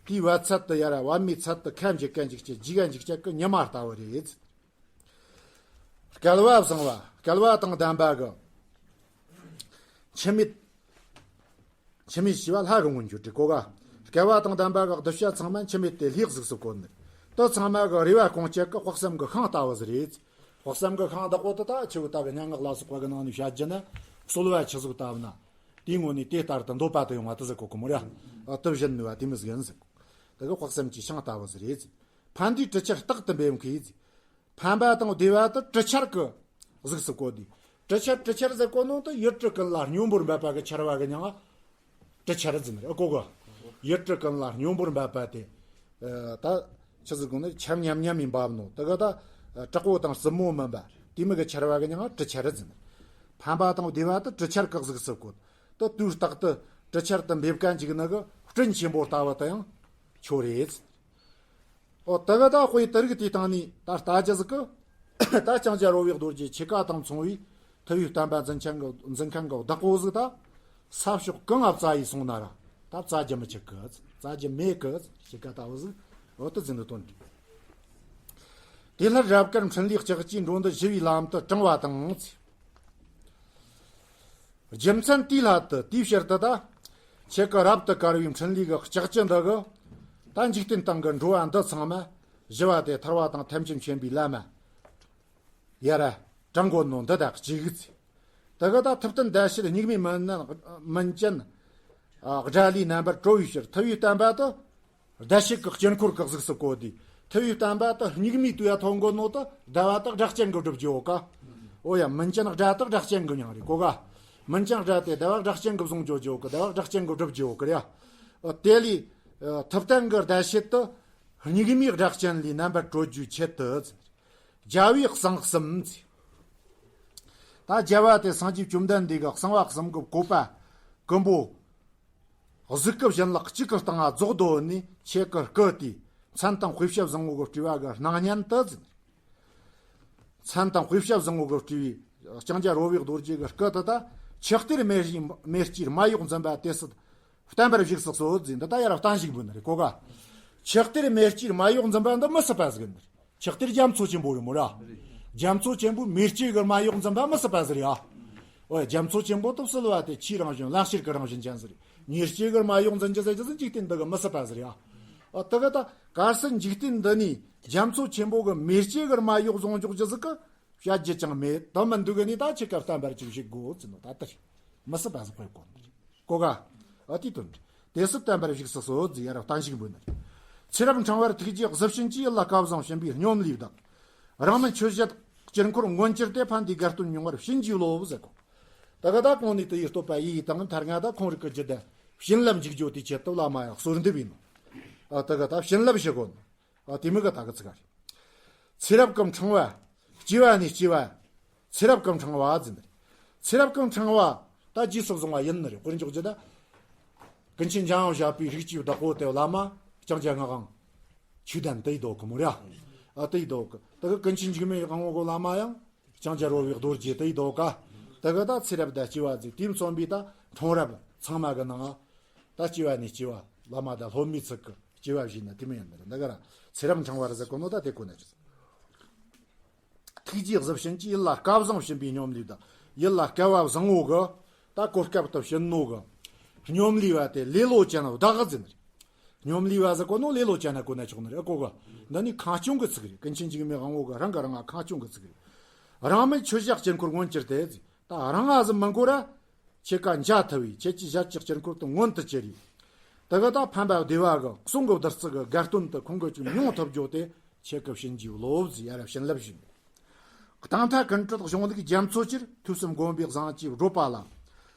དེའི་བབ་ཚད་དུ་ཡར་བབ་མོའི་ཚད་དུ་ཁ་འཇིག་ཀ་འཇིག་ཅིག་རྗེས་ཀ་འཇིག་ཅིག་གི་ཉི་མ་ལྟ་བུ་རེད། སྐལ་བ་བཟང་བ། སྐལ་བ་དང་ལྡན་པ་གི་འཆི་མེད། འཆི་མེད་ཞེས་པ་ལྷ་གི་མངོན་བརྗོད་དེ་གོ་ག། སྐལ་བ་དང་ལྡན་པ་གི་གདུལ་བྱ་ཚང་མ་འཆི་མེད་དེ་ལྷའི་གཟུགས་སུ་བཀོད་ནས། དེ་ཚང་མ་གི་རེ་བ་སྐོང་བྱེད་ཀྱི་དཔག་བསམ་གི་ཤིང་ལྟ་བུ་ཟིག་རེད། དཔག་བསམ་གི་ཤིང་བདག་པོ་དེ་ད་ཆུ་བོ་ད་གི་སྙན་ངག་ལ་སོགས་པ་གི་ནང་ནས་བཤད་རྒྱུ་ནི། གསོལ་བ་ཆུ་ཟུག་ལྟ་བུ་ན། དེའི་ངོ་ནས་དེ་ལྟར་དུ་འདོད་པ་དུ་ཡོང་བ་དེ་ཟིག་གོ་གི་མོ་ར། དུ་བཞིན་ནུས་པ་དེ་མི་ཟིག་ཡིན་ཟིག། དེ་གི་དཔག་བསམ་གྱི་ཤིང་ལྟ་བུ་ཟིག་རེད། ཕན་བདེའི་གྲུ་ཆར་རྟག་ཏུ་འབེབས་མཁས། ཕན་པ་དང་བདེ་བ་དེ་གྲུ་ཆར་གི་གཟུགས་སུ་བཀོད་དེ། གྲུ་ཆར་གྲུ་ཆར་ཟེར་གོ་ནོ་དེ་ཡུལ་གྲུ་ཀུན་ལ་སྙོམས་པོར་འབབ་པ་གི་ཆར་བ་གི་མྱིང་ང་གྲུ་ཆར་ཟེར་ནི་རེད། ཨ་གོ་གི། ཡུལ་གྲུ་ཀུན་ལ་སྙོམས་པོར་འབབ་པ་དེ། ཨ་ད་ཆི་ཟིག་གོ་ནི་ཆར་ཉམ་ཉམ་ཡིན་འབབ་ནོ་དེ་གི་ད། ཨ་དྲག་པོ་དང་ཟབ་མོ་མིན་པ་དེ་མོ་གི་ཆར་བ་གི་མྱིང་ང་གྲུ་ཆར་ཟེར་ནི། ཕན་པ་དང་བདེ་བ་དེ་གྲུ་ཆར་གི་གཟུགས་སུ་བཀོད། དེ་དུས་རྟག་ཏུ་གྲུ་ཆར་དུ་འབེབས་མཁན་ཅིག་ནི་གི་སྤྲིན་ཆེན་པོ་ལྟ་བུ་དེ་ཡང་ཁྱོད་རེད། ཨོ་དེ་གི་ད་དཔེ་དེ་རིགས་དེའི་སྟེང་ནས་ད་ལྟ་རྒྱུ་ཟིག་གི། ད་ལྕང་སྐྱ་རོལ་བའི་རྡོ་རྗེ་ཁྱེད་ཀ་དང་མཚུངས་པའི་ཐུ་བའི་བསྟན་པ་འཛིན་མཁན་གི་འཛིན་མཁན་གི་བདག་པོ་ཟིག་ད། ས་ཕྱོགས་གང་ང་བཙལ་ཡི་སོང་ན་ར། ད་བཙལ་རྒྱུ་མི་ཆུག་གི། བཙལ་རྒྱུ་མེད་གི། ཁྱེད་ཀ་ལྟ་བུ་ཟིག། ཨོ་དེ་ཟིག་འདི་དོན་འགྲིག། དེ་ལྷར་རབ་དཀར་འཕྲིན་ལས་ལྕགས་ཀྱུའི་འགྲོ་འདི་ཞི་བའི་ལམ་དུ་དྲངས་པ་དང་། རྒྱུ་མཚན་དེའི་སླད་དུ་དེའི་ཕྱིར་དུ་ད། ཁྱེད་ཀྱི་རབ་ཏུ་དཀར་བའི་འཕྲིན་ལས་ཀྱི་ལྕགས་ཀྱུ་འདི་གིས། ད་འཇིག་རྟེན་སྟེང་གི་འགྲོ་བ་འདི་ཚང་མ། ཞི་བ་སྟེ་ཐར་བ་དང་ཐམས་ཅད་མཁྱེན་པའི་ལམ། ཡར་དྲངས་དགོས་ནོ་འདི་དག་གཅིག་གི་ཚེ། དེ་གི་ད་ཐུབ་བསྟན་བདེ་གཤེགས་སྙིགས་མའི་མུན་ནད་མུན་ཅན། ཨ་དགྲ་ལས་རྣམ་པར་གྲོལ་བའི་ཕྱིར་ཐུ་བའི་བསྟན་པ་དེ། བདེ་གཤེགས་ཀྱི་དཀྱིལ་འཁོར་གྱི་གཟུགས་སུ་བཀོད་དེ། ཐུ་བའི་བསྟན་པ་དེ་སྙིགས་མའི་དུས་ཡ་ཐོན་དགོས་ནོ་དེ་ཟླ་བ་དག་སྒྲ་གཅན་གྱིས་སྒྲུབ་རྒྱུ་ཡོད་ཀ། ཨོ་ཡ། མུན་ཅན་དགྲ་དེ་སྒྲ་གཅན་གྱི་མྱིང་རེད་གོ་ག། མུན་ཅན་དགྲ་དེ་ཟླ་བ་སྒྲ་གཅན་གྱིས་བཟུང་འཇོག་རྒྱུ་ཡོད་ཀི། ཟླ་བ་སྒྲ་གཅན་གྱིས་སྒྲུབ་རྒྱུ་ཡོད་ཀི་རེད་ཡ། ཨོ་དེ་ལས། ཨ་ཐུབ་བསྟན་གྱི་བདེ་གཤེགས་དེ་སྙིགས་མའི་སྒྲ་གཅན་ལས་རྣམ་པར་གྲོལ་རྒྱུའི་ཆེད་དུ། རྒྱལ་བའི་གསང་གསུམ། ད་རྒྱལ་བ་དེ་སངས་རྒྱས་བཅོམ་ལྡན་འདས་ཀྱི་གསང་བ་གསུམ་གྱི་བཀོད་པ་ཀུན་པོ། གཟུགས་སྐུ་བྱིན་རླབས་གཅིག་གི་སྟེང་ང་རྫོགས་དོ་ནི་ཁྱེད་ཀྱི་སྐུ་དེ། མཚན་དང་དཔེ་བྱད་བཟང་པོ་གི་སྤྲས་པ་གི་སྣང་བརྙན་དུ་ཟིན། མཚན་དང་དཔེ་བྱད་བཟང་པོ་གི་སྤྲས་པའི་ལྕང་སྐྱ་རོལ་བའི་རྡོ་རྗེ་གི་སྐུ་དེ་ད། ཆུ་གཏེར་མེ་མེ་ལྕེར་མ་གཡོགས་འཛིན་པ་དེ་སྲིད་བརྟན་པར་བཞུགས་སུ་གསོལ་ཟིན། འདི་ད་ཡར་བརྟན་བཞུགས་འབུལ་ནི་རེད་གོ་ག། ཆུ་གཏེར་མེ་ལྕེར་མ་གཡོགས་འཛིན་པ་འདི་མི་སྲིད་པ་ཟིག་ཡིན་ནི་རེད། ཆུ་གཏེར་རྒྱ་མཚོ་ཆེན་པོ་རེད་མོ་ར། རྒྱ་མཚོ་ཆེན་པོའི་མེ་ལྕེ་གིས་མ་གཡོགས་འཛིན་པ་མི་སྲིད་པ་ཟིག་རེད་ཨ། ཨོ་རྒྱ་མཚོ་ཆེན་པོ་དེ་བསིལ་བ་དེ་ཆུའི་རང་བཞིན་རླན་གཤེར་གྱི་རང་བཞིན་ཅན་ཟིག་རེད། མེ་ལྕེ་གིས་མ་གཡོགས་འཛིན་རྒྱུ་ཟེར་རྒྱུ་ཟིག་འཇིག་རྟེན་འདི་གིས་མི་སྲིད་པ་ཟིག་རེད་ཨ། ཨོ་དེ་གི་ད་གལ་སྲིད་འཇིག་རྟེན་འདི་ནས་རྒྱ་མཚོ་ཆེན་པོ་གི་མེ་ལྕེ་གིས་མ་གཡོགས་བཟུང་འཇོག་རྒྱུ་ཟིག་གི་བཤད་རྒྱུ་ཅང་མེད། དེ་མི་འདུག་གི་ནས་ད་ཁྱེད་ཀ་བརྟན་པར་ཅིག་བཞུགས་དགོས་ཟེར་ནོ་ད་ལྟ་རེད། མི་སྲིད་པ་ཟིག་དཔེ་གོ་ནི་རེད། གོ་ག། ཨ་དེའི་དོན་རེད། དེ་སྲིད་བརྟན་པར་བཞུགས་སུ་གསོལ་ཟེར་ཡར་བརྟན་བཞུགས་འབུལ་ནི་རེད། ཚེ་རབས་ཕྲེང་བར་ཐུགས་རྗེས་གཟི་བྱིན་གྱིས། ཡིད་ལ་སྐལ་བཟང་བྱིན་པའི་སྙོམས་ལས་བདག། རང་མིན་ཆོས་བརྒྱད་དཀྱིལ་འཁོར་མངོན་གྱུར་ཏེ། ཕན་བདེའི་དགའ་སྟོན་མྱོང་བར་བྱིན་གྱིས་རློབས་ཟེར་གོ། ད་ག་ད་གོང་ནས་དེ་ཡི་བསྟོད་པ་ཡི་དང་མཐར་ང་ད་ཁོང་རིག་གི་རྒྱུད་དེ་བྱིན་རླབས་འཇུག་རྒྱུ་དེའི་ཆེད་དུ་བླ་མ་ཡང་གསོལ་འདེབས་ཡིན་ནོ། ཨ་ད་ག་ད་བྱིན་རླབས་ཞུ་གོ་ནོ། ཨ་དེ་མི་ག་ད་གི་ཚིག་ག་རེད། ཚེ་རབས་ཀྱི་ཕྲེང་བ། སྐྱེ་བ་ནས་སྐྱེ་བ། ཚེ་རབས་ཀྱི་ཕྲེང་བ་ཟེར་ནི་རེད། ཚེ་རབས་ཀྱི་ཕྲེང་བ། ད་རྗེས་སུ་བཟུང་བ་ཡིན་ནི་རེད། དཔེར་འཇོག་རྒྱུ་ད། ཀུན་མཁྱེན་འཇམ་དབྱངས་བཞད་པའི་རིགས་ཀྱི་བདག་པོ་དེ་བླ་མ་ལྕང་སྐྱ་ངག་དབང་ཆོས་ལྡན་དེ་ཡི་ལྡོག་གི་མོ་ར། ཨ་དེ་ཡི་ལྡོག་གི། ད་གི་ཀུན་མཁྱེན་འཇིགས་མེད་དབང་པོ་གི་བླ་མ་ཡང་ལྕང་སྐྱ་རོལ་བའི་རྡོ་རྗེ་དེ་ཡི་ལྡོག་ག། ད་གི་ད་ཚེ་རབས་ད་སྐྱེ་བ་ཟིག་དེ་མཚོན་པའི་ད་ཕྲེང་རབས་ཚང་མ་གི་ནང་ང་། ད་སྐྱེ་བ་ནས་སྐྱེ་བ་བླ་མ་ད་སློབ་མའི་ཚིག་གི་སྐྱེ་བ་བཞེས་ན་དེ་མི་ཡིན་ནི་རེད། ད་ག་ར་ཚེ་རབས་ཕྲེང་བ་རེད་ཟེར་གོ་ནོ་ད་དེ་གོ་ན་ཅི། ཐུགས་རྗེའི་གཟི་བྱིན་གྱིས། ཡིད་ལ་སྐལ་བཟང་བྱིན་པའི་སྙོམས་ལས་བདག། ཡིད་ལ་སྐལ་བ་བཟང་བོ་གི་ད་གོ་སྐབས་དུ་བྱིན་ནོ་གི་སྙོམས་ལས་བ་དེ་ལེ་ལོ་ཅན་བདག་ཟེར་ནི་རེད། སྙོམས་ལས་བ་ཟེར་གོ་ནོ་ལེ་ལོ་ཅན་ན་གོ་ན་ཆོག་ནི་རེད། ཨ་གོ་ག། འདི་ནི་ཁེངས་སྐྱུང་གི་ཚིག་རེད། ཀུན་མཁྱེན་འཇིགས་མེད་དབང་པོ་གི་རང་གི་རང་ང་ཁེངས་སྐྱུང་གི་ཚིག་རེད། རང་མིན་ཆོས་བཞག་དཀྱིལ་འཁོར་མངོན་གྱུར་ཏེ་ཟེར། ད་རང་ང་ཟིག་མི་འགོར་ར། ཁྱེད་ཀ་འཇའ་ཐུབ་བའི་ཁྱེད་ཀྱི་ཞལ་གྱི་དཀྱིལ་འཁོར་དུ་མངོན་དུ་གྱུར་རེ། དེ་གི་ད་ཕན་པ་བདེ་བ་གི་གསུང་གི་བདུད་རྩི་གི་དགའ་སྟོན་དུ་ཁོང་གི་ཅིག་མྱོང་ཐུབ་རྒྱུ་དེ་ཁྱེད་ཀྱི་བྱིན་གྱིས་རློབས་ཟེར་ཡར་བྱིན་རླབས་ཞུས། གཏང་མཐའ་ཀུན་གྲོལ་གཞུང་ལུགས་རྒྱ་མཚོ་ཆེར། ཐོས་བསམ་སྒོམ་པའི་བཟང་སྤྱོད་བགྲོད་པ་ལ།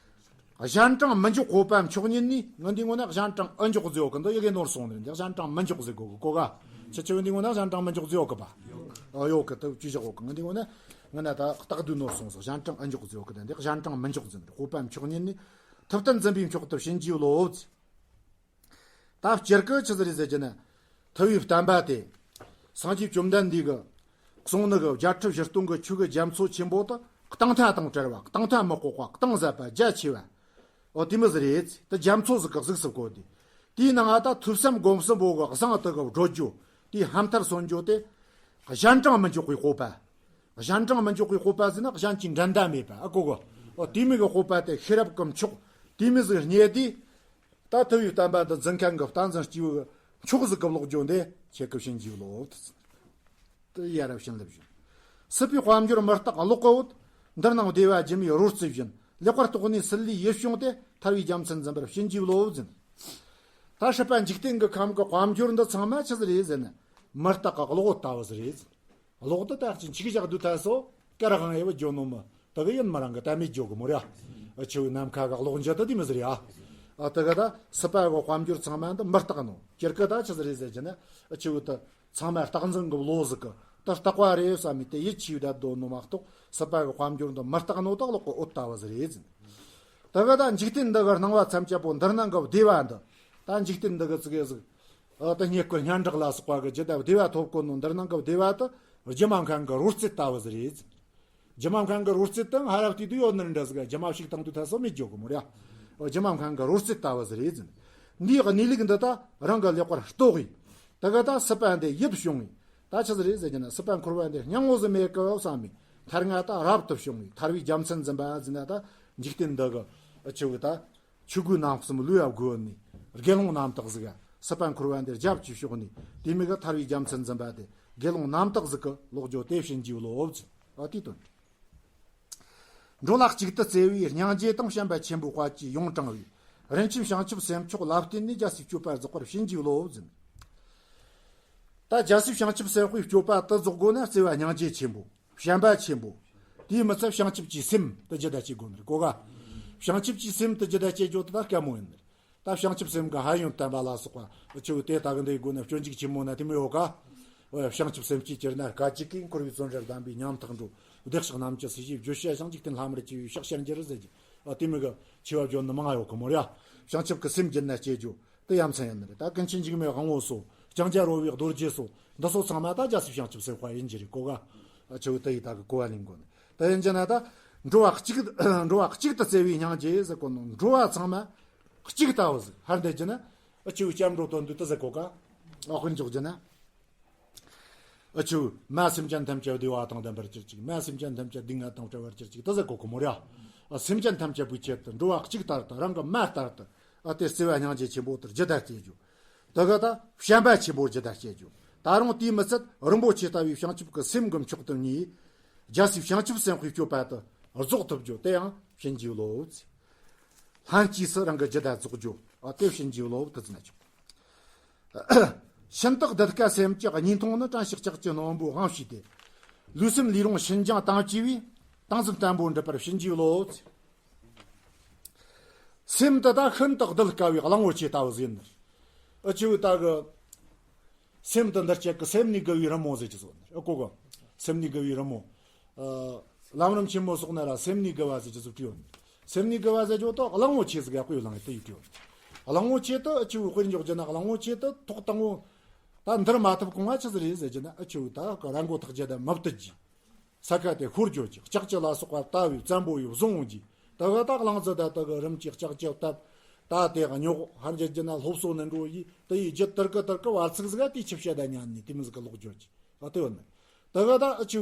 གཞན་དྲང་མི་འཇོག་བཀོད་པ་མཆོག་ཉིད་ནི། ངི་འདི་ངོ་ན་གཞན་དྲང་ཨེ་འཇོག་ཟེར་ཡོད་གི། འདི་ཡི་གེ་ནོར་སོང་ནི་རེད། འདི་གཞན་དྲང་མི་འཇོག་ཟེར་གོ་གི་གོ་ག་ཆི་ཆི་འདི་ངོ་ན་གཞན་དྲང་མི་འཇོག་ཟེར་ཡོད་གི་པ། ཨ་ཡོད་གི། དེ་ཅི་བཞག་ཡོད་གི། ངི་འདི་ངོ་ན་ངི་ན་ད་རྟགས་བསྡུས་ནོར་སོང་ཟེར། གཞན་དྲང་ཨེ་འཇོག་ཟེར་ཡོད་གི། དེ་འདི་གཞན་དྲང་མི་འཇོག་ཟེར་ནི་རེད། བཀོད་པ་མཆོག་ཉིད་ནི། ཐུབ་བསྟན་འཛིན་པའི་མཆོག་ཏུ་བྱིན་གྱིས་རློབས་ཟེར། ད་སྤྱིར་གི་ཆི་ཟིག་རེད་ཟེར་གྱི་ན། ཐུབ་པའི་བསྟན་པ་དེ། སངས་རྒྱས་བཅོམ་ལྡན་འདས་ཀྱིས་གསུངས་ནི་གི་བརྒྱད་ཁྲི་བཞི་སྟོང་གི་ཆོས་ཀྱི་རྒྱ་མཚོ་ཆེན་པོ་དེ་གཏིང་མཐའ་དང་བྲལ་བ། གཏིང་མཐའ་མི་དཔོག་པ། གཏིང་ཟབ་པ། རྒྱ་ཆེ་བ། འོ་དེ་མོ་ཟིག་རེད། དེ་རྒྱ་མཚོ་ཟིག་གི་གཟུགས་སུ་བཀོད་དེ། དེའི་ནང་ང་ད་ཐོས་བསམ་སྒོམ་གསུམ་པོ་གི་གཟེངས་དེ་གི་བགྲོད་རྒྱུ། དེའི་ཧམ་མཐར་སོན་རྒྱུ་དེ། གཞན་དྲང་མི་འཇོག་པའི་བཀོད་པ། གཞན་དྲང་མི་འཇོག་པའི་བཀོད་པ་ཟེར་ན་གཞན་གྱི་འགྲན་ཟླ་མེད་པ། ཨ་གོ་གོ། འོ་དེ་མོ་གི་བཀོད་པ་དེ་ཤེས་རབ་ཀྱི་མཆོག་དེ་མོ་ཟིག་རྙེད་དེ། ད་ཐུབ་པའི་བསྟན་པ་འདི་འཛིན་མཁན་གྱི་བསྟན་འཛིན་སྐྱེས་བུ་མཆོག་ཟིག་གི་ལོག་རྒྱུ་འདི་ཁྱེད་ཀྱིས་བྱིན་གྱིས་རློབས། དེ་ཡ་རབས་བྱིན་རླབས་བཞིན། སྲིད་པའི་དཔལ་འབྱོར་མི་རྟག་གློག་གི་འོད། འདི་སྣང་བདེ་བ་སྒྱུ་མའི་རོལ་རྩེད་བཞིན། ལེགས་པར་རྟོགས་ནས་སྲིད་ལས་ཡིད་བྱུང་སྟེ། ཐར་བའི་རྒྱལ་མཚན་འཛིན་པར་བྱིན་གྱིས་རློབས་ཟེར། ད་སྲིད་པ་འཇིག་རྟེན་གྱི་ཁམས་ཀྱི་དཔལ་འབྱོར་འདི་ཚང་མ་ཆི་ཟིག་རེད་ཟེར་ན། མི་རྟག་གི་གློག་འོད་ལྟ་བུ་ཟིག་རེད། གློག་འདི་ད་ཅི་འཆིག་བཞག་དུས་ཐ་སོ་ཀ་ར་གང་ཡེ་བ་འཇོ་ནོ་མི་དེ་གི་ཡིན་མི་རང་གི་ད་མེད་འཇོ་གི་མོ་ར། ཨ་ཆུ་ནམ་མཁའ་གི་གློག་འཇལ་དུ་དེ་མི་ཟེར་ཡ། ཨ་དེ་གི་ད་སྲིད་པ་གི་དཔལ་འབྱོར་ཚང་མ་འདི་མི་རྟག་ནོ། སྤྱིར་གི་ད་ཆི་ཟིག་རེད་ཟེར་གྱི་ན། ཨ་ཆུ་ད་ཚང་མ་རྟག་འཛིན་གི་བློ་ཟིག་གི་ད་རྟག་པ་རེད་བསམ་མི་དེ་ཡིད་ཆེས་བསྡད་དོ་ནོ་མ་གཏོགས། སྲིད་པ་གི་དཔལ་འབྱོར་འདི་མི་རྟག་ནོ་ད་གློག་གི་འོད་ལྟ་བུ་ཟིག་རེད་ཟེར། དེ་གི་ད་འཇིག་རྟེན་འདི་གི་སྣང་བ་ཐམས་ཅད་པོ་འདི་སྣང་གི་བདེ་བ་འདི། ད་འཇིག་རྟེན་འདི་གི་ཙི་གེ་ཟིག་ཨ་ད་རྙེད་བཀུར་སྙན་གྲགས་ལ་སོགས་པ་གི་རྒྱུ་དང་བདེ་བ་ཐོབ་གོ་ནོ་འདི་སྣང་གི་བདེ་བ་དེ་སྒྱུ་མ་མཁན་གི་རོལ་རྩེད་ལྟ་བུ་ཟིག་རེད། སྒྱུ་མ་མཁན་གི་རོལ་རྩེད་དང་ཧ་ར་བལྟས་དུས་ཡོད་ནི་འདྲ་ཟིག་སྒྱུ་མ་ཞིག་བཏང་དུས་ཐ་སོ་མེད་འཇོག་གི་མོ་ར། སྒྱུ་མ་མཁན་གི་རོལ་རྩེད་ལྟ་བུ་ཟིག་རེད། འདིའི་གནས་ལུགས་འདི་ད་རང་གི་ལེགས་པར་རྟོགས་ཡིན། དེ་གི་ད་སྲིད་པ་འདི་ཡིད་བྱུང་ཡིན། ད་ཆི་ཟིག་རེད་ཟེར་གྱི་ན། སྲིད་པ་འཁོར་བ་འདི་སྙིང་པོ་ཟིག་མེད་གི་བསམ་མི་ཐར་ང་ད་རབ་ཏུ་བྱུང་བའི་ཐར་བའི་རྒྱལ་མཚན་འཛིན་པ་ཟེར་ན། ད་འཇིག་རྟེན་འདི་གི་ཨ་ཆུ་གི་ད། ཆོས་གོས་རྣམ་གསུམ་ལུས་ཡ་བགོས་ནས། དགེ་སློང་རྣམ་དག་ཟིག་ག་སྲིད་པ་འཁོར་བ་འདིར་རྒྱབ་ཀྱིས་ཕྱོགས་ནས། དེ་མི་གི་ཐར་བའི་རྒྱལ་མཚན་འཛིན་པ་དེ་དགེ་སློང་རྣམ་དག་ཟིག་གི་ལོག་འགྱོ་དེ་བྱིན་གྱིས་རློབས་ཟེར། ཨ་དེའི་དོན། འགྲོ་ལ་གཅིག་ཏུ་བརྩེ་བའི་སྙིང་རྗེ་དང་། བྱམས་པ་ཆེན་པོའི་དཔལ་གྱིས་ཡོངས་དྲངས་པའི། རིན་ཆེན་བྱང་ཆུབ་སེམས་མཆོག་ལ་བརྟེན་ནས། རྒྱལ་སྲས་སྤྱོད་པ་རྫོགས་པར་བྱིན་གྱིས་རློབས་ཟེར། ད་རྒྱལ་སྲས་བྱང་ཆུབ་སེམས་དཔའི་སྤྱོད་པ་དེ་རྫོགས་དགོས་ན། བརྩེ་བ་སྙིང་རྗེ་ཆེན་པོ། བྱམས་པ་ཆེན་པོ། དེའི་མི་ཚད་བྱང་ཆུབ་ཀྱི་སེམས་དེ་ཇི་ལྟར་སྐྱེ་དགོས་ནི་རེད་གོ་ག་བྱང་ཆུབ་ཀྱི་སེམས་དེ་ཇི་ལྟར་སྐྱེ་རྒྱུ་དེ་ད་དཀའ་མོ་ཡིན་ནི་རེད། ད་བྱང་ཆུབ་སེམས་ཀྱི་ཕན་ཡོན་བསྟན་པ་ལ་སོགས་པ་ཆུ་དེ་ལྟ་གི་འདི་དགོས་ན་སྤྱོད་འཇུག་ཆེན་མོ་ན་དེ་མོ་ཡོད་ག་བྱང་ཆུབ་སེམས་བསྐྱེད་གྱུར་ན། སྐད་ཅིག་གིས་འཁོར་བའི་བཙོན་རར་བསྡམས་པའི་ཉམ་ཐག་འགྲོ། བདེ་གཤེགས་རྣམས་ཀྱི་སྲས་བཞིའི་བརྗོད་བྱ་ཞིང་། འཇིག་རྟེན་ལྷ་མིར་བཅས་པའི་ཕྱག་ཕྱིར་འགྱུར་ཟེར་གྱི། ཨ་དེ་མོ་གི་ཆེ་བ་བརྗོད་ནི་མང་ང་ཡོད་གི་མོ་ར། བྱང་ཆུབ་ཀྱི་སེམས་བསྐྱེད་ན་སྐྱེ་རྒྱུ་དེ་ཡ་མཚན་ཡིན་ནི་རེད། ད་ཀུན་མཁྱེན་འཇིགས་མེད་དབང་པོ་སོགས། ལྕང་སྐྱ་རོལ་པའི་རྡོ་རྗེ་སོགས། འདི་སོགས་ཚང་མ་ད་རྒྱལ་སྲས་བྱང་ཆུབ་སེམས་དཔའ་ཡིན་གྱི་རེད་གོ་ག་ཨ་ཆུ་དེ་ཡི་ད་གི་གོ་བ་ལེན་དགོས་ནི། དེ་ཡིན་གྱི་ན་ད་འགྲོ་བ་གཅིག་འགྲོ་བ་གཅིག་ཏུ་བརྩེ་བའི་སྙིང་རྗེ་ཟེར་གོ་ནོ། འགྲོ་བ་ཚང་མ་གཅིག་ལྟ་བུ་ཟིག་ཧར་འདེད་ཀྱི་ན། ཨ་ཆུ་སྐྱབས་འགྲོ་དོན་དུ་དེ་ཟེར་གོ་ག་ཨ་དཔེ་འཇོག་རྒྱུ་ན། ཨ་ཆུ་མ་སེམས་ཅན་ཐམས་ཅད་བདེ་བ་དང་ལྡན་པར་གྱུར་ཅིག་མ་སེམས་ཅན་ཐམས་ཅད་སྡུག་བསྔལ་དང་བྲལ་བར་གྱུར་ཅིག་དེ་ཟེར་གོ་གི་མོ་ར། ཨ་སེམས་ཅན་ཐམས་ཅད་པོའི་ཆེད་དུ། འགྲོ་བ་གཅིག་ལྟར་དུ། རང་གི་མ་ལྟར་དུ། ཨ་དེ་བརྩེ་བ་སྙིང་རྗེ་ཆེན་པོ་དེ་ཇི་ལྟར་སྐྱེ་རྒྱུ། དེ་གི་ད་བྱམས་པ་ཆེན་པོ་ཇི་ལྟར་སྐྱེ་རྒྱུ། ད་རུང་དེའི་མི་ཚད་རིན་པོ་ཆེ་ལྟ་བུའི་བྱང་ཆུབ་ཀྱི་སེམས་ཀྱི་མཆོག་ཏུ་ངེས། རྒྱལ་སྲས་བྱང་ཆུབ་སེམས་དཔའི་སྤྱོད་པ་དེ་རྫོགས་ཐུབ་རྒྱུ་དེ་ཡང་བྱིན་གྱིས་རློབས། ལྷན་སྐྱེས་སུ་རང་གི་ཇི་ལྟར་རྫོགས་རྒྱུ། ཨ་དེ་བྱིན་གྱིས་རློབས་དེ་ཟེར་ན་ཆོག་ཤིན་ཏུ་གདུལ་དཀའ་སེམས་ཀྱི་གཉིས་མཐོང་ནི། དྲན་ཞིང་ལྕགས་ཀྱུ་རྣོན་པོས་དབང་བྱས་ཏེ། ལུས་སེམས་ལས་རུང་ཕྱིན་ཅིང་དྭངས་བཅས་པའི། ཏིང་འཛིན་བརྟན་པོར་འགྲུབ་པར་བྱིན་གྱིས་རློབས། སེམས་དེ་ད་ཤིན་ཏུ་གདུལ་དཀའ་བའི་གླང་པོ་ཆེ་ལྟ་བུ་ཟིག་ཡིན་ནི། ཨ་ཆུ་ད་གི་སེམས་དེ་འདིར་བཅད་གི་སེམས་ནི་རྒུ་བའི་རི་མོ་ཟེར་གྱི་ཟིག་ཡོད་ནི། ཨ་གོ་གི་སེམས་ནི་རྒུ་བའི་རི་མོ། ཨ་ལམ་རིམ་ཆེན་མོ་སོགས་ན་ར་སེམས་ནི་རྒུ་བ་ཟེར་གྱི་ཟིག་བྲིས་ཡོད་ནི། སེམས་ནི་རྒུ་བ་ཟེར་རྒྱུ་དེ་གླང་པོ་ཆེ་ཟིག་ག་དཔེ་ལངས་དེ་ཡིས་བྲིས་ཡོད་ནི། གླང་པོ་ཆེ་དེ་ཨ་ཆུ་དཔེར་འཇོག་རྒྱུ་ན། གླང་པོ་ཆེ་དེ་ཐོག་དང་པོ་ད་འདིར་མ་ཐུབ་གོང་ང་ཆི་ཟིག་རེད་ཟེར་རྒྱུ་ན། ཨ་ཆུ་ད་གི་ར་མགོ་ཐག་རྒྱུ་དེ་མི་བཏུད་རྒྱུ། ས་ཁ་དེ་ཤོར་འགྱོ་རྒྱུ། ལྕགས་ཀྱུ་ལ་སོགས་པ་བཏབ་བས་བཙན་པོ་ཡིས་བཟུང་འོང་རྒྱུ། དེ་གི་ད་གླང་རྫི་ད་དེ་གི་རིམ་གྱིས་ལྕགས་ཀྱུ་བཏབ། ད་དེ་གི་རྙོག་ཧར་རྒྱུ་རྒྱུ་ན་སློབ་གསོ་ནི་འགྲོ་ཡི། དེ་ཡི་རྒྱུ་དེར་གི་དེར་གི་བར་ཚིག་ཟིག་ག་དེའི་ཆུ་བཤད་ད་ཉན་ནི་དེ་མོ་ཟིག་གི་ལོག་འགྱོ་རྒྱུ། ཨ་དེ་ཡོད་ནི། དེ་གི་ད་ཨ་ཆུ་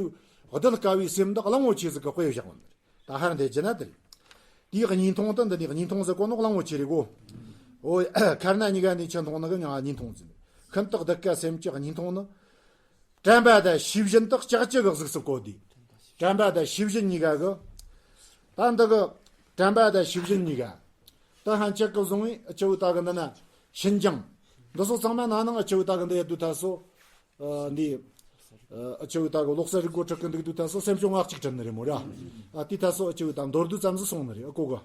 གདུལ་དཀའ་བའི་སེམས་འདི་གླང་པོ་ཆེ་ཟིག་གི་དཔེ་བཞག་ཡོད་ནི། ད་ཧར་འདེད་རྒྱུ་ན་དེ་རེད། དེའི་གཉིས་མཐོང་དེ་འདི་ནི་གཉིས་མཐོང་ཟེར་གོ་ནོ་གླང་པོ་ཆེ་རེད་གོ། ཨོ་ཁར་ན་གཉིས་ཀ་ནི་ཆི་མཐོང་ནི་གི་མྱིང་ང་གཉིས་མཐོང་ཟེར། ཤིན་ཏུ་གདུལ་དཀའ་སེམས་ཀྱི་གཉིས་མཐོང་ནི། དྲན་པ་དང་ཤེས་བཞིན་དག་ལྕགས་ཀྱུ་གི་གཟུགས་སུ་བཀོད་དེ། དྲན་པ་དང་ཤེས་བཞིན་གཉིས་ཀ་གི། ད་འདི་གི་དྲན་པ་དང་ཤེས་བཞིན་གཉིས་ཀ། ད་ཧན་ཆད་གི་བཟུང་བའི་ཨ་ཆུ་ད་གི་འདི་ན་ཤིན་སྦྱངས། འདི་སོགས་ཚང་མ་ན་ནང་ཨ་ཆུ་ད་གི་འདི་ཡ་དུ་ད་སོ། ཨ་འདི། ཨ་ཆུ་ད་གི་ལོག་ས་རིག་གོ་ཁྲིད་གི་འདུག་དུ་ད་སོ་སེམས་བྱུང་ངག་གཅིག་དྲན་ནི་རེད་མོ་ར། ཨ་དེ་ད་སོ་ཨ་ཆུ་ད་མདོར་བསྡུས་ཙམ་ཟིག་སོང་ནི་རེད། ཨ་གོ་གི་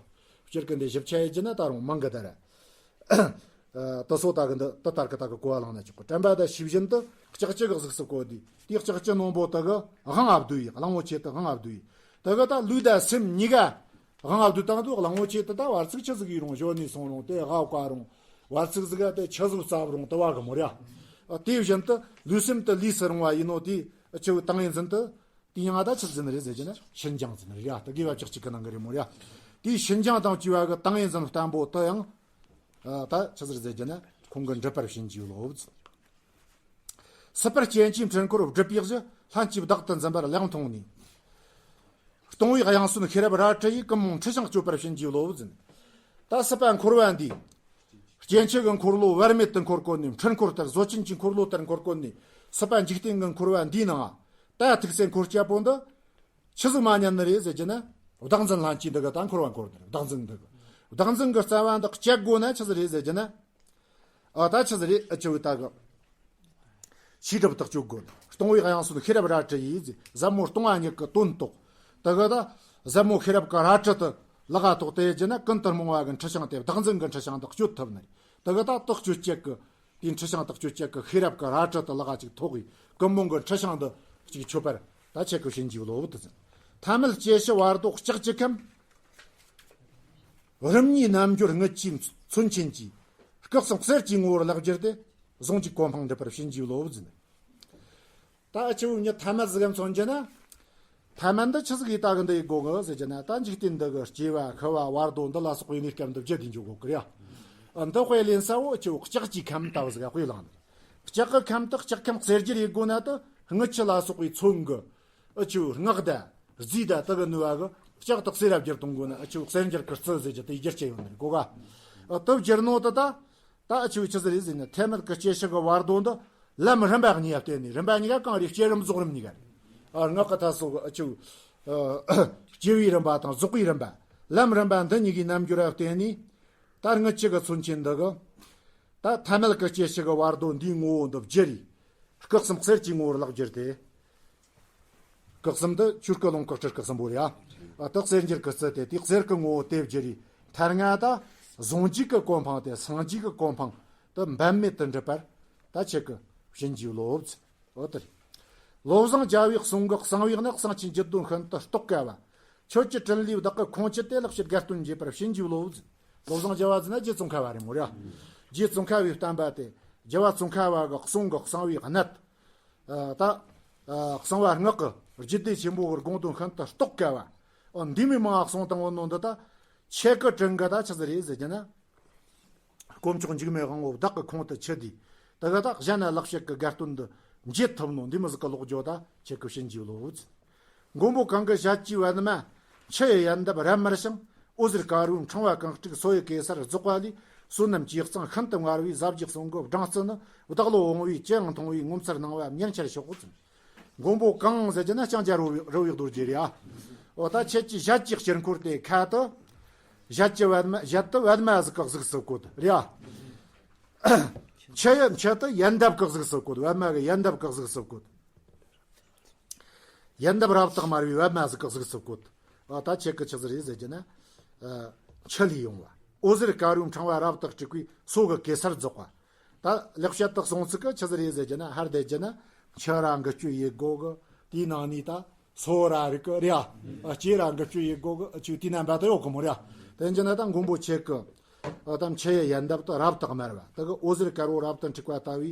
སྤྱིར་གི་འདི་ཞིབ་ཆ་ཡིན་གྱི་ན་ད་རུང་མང་གི་ད་ར། ཨ། དེ་སོ་ད་གི་འདི་དེ་ལྟར་གི་ད་གི་གོ་བ་བླངས་ན་ཆོག་གི། དྲན་པ་ད་ཤེས་བཞིན་དུ་ལྕགས་ཀྱུ་གི་གཟུགས་སུ་བཀོད་དེ། དེའི་ལྕགས་ཀྱུ་རྣོན་པོ་དེ་གི་དབང་ཨ་བསྡུ་ཡི། གླང་པོ་ཆེ་དེ་དབང་ཨ་བསྡུ་ཡི། དེ་གི་ད་ལུས་དང་སེམས་གཉིས་ཀ་དབང་ཨ་བསྡུ་བཏང་དུས་གླང་པོ་ཆེ་དེ་ད་བར་ཚིགས་ཆི་ཟིག་ཡིན་རུང་གཞོན་ནུ་སོང་རུང་དེ་དབང་བཀའ་རུང་། བར་ཚིགས་ཟིག་ག་དེ་ཆི་ཟིག་བཙབ་རུང་དེ་བ་གི་མོ་ར། ཨ། དེ་བཞིན་དུ་ལུས་སེམས་དེ་ལུས་སུ་རུང་བ་ཡིན་ནོ་དེ་ཆི་བོ་ཏིང་ངེ་འཛིན་དེ། དེ་ཡང་ཨ་ད་ཆི་ཟིག་ཡིན་རེད་ཟེར་གྱི་ན་ཤིན་སྦྱངས་ཟིག་ཡིན་རེད་ཡ། དེ་དགེ་བ་བཅུ་གཅིག་གི་ནང་གི་རེད་མོ་ར། དེའི་ཤིན་སྦྱངས་དང་བཅས་པ་གི་ཏིང་ངེ་འཛིན་བརྟན་པོ་དེ་ཡང་ཨ་ད་ཆི་ཟིག་ཟེར་གྱི་ན་ཁོང་གི་འགྲུབ་པར་བྱིན་གྱིས་རློབས། སྲིད་པར་སྐྱེ་འཆིའི་འཕྲུལ་འཁོར་སྒྲུབ་པའི་གཞི། ལྷན་སྐྱེས་བདག་ཏུ་འཛིན་པར་ལེགས་མཐོང་ནས། སྟོང་པའི་དབྱིངས་སུ་ཤེས་རབ་རལ་གྲི་ཡིས། ཀུན་རྨོངས་འཁྲུལ་ཞིང་གཅོད་པར་བྱིན་གྱིས་རློབས་ཟེར། ད་སྲིད་པ་འཁོར་བ་འདིའི་སྐྱེ་འཆི་གི་འཁོར་ལོ་བར་མེད་དུ་འཁོར་གོ་ནས། འཕྲུལ་འཁོར་ལྟར་བཟོ་ཅན་གྱི་འཁོར་ལོ་ལྟར་འཁོར་གོ་ནས། སྲིད་པ་འཇིག་རྟེན་གྱི་འཁོར་བ་འདིའི་ནང་ད་ཐུག་སའི་འཁོར་སྐྱ་པོ་འདི་ཆི་ཟིག་མ་ཉན་ནི་རེད་ཟེར་གྱི་ན། བདག་འཛིན་ལྷན་སྐྱེས་འདི་གི་ད་འཁོར་བ་འཁོར་ནི་རེད། བདག་འཛིན་འདི་གི། བདག་འཛིན་གྱི་རྩ་བ་འདི་བཅད་དགོས་ན་ཆི་ཟིག་རེད་ཟེར་གྱི་ན། ཨ། ད་ཆི་ཟིག་རེད། ཨ། ཆི་བོ་ད་གི་ཤེས་རབ་ཏག་གཅོད་དགོས། སྟོང་པའི་དབྱིངས་སུ་ཤེས་རབ་རལ་གྲི་ཡིས་ཟེར། ཟབ་མོ་སྟོང་པ་ཉིད་ཀྱི་དོན་རྟོགས། དེ་གི་ད་ཟབ་མོ་ཤེས་རབ་ཀྱི་རལ་གྲི་དེ་ལག་ག་ཐོགས་ཏེ་བྱས་ན། ཀུན་ཏུ་རྨོངས་པ་གི་འཁྲུལ་ཞིང་དེ། བདག་འཛིན་གྱི་འཁྲུལ་ཞིང་དེ་གཅོད་ཐུབ་ནི་རེད། དེ་གི་ད་དེ་གཅོད་བྱེད་ཀྱི། དེའི་འཁྲུལ་ཞིང་དེ་གཅོད་བྱེད་ཀྱི་ཤེས་རབ་ཀྱི་རལ་གྲི་དེ་ལག་ག་ཅིག་ཐོགས་ཡི། ཀུན་རྨོངས་གི་འཁྲུལ་ཞིང་དེ་ཅིག་ཆོད་པར་ད་ཁྱེད་ཀྱིས་བྱིན་གྱིས་རློབས་ཏེ་ཟེར། ཐ་མལ་སྐྱེ་ཤི་བར་དོ་ལྕགས་ཀྱུ་ཁམས། རིམ་གཉིས་རྣལ་འབྱོར་རྔུལ་ཆུའི་མཚོན་ཆེན་གྱིས། སྐུ་གསུམ་གསེར་གྱི་ངོ་བོར་བརླག་གྱུར་ཏེ། ཟུང་འཇུག་གོ་འཕང་འགྲུབ་པར་བྱིན་གྱིས་རློབས་ཟེར། ད་ཨ་ཆི་བོ་ཉིད་ཐ་མལ་ཟིག་ག་མཚོན་གྱི་ན། ཐ་མལ་འདི་ཆི་ཟིག་ཡེ་ད་གི་འདི་ཡེ་དགོས་གི་ཟེར་གྱི་ན། ད་འཇིག་རྟེན་འདི་གི་སྐྱེ་བ་ཤི་བ་བར་དོ་འདི་ལ་སོགས་པའི་གནས་སྐབས་འདི་བརྒྱུད་དེ་འཇུག་དགོས་གི་རེད། ཨ། འདི་དཔེ་ལེན་ས་བོ་ཨ་ཆི་བོ་ལྕགས་ཀྱུ་ཁམས་ལྟ་བུ་ཟིག་ག་དཔེ་བླངས་ནས། ལྕགས་ཀྱི་ཁམས་དེ་ལྕགས་ཁམས་གསེར་འགྱུར་ཡེ་དགོས་ན་ད་རྔུལ་ཆུ་ལ་སོགས་པའི་མཚོན་གི། ཨ་ཆི་བོ་སྔགས་དང་རྫས་དང་དེ་གི་ནུས་པ་གི་ལྕགས་དེ་གསེར་ར་བསྒྱུར་གཏོང་དགོས་ན། ཨ་ཆི་བོ་གསེར་འགྱུར་གྱི་རྩི་ཟེར་གྱི་དེ་བསྒྱུར་བྱས་ཡོད་ནི་རེད་གོ་ག། ཨ། དེ་བསྒྱུར་ནོ་དེ་ད། ད་ཨ་ཆི་བོ་ཆི་ཟིག་རེད་ཟེར་ན། ཐ་མལ་གྱི་སྐྱེ་ཤི་གི་བར་དོ་འདི་ལམ་རིམ་པ་གཉིས་ཀ་བརྟེན་ནས། རིམ་པ་གཉིས་ཀ་གང་རེད། སྐྱེ་རིམ་རྫོགས་རིམ་གཉིས་ཀ་རེད། ཨ། སྔགས་ཀྱི་ད་སོགས་ཀྱི་ཨ་ཆི་བོ། ཨ། སྐྱེ་བའི་རིམ་པ་དང་རྫོགས་པའི་རིམ་པ། ལམ་རིམ་པ་འདི་གཉིས་ཀའི་རྣལ་འབྱོར་ར་བརྟེན་ནས། ད་རྔུལ་ཆུ་གི་མཚོན་ཆེན་འདི་གི། ད་ཐ་མལ་གྱི་སྐྱེ་ཤི་གི་བར་དོ་འདིའི་ངོ་བོ་འདི་བསྒྱུར་རེ། སྐུ་གསུམ་གསེར་གྱི་ངོ་བོར་བརླག་གྱུར་ཏེ། སྐུ་གསུམ་དེ་ཆོས་སྐུ་ལོངས་སྐུ་སྤྲུལ་སྐུ་གསུམ་པོ་རེད་ཨ། ཨ། དེ་གསེར་འགྱུར་གྱི་རྩི་དེ། དེ་གསེར་གྱི་ངོ་བོ་དེ་བསྒྱུར་རེ། ཐ་སྙད་ད་ཟུང་འཇུག་གི་གོ་འཕང་དེ། སངས་རྒྱས་ཀྱི་གོ་འཕང་དེ་འབད་མེད་དུ་འགྲུབ་པར་ད་ཁྱེད་ཀྱིས་བྱིན་གྱིས་རློབས། འོ་དེ་རེད། བློ་བཟང་རྒྱལ་བའི་གསུང་གི་གསང་བའི་གནད། གསང་ཆེན་བརྒྱད་དོན་ཤིན་ཏུ་རྟོགས་དཀའ་བ། ཁྱོད་ཀྱི་དྲིན་ལས་བདག་གི་ཁོང་ཁྱེར་ཏེ། ལེགས་བཤད་དགའ་སྟོན་རྒྱས་པར་བྱིན་གྱིས་རློབས། བློ་བཟང་རྒྱལ་བ་ཟེར་ན་རྗེ་ཙོང་ཁ་པ་རེད་མོ་རེད་ཨ། རྗེ་ཙོང་ཁ་པའི་བསྟན་པ་དེ། རྒྱལ་བ་ཙོང་ཁ་པ་གི་གསུང་གི་གསང་བའི་གནད། ཨ། ད། ཨ། གསང་བ་སྔགས་ཀྱི་རྒྱུད་སྡེ་ཆེན་པོ་གི་དགོངས་དོན་ཤིན་ཏུ་རྟོགས་དཀའ་བ། ཨ། འདི་མོ་མང་ང་གསུངས་བཏང་བ་ནོ་འདི་ད། ཁྱེད་ཀྱི་དྲིན་གྱིས་ད་ཆི་ཟིག་རེད་ཟེར་གྱི་ན། དཀོན་མཆོག་འཇིགས་མེད་དབང་པོ་བདག་གི་ཁོང་དུ་ཆུད་དེ། དེ་ག་ད་གཞན་ན་ལེགས་བཤད་ཀྱི་དགའ་སྟོན་འདི་འབྱེད་ཐུབ་ནོ་འདི་མོ་ཟིག་གི་ལོག་རྒྱུ་ད་ཁྱེད་ཀྱིས་བྱིན་གྱིས་རློབས། མགོན་པོ་གང་གི་ཞལ་གྱི་པདྨ། མཆུ་ཡི་ཡལ་འདབ་རབ་དམར་ཞིང་། འོད་ཟེར་དཀར་པོའི་ཕྲེང་བ་གང་དཀྲུགས། སོ་ཡི་གེ་སར་རྫོགས་པ་ལས། བསོད་ནམས་ཀྱི་གཙང་ཤིན་ཏུ་མངར་བའི། ཟབ་རྒྱས་གསུང་གི་སྦྲང་རྩི་ནི། བདག་བློ་འོང་བས་ཅི་ཡང་མཐོང་བའི། ངོ་མཚར་སྣང་བ་མྱུར་འཆར་ཤོག་ཟེར། མགོན་པོ་གང་ཟེར་གྱི་ན་ལྕང་སྐྱ་རོལ་བའི་རྡོ་རྗེ་རེད་ཨ། འོ་ད་ཁྱེད་ཀྱི་ཞལ་གྱི་དཀྱིལ་འཁོར་དེ་ཁ་དེ། ཞལ་གྱི་པདྨ། ཞལ་དེ་པདྨ་ཟིག་གི་གཟུགས་སུ་བཀོད་རེད་ཨ། མཆུ་ཡི། མཆུ་དེ་ཡལ་འདབ་གི་གཟུགས་སུ་བཀོད། པདྨ་གི་ཡལ་འདབ་གི་གཟུགས་སུ་བཀོད། ཡལ་འདབ་རབ་དང་དམར་བའི་པདྨ་ཟིག་གི་གཟུགས་སུ་བཀོད། ཨ། ད་ཁྱེད་ཀྱི་ཆི་ཟིག་རེད་ཟེར་གྱི་ན། ཨ། མཆུ་ལས་ཡོང་བ། འོད་ཟེར་དཀར་པོའི་ཕྲེང་བ་རབ་ཏུ་དཀྲུགས་པའི། སོ་གི་གེ་སར་རྫོགས་པ། ད་ལེགས་བཤད་དུ་གསུངས་ཚུལ་གྱི་ཆི་ཟིག་རེད་ཟེར་གྱི་ན། ཧར་བསྡད་གྱི་ན་མཆུ་ར་འགུལ་སྐྱོད་ཡེད་དགོས་གི། དེའི་ནང་ནས་ད་སོ་ར་རིག་གི་རེད་ཨ། ལྕེ་ར་འགུལ་སྐྱོད་ཡེད་དགོས་གི། ཨ། ཆུ་དེའི་རྣམ་པ་ད་ཡོད་གི་མོ་རེད་ཨ། དེ་ཡིན་གྱི་ན་ད་མགོན་པོ་ཁྱེད་ཀྱི། ཨ། ད་མཆུ་ཡི་ཡལ་འདབ་དེ་རབ་ཏུ་དམར་བ། དེ་གི་འོད་ཟེར་དཀར་པོ་རབ་ཏུ་འཁྲིགས་པ་ལྟ་བུའི།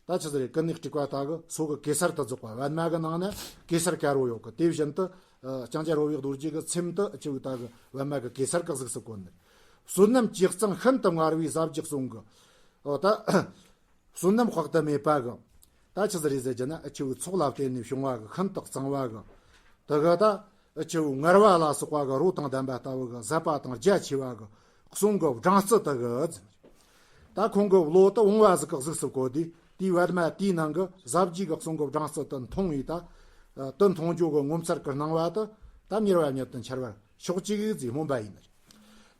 ད་ཆི་ཟིག་རེད། ཀུན་ནས་དཀྲུགས་པ་ལྟ་གི། སོ་གི་གེ་སར་དུ་རྫོགས་པ། པདྨ་གི་ནང་ན་གེ་སར་དཀར་པོ་ཡོད་གི། དེ་བཞིན་དུ། ཨ། ལྕང་སྐྱ་རོལ་བའི་རྡོ་རྗེ་གི་ཚེམས་དེ་ཨ་ཆི་བོ་ད་གི་པདྨ་གི་གེ་སར་གི་གཟུགས་སུ་བཀོད་ནས། བསོད་ནམས་ཀྱི་གཙང་ཤིན་ཏུ་མངར་བའི། ཟབ་རྒྱས་གསུང་གི། ཨོ་ད། བསོད་ནམས་དཔག་ཏུ་མེད་པ་གི། ད་ཆི་ཟིག་རེད་ཟེར་གྱི་ན་ཨ་ཆི་བོའི་ཚོགས་ལ་བརྟེན་ནས་བྱུང་བ་གི་ཤིན་ཏུ་གཙང་བ་གི། དེ་གི་ད། ཨ་ཆི་བོ་མངར་བ་ལ་སོགས་པ་གི་རོ་དང་ལྡན་པ་ལྟ་བུ་གི་ཟབ་པ་དང་རྒྱ་ཆེ་བ་གི་གསུང་གི་སྦྲང་རྩི་དེ་གི། ད་ཁོང་གི་བློ་དེ་བུང་བ་ཟིག་གི་གཟུགས་སུ་བཀོད་དེ། དེའི་པདྨ་དེའི་ནང་གི་ཟབ་རྒྱས་གི་གསུང་གི་སྦྲང་རྩི་དེ་འཐུང་བས་ད། ཨ། དེ་འཐུང་རྒྱུ་གི་ངོ་མཚར་གི་སྣང་བ་དེ་ད་མྱུར་བ་མྱུར་དུ་འཆར་བར་ཤོག་ཅིག་ཟེར་སྨོན་པ་ཡིན་ནི།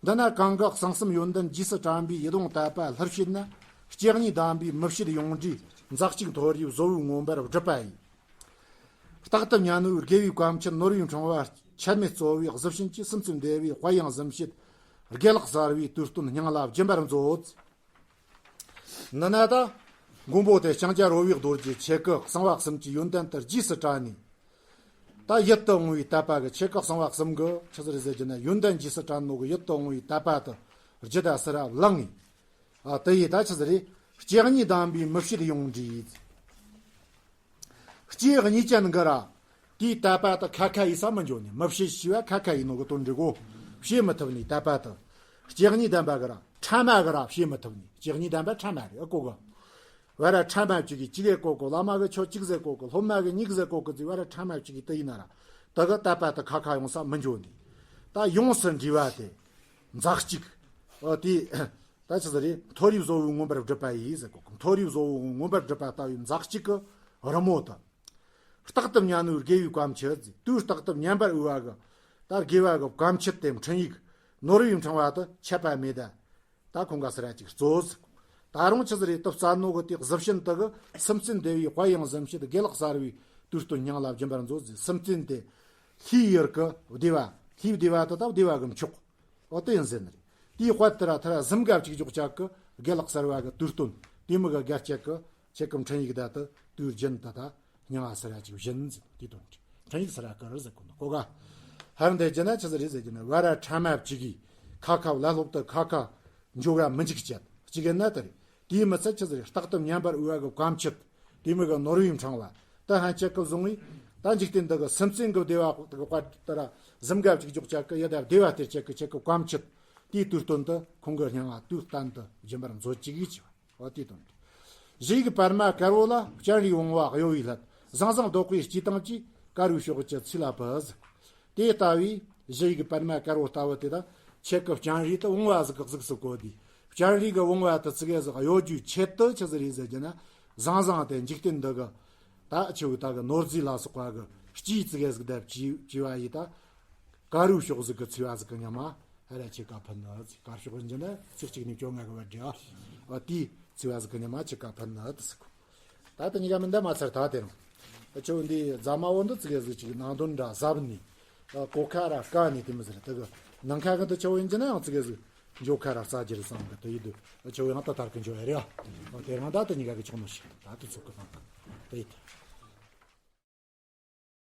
འདི་ན་གང་གི་གསང་གསུམ་ཡོན་ཏན་རྗེས་སུ་དྲན་པའི། ཡིད་དབང་དད་པ་ལྷུར་བྱེད་ན། སྐྱེ་གནས་དམ་པའི་མི་ཕྱེད་ཡོངས་བསྒྲིལ། འཛག་ཅིང་མཐོ་རིས་བཟོ་བོའི་མངོན་པར་བསྒྲུབས་པ་ཡིས། རྟག་ཏུ་མྱ་ངན་དགེ་བའི་བཀའ་མཆིད། ནོར་བུའི་ཕྲེང་བ་ཆད་མེད་སྩོལ་བའི། གཟི་བྱིན་གྱིས་སུམ་ཚུགས་འདེབས་པའི། དཔལ་ཡང་གཟི་བྱད་ དགེ་ལེགས་གསར་བའི་དུས་སྟོན་སྙིང་ལ་སྦྱིན་པར་མཛོད། ནི་ན་ད། མགོན་པོ་དེ་ལྕང་སྐྱ་རོལ་བའི་རྡོ་རྗེ་ཆེ་ཀུ་གསང་བ་གསུམ་གྱི་ཡོན་ཏན་དེ་རྗེས་སུ་དྲན་ནས། ད་ཡིད་དུ་འོང་བའི་དད་པ་གི་ཆེ་ཀུ་གསང་བ་གསུམ་གི་ཆི་ཟིག་རེད་ཟེར་རྒྱུ་ན་ཡོན་ཏན་རྗེས་སུ་དྲན་ནོ་གི་ཡིད་དུ་འོང་བའི་དད་པ་དེ་རྒྱུད་ད་སི་ར་བླངས་ངེ། ཨ་དེ་ཡི་ད་ཆི་ཟིག་རེད། སྐྱེ་གཉིས་ལྡན་པའི་མི་བྱེད་ཡོངས་འདྲིས། སྐྱེ་གཉིས་ཅན་འགའ་ར། དེའི་དད་པ་དེ་ཁ་ཁ་ཡིས་ས་མི་འཇོག་ནས་མི་བྱེད་ཞེས་པ་ཁ་ཁ་ཡིན་ནོ་གི་དོན་འགྲིག་གོ། བྱེད་མི་ཐུབ་ནས་དད་པ་དེ། སྐྱེ་གཉིས་ལྡན་པ་གི་ར་ཕྲ་མ་གི་ར་བྱེད་མི་ཐུབ་ནས་སྐྱེ་གཉིས་ལྡན་པ་ཕྲ་མ་རེད་ཨ་གོ་གི། བ་ར་ཕྲ་མ་གཅིག་གིས་གཅིག་གེ་གོ་གི། བླ་མ་གིས་ཁྱོད་གཅིག་ཟེར་གོ་གི། སློབ་མ་གིས་གཉིས་ཟེར་གོ་གི་ཟེར་བ་ར་ཕྲ་མ་གཅིག་གིས་དེ་ཡིན་ན་ར། དེ་གི་དད་པ་དེ་ཁ་ཁ་ཡོང་ས་མི་འཇོག་ནས། ད་ཡོངས་སུ་འདྲིས་པ་དེ། འཛག་གཅིག་ཨ་དེ། ད་ཆི་ཟིག་རེད། མཐོ་རིས་བཟོ་བོའི་མངོན་པར་བསྒྲིབས་པ་ཡིས་ཟེར་གོ་གི། མཐོ་རིས་བཟོ་བོའི་མངོན་པར་བསྒྲིབས་པ་ལྟ་བུའི་འཛག་གཅིག་གི་རི་མོ་དང་། རྟག་ཏུ་ཉན་ནོའི་དགེ་བའི་བཀའ་མཆིད་ཟེར། དུས་རྟག་ཏུ་ཉན་པར་འོས་པ་གི། ད་དགེ་བ་གི་བཀའ་མཆིད་དེ་འཕྲིན་ཡིག་ནོར་བུའི་ཕྲེང་བ་དེ་ཆད་པ་མེད་ད། ད་ཁོང་ག་སི་ར་ཅིག་གཙོ་ཟིག་ད་རུང་ཆི་ཟིག་རེད། དུ་རྩ་ནོ་གི་དེ་གཟི་བྱིན་དེ་གི་སུམ་རྩེན་བདེ་བའི་དཔལ་ཡང་གཟིམ་བྱེད་དགེ་ལེགས་གསར་བའི་དུས་སྟོན་སྙིང་ལ་སྦྱིན་པར་མཛོད་ཟེར། སུམ་རྩེན་དེ་ལྷའི་ཡུལ་གི་བདེ་བ། ལྷའི་བདེ་བ་དེ་ད་བདེ་བ་གི་མཆོག་འོ་དེ་ཡིན་ཟེར་ནི་རེད། དེའི་དཔལ་དེ་ར་ཐ་ར་གཟིམ་ག་གཅིག་འཇོག་ཅག་གི་དགེ་ལེགས་གསར་བ་གི་དུས་སྟོན་དེ་མི་གི་དགའ་སྐྱེད་གི་ཆེ་ཀུ་འཕྲིན་ཡིག་ད་དུ་དུས་རྒྱུན་དུ་ད་སྙིང་ང་སི་ར་ཅིག་བཞིན་ཟེར་དེ་དོན་འཕྲིན་ཡིག་སི་ར་ཀི་རི་ཟེར་གོ་ནོ་གོ་ག་ཧར་འདི་རྒྱུ་ན་ཆི་ཟིག་རེད་ཟེར་རྒྱུ་ན་བ་ར་ཕྲ་མ་གཅིག་གིས་ཁ་ཁ་བླ་སློབ་ཏུ་ཁ་ཁ་འཇོག་ག་མི་འཇིག་ཅེས་གཅིག་ཡིན་ན་དེ་རེད། དེའི་མི་ཚད་ཆི་ཟིག་རེད། རྟག་ཏུ་ཉན་པར་འོས་པ་གི་བཀའ་མཆིད། དེ་མི་གི་ནོར་བུའི་ཕྲེང་བ། ད་ཧན་ཆད་ཀི་བཟུང་བས། ད་འཇིག་རྟེན་འདི་གི་སེམས་ཅན་གི་བདེ་བ་དེ་གི་དཔལ་དེ་ར་གཟིམ་ག་གཅིག་འཇོག་ཅག་གི་ཡི་དྭགས་བདེ་བ་སྟེར་ཅག་གི་ཆེ་ཀི་བཀའ་མཆིད། དེའི་དུས་སྟོན་དུ་ཁོང་གི་སྙིང་ང་དུས་གཏན་དུ་སྦྱིན་པར་མཛོད་ཅིག་ཡིད་ཆེས་པ། འོ་དེའི་དོན་དུ། གཞི་ཡིག་པདྨ་དཀར་པོ་ལ། སྤྱན་རས་བུང་བ་གཡོ་བའི་སླད། ཟང་ཟིང་བདོག་པའི་སྐྱིད་དང་བཅས། དཀར་པོའི་ཕྱོགས་ཀྱི་ཚུལ་ལ་བུ་ཟེར། དེ་ལྟ་བུའི་གཞི་ཡི་གི་པདྨ་དཀར་པོ་ལྟ་བུ་དེ་དག་ཆེ་ཀི་སྤྱན་རས་དེ་བུང་བ་ཟིག་གི་གཟུགས་སུ་བཀོད་དེ། སྤྱན་རས་གི་བུང་བ་དེ་ཙི་གེ་ཟིག་གཡོ་རྒྱུའི་ཆེད་དུ་ཆི་ཟིག་རེད་ཟེར་རྒྱུ་ན། ཟང་ཟིང་དེ་འཇིག་རྟེན་འདི་གི་ད་ཆུ་བོ་ད་གི་ནོར་རྫས་ལ་སོགས་པ་གི་སྐྱིད་ཙི་གེ་ཟིག་དེ་བྱས་བྱས་པ་ཡིས་ད་དཀར་པོའི་ཕྱོགས་ཟིག་གི་ཚིག་བ་ཟིག་གི་ཉམས་མ་ཧ་ར་ཆེ་ཀ་ཕན་ནི་ཟིག་དཀར་ཕྱོགས་འཇི་ནི་ཚིག་གཅིག་ནས་བཅོ་ལྔ་གི་བར་འདྲ་བ་དེའི་ཚིག་བ་ཟིག་གི་ཉམས་མ་ཆེ་ཀ་ཕན་ནི་དེ་ཟིག་ད་དེ་གཉིས་ཀ་མི་འདྲ་མ་ཚར་ད་དེ་རང་། ཆུ་བོ་འདི་རྫ་མ་བོ་འདི་ཙི་གེ་ཟིག་ཅིག་ནང་དོན་འདྲ་ཟབ་ནི། གོ་ཁ་ར་དཀའ་ནི་དེ་མི་ཟེར་དེ་གི་ནང་ཁ་གི་འདི་ཆུ་བོ་ཡིན་གྱི་ན་ཡང་ཙི་གེ་ཟིག་འཇོག་ཁ་ར་རྩ་རྒྱུ་རེད་བསམ་གི་དེ་ཡིན་དུས་ཆུ་བོ་ཡང་ད་དར་གི་འཇོག་ཡ་རེད་ཨ། དེ་རང་ད་དེ་གཉིས་ཀ་གི་ཆོག་ནོ་ཞིག་ད་དེ་ཚོ་གི་ནང་གི་དེ་ཡིན་དེ།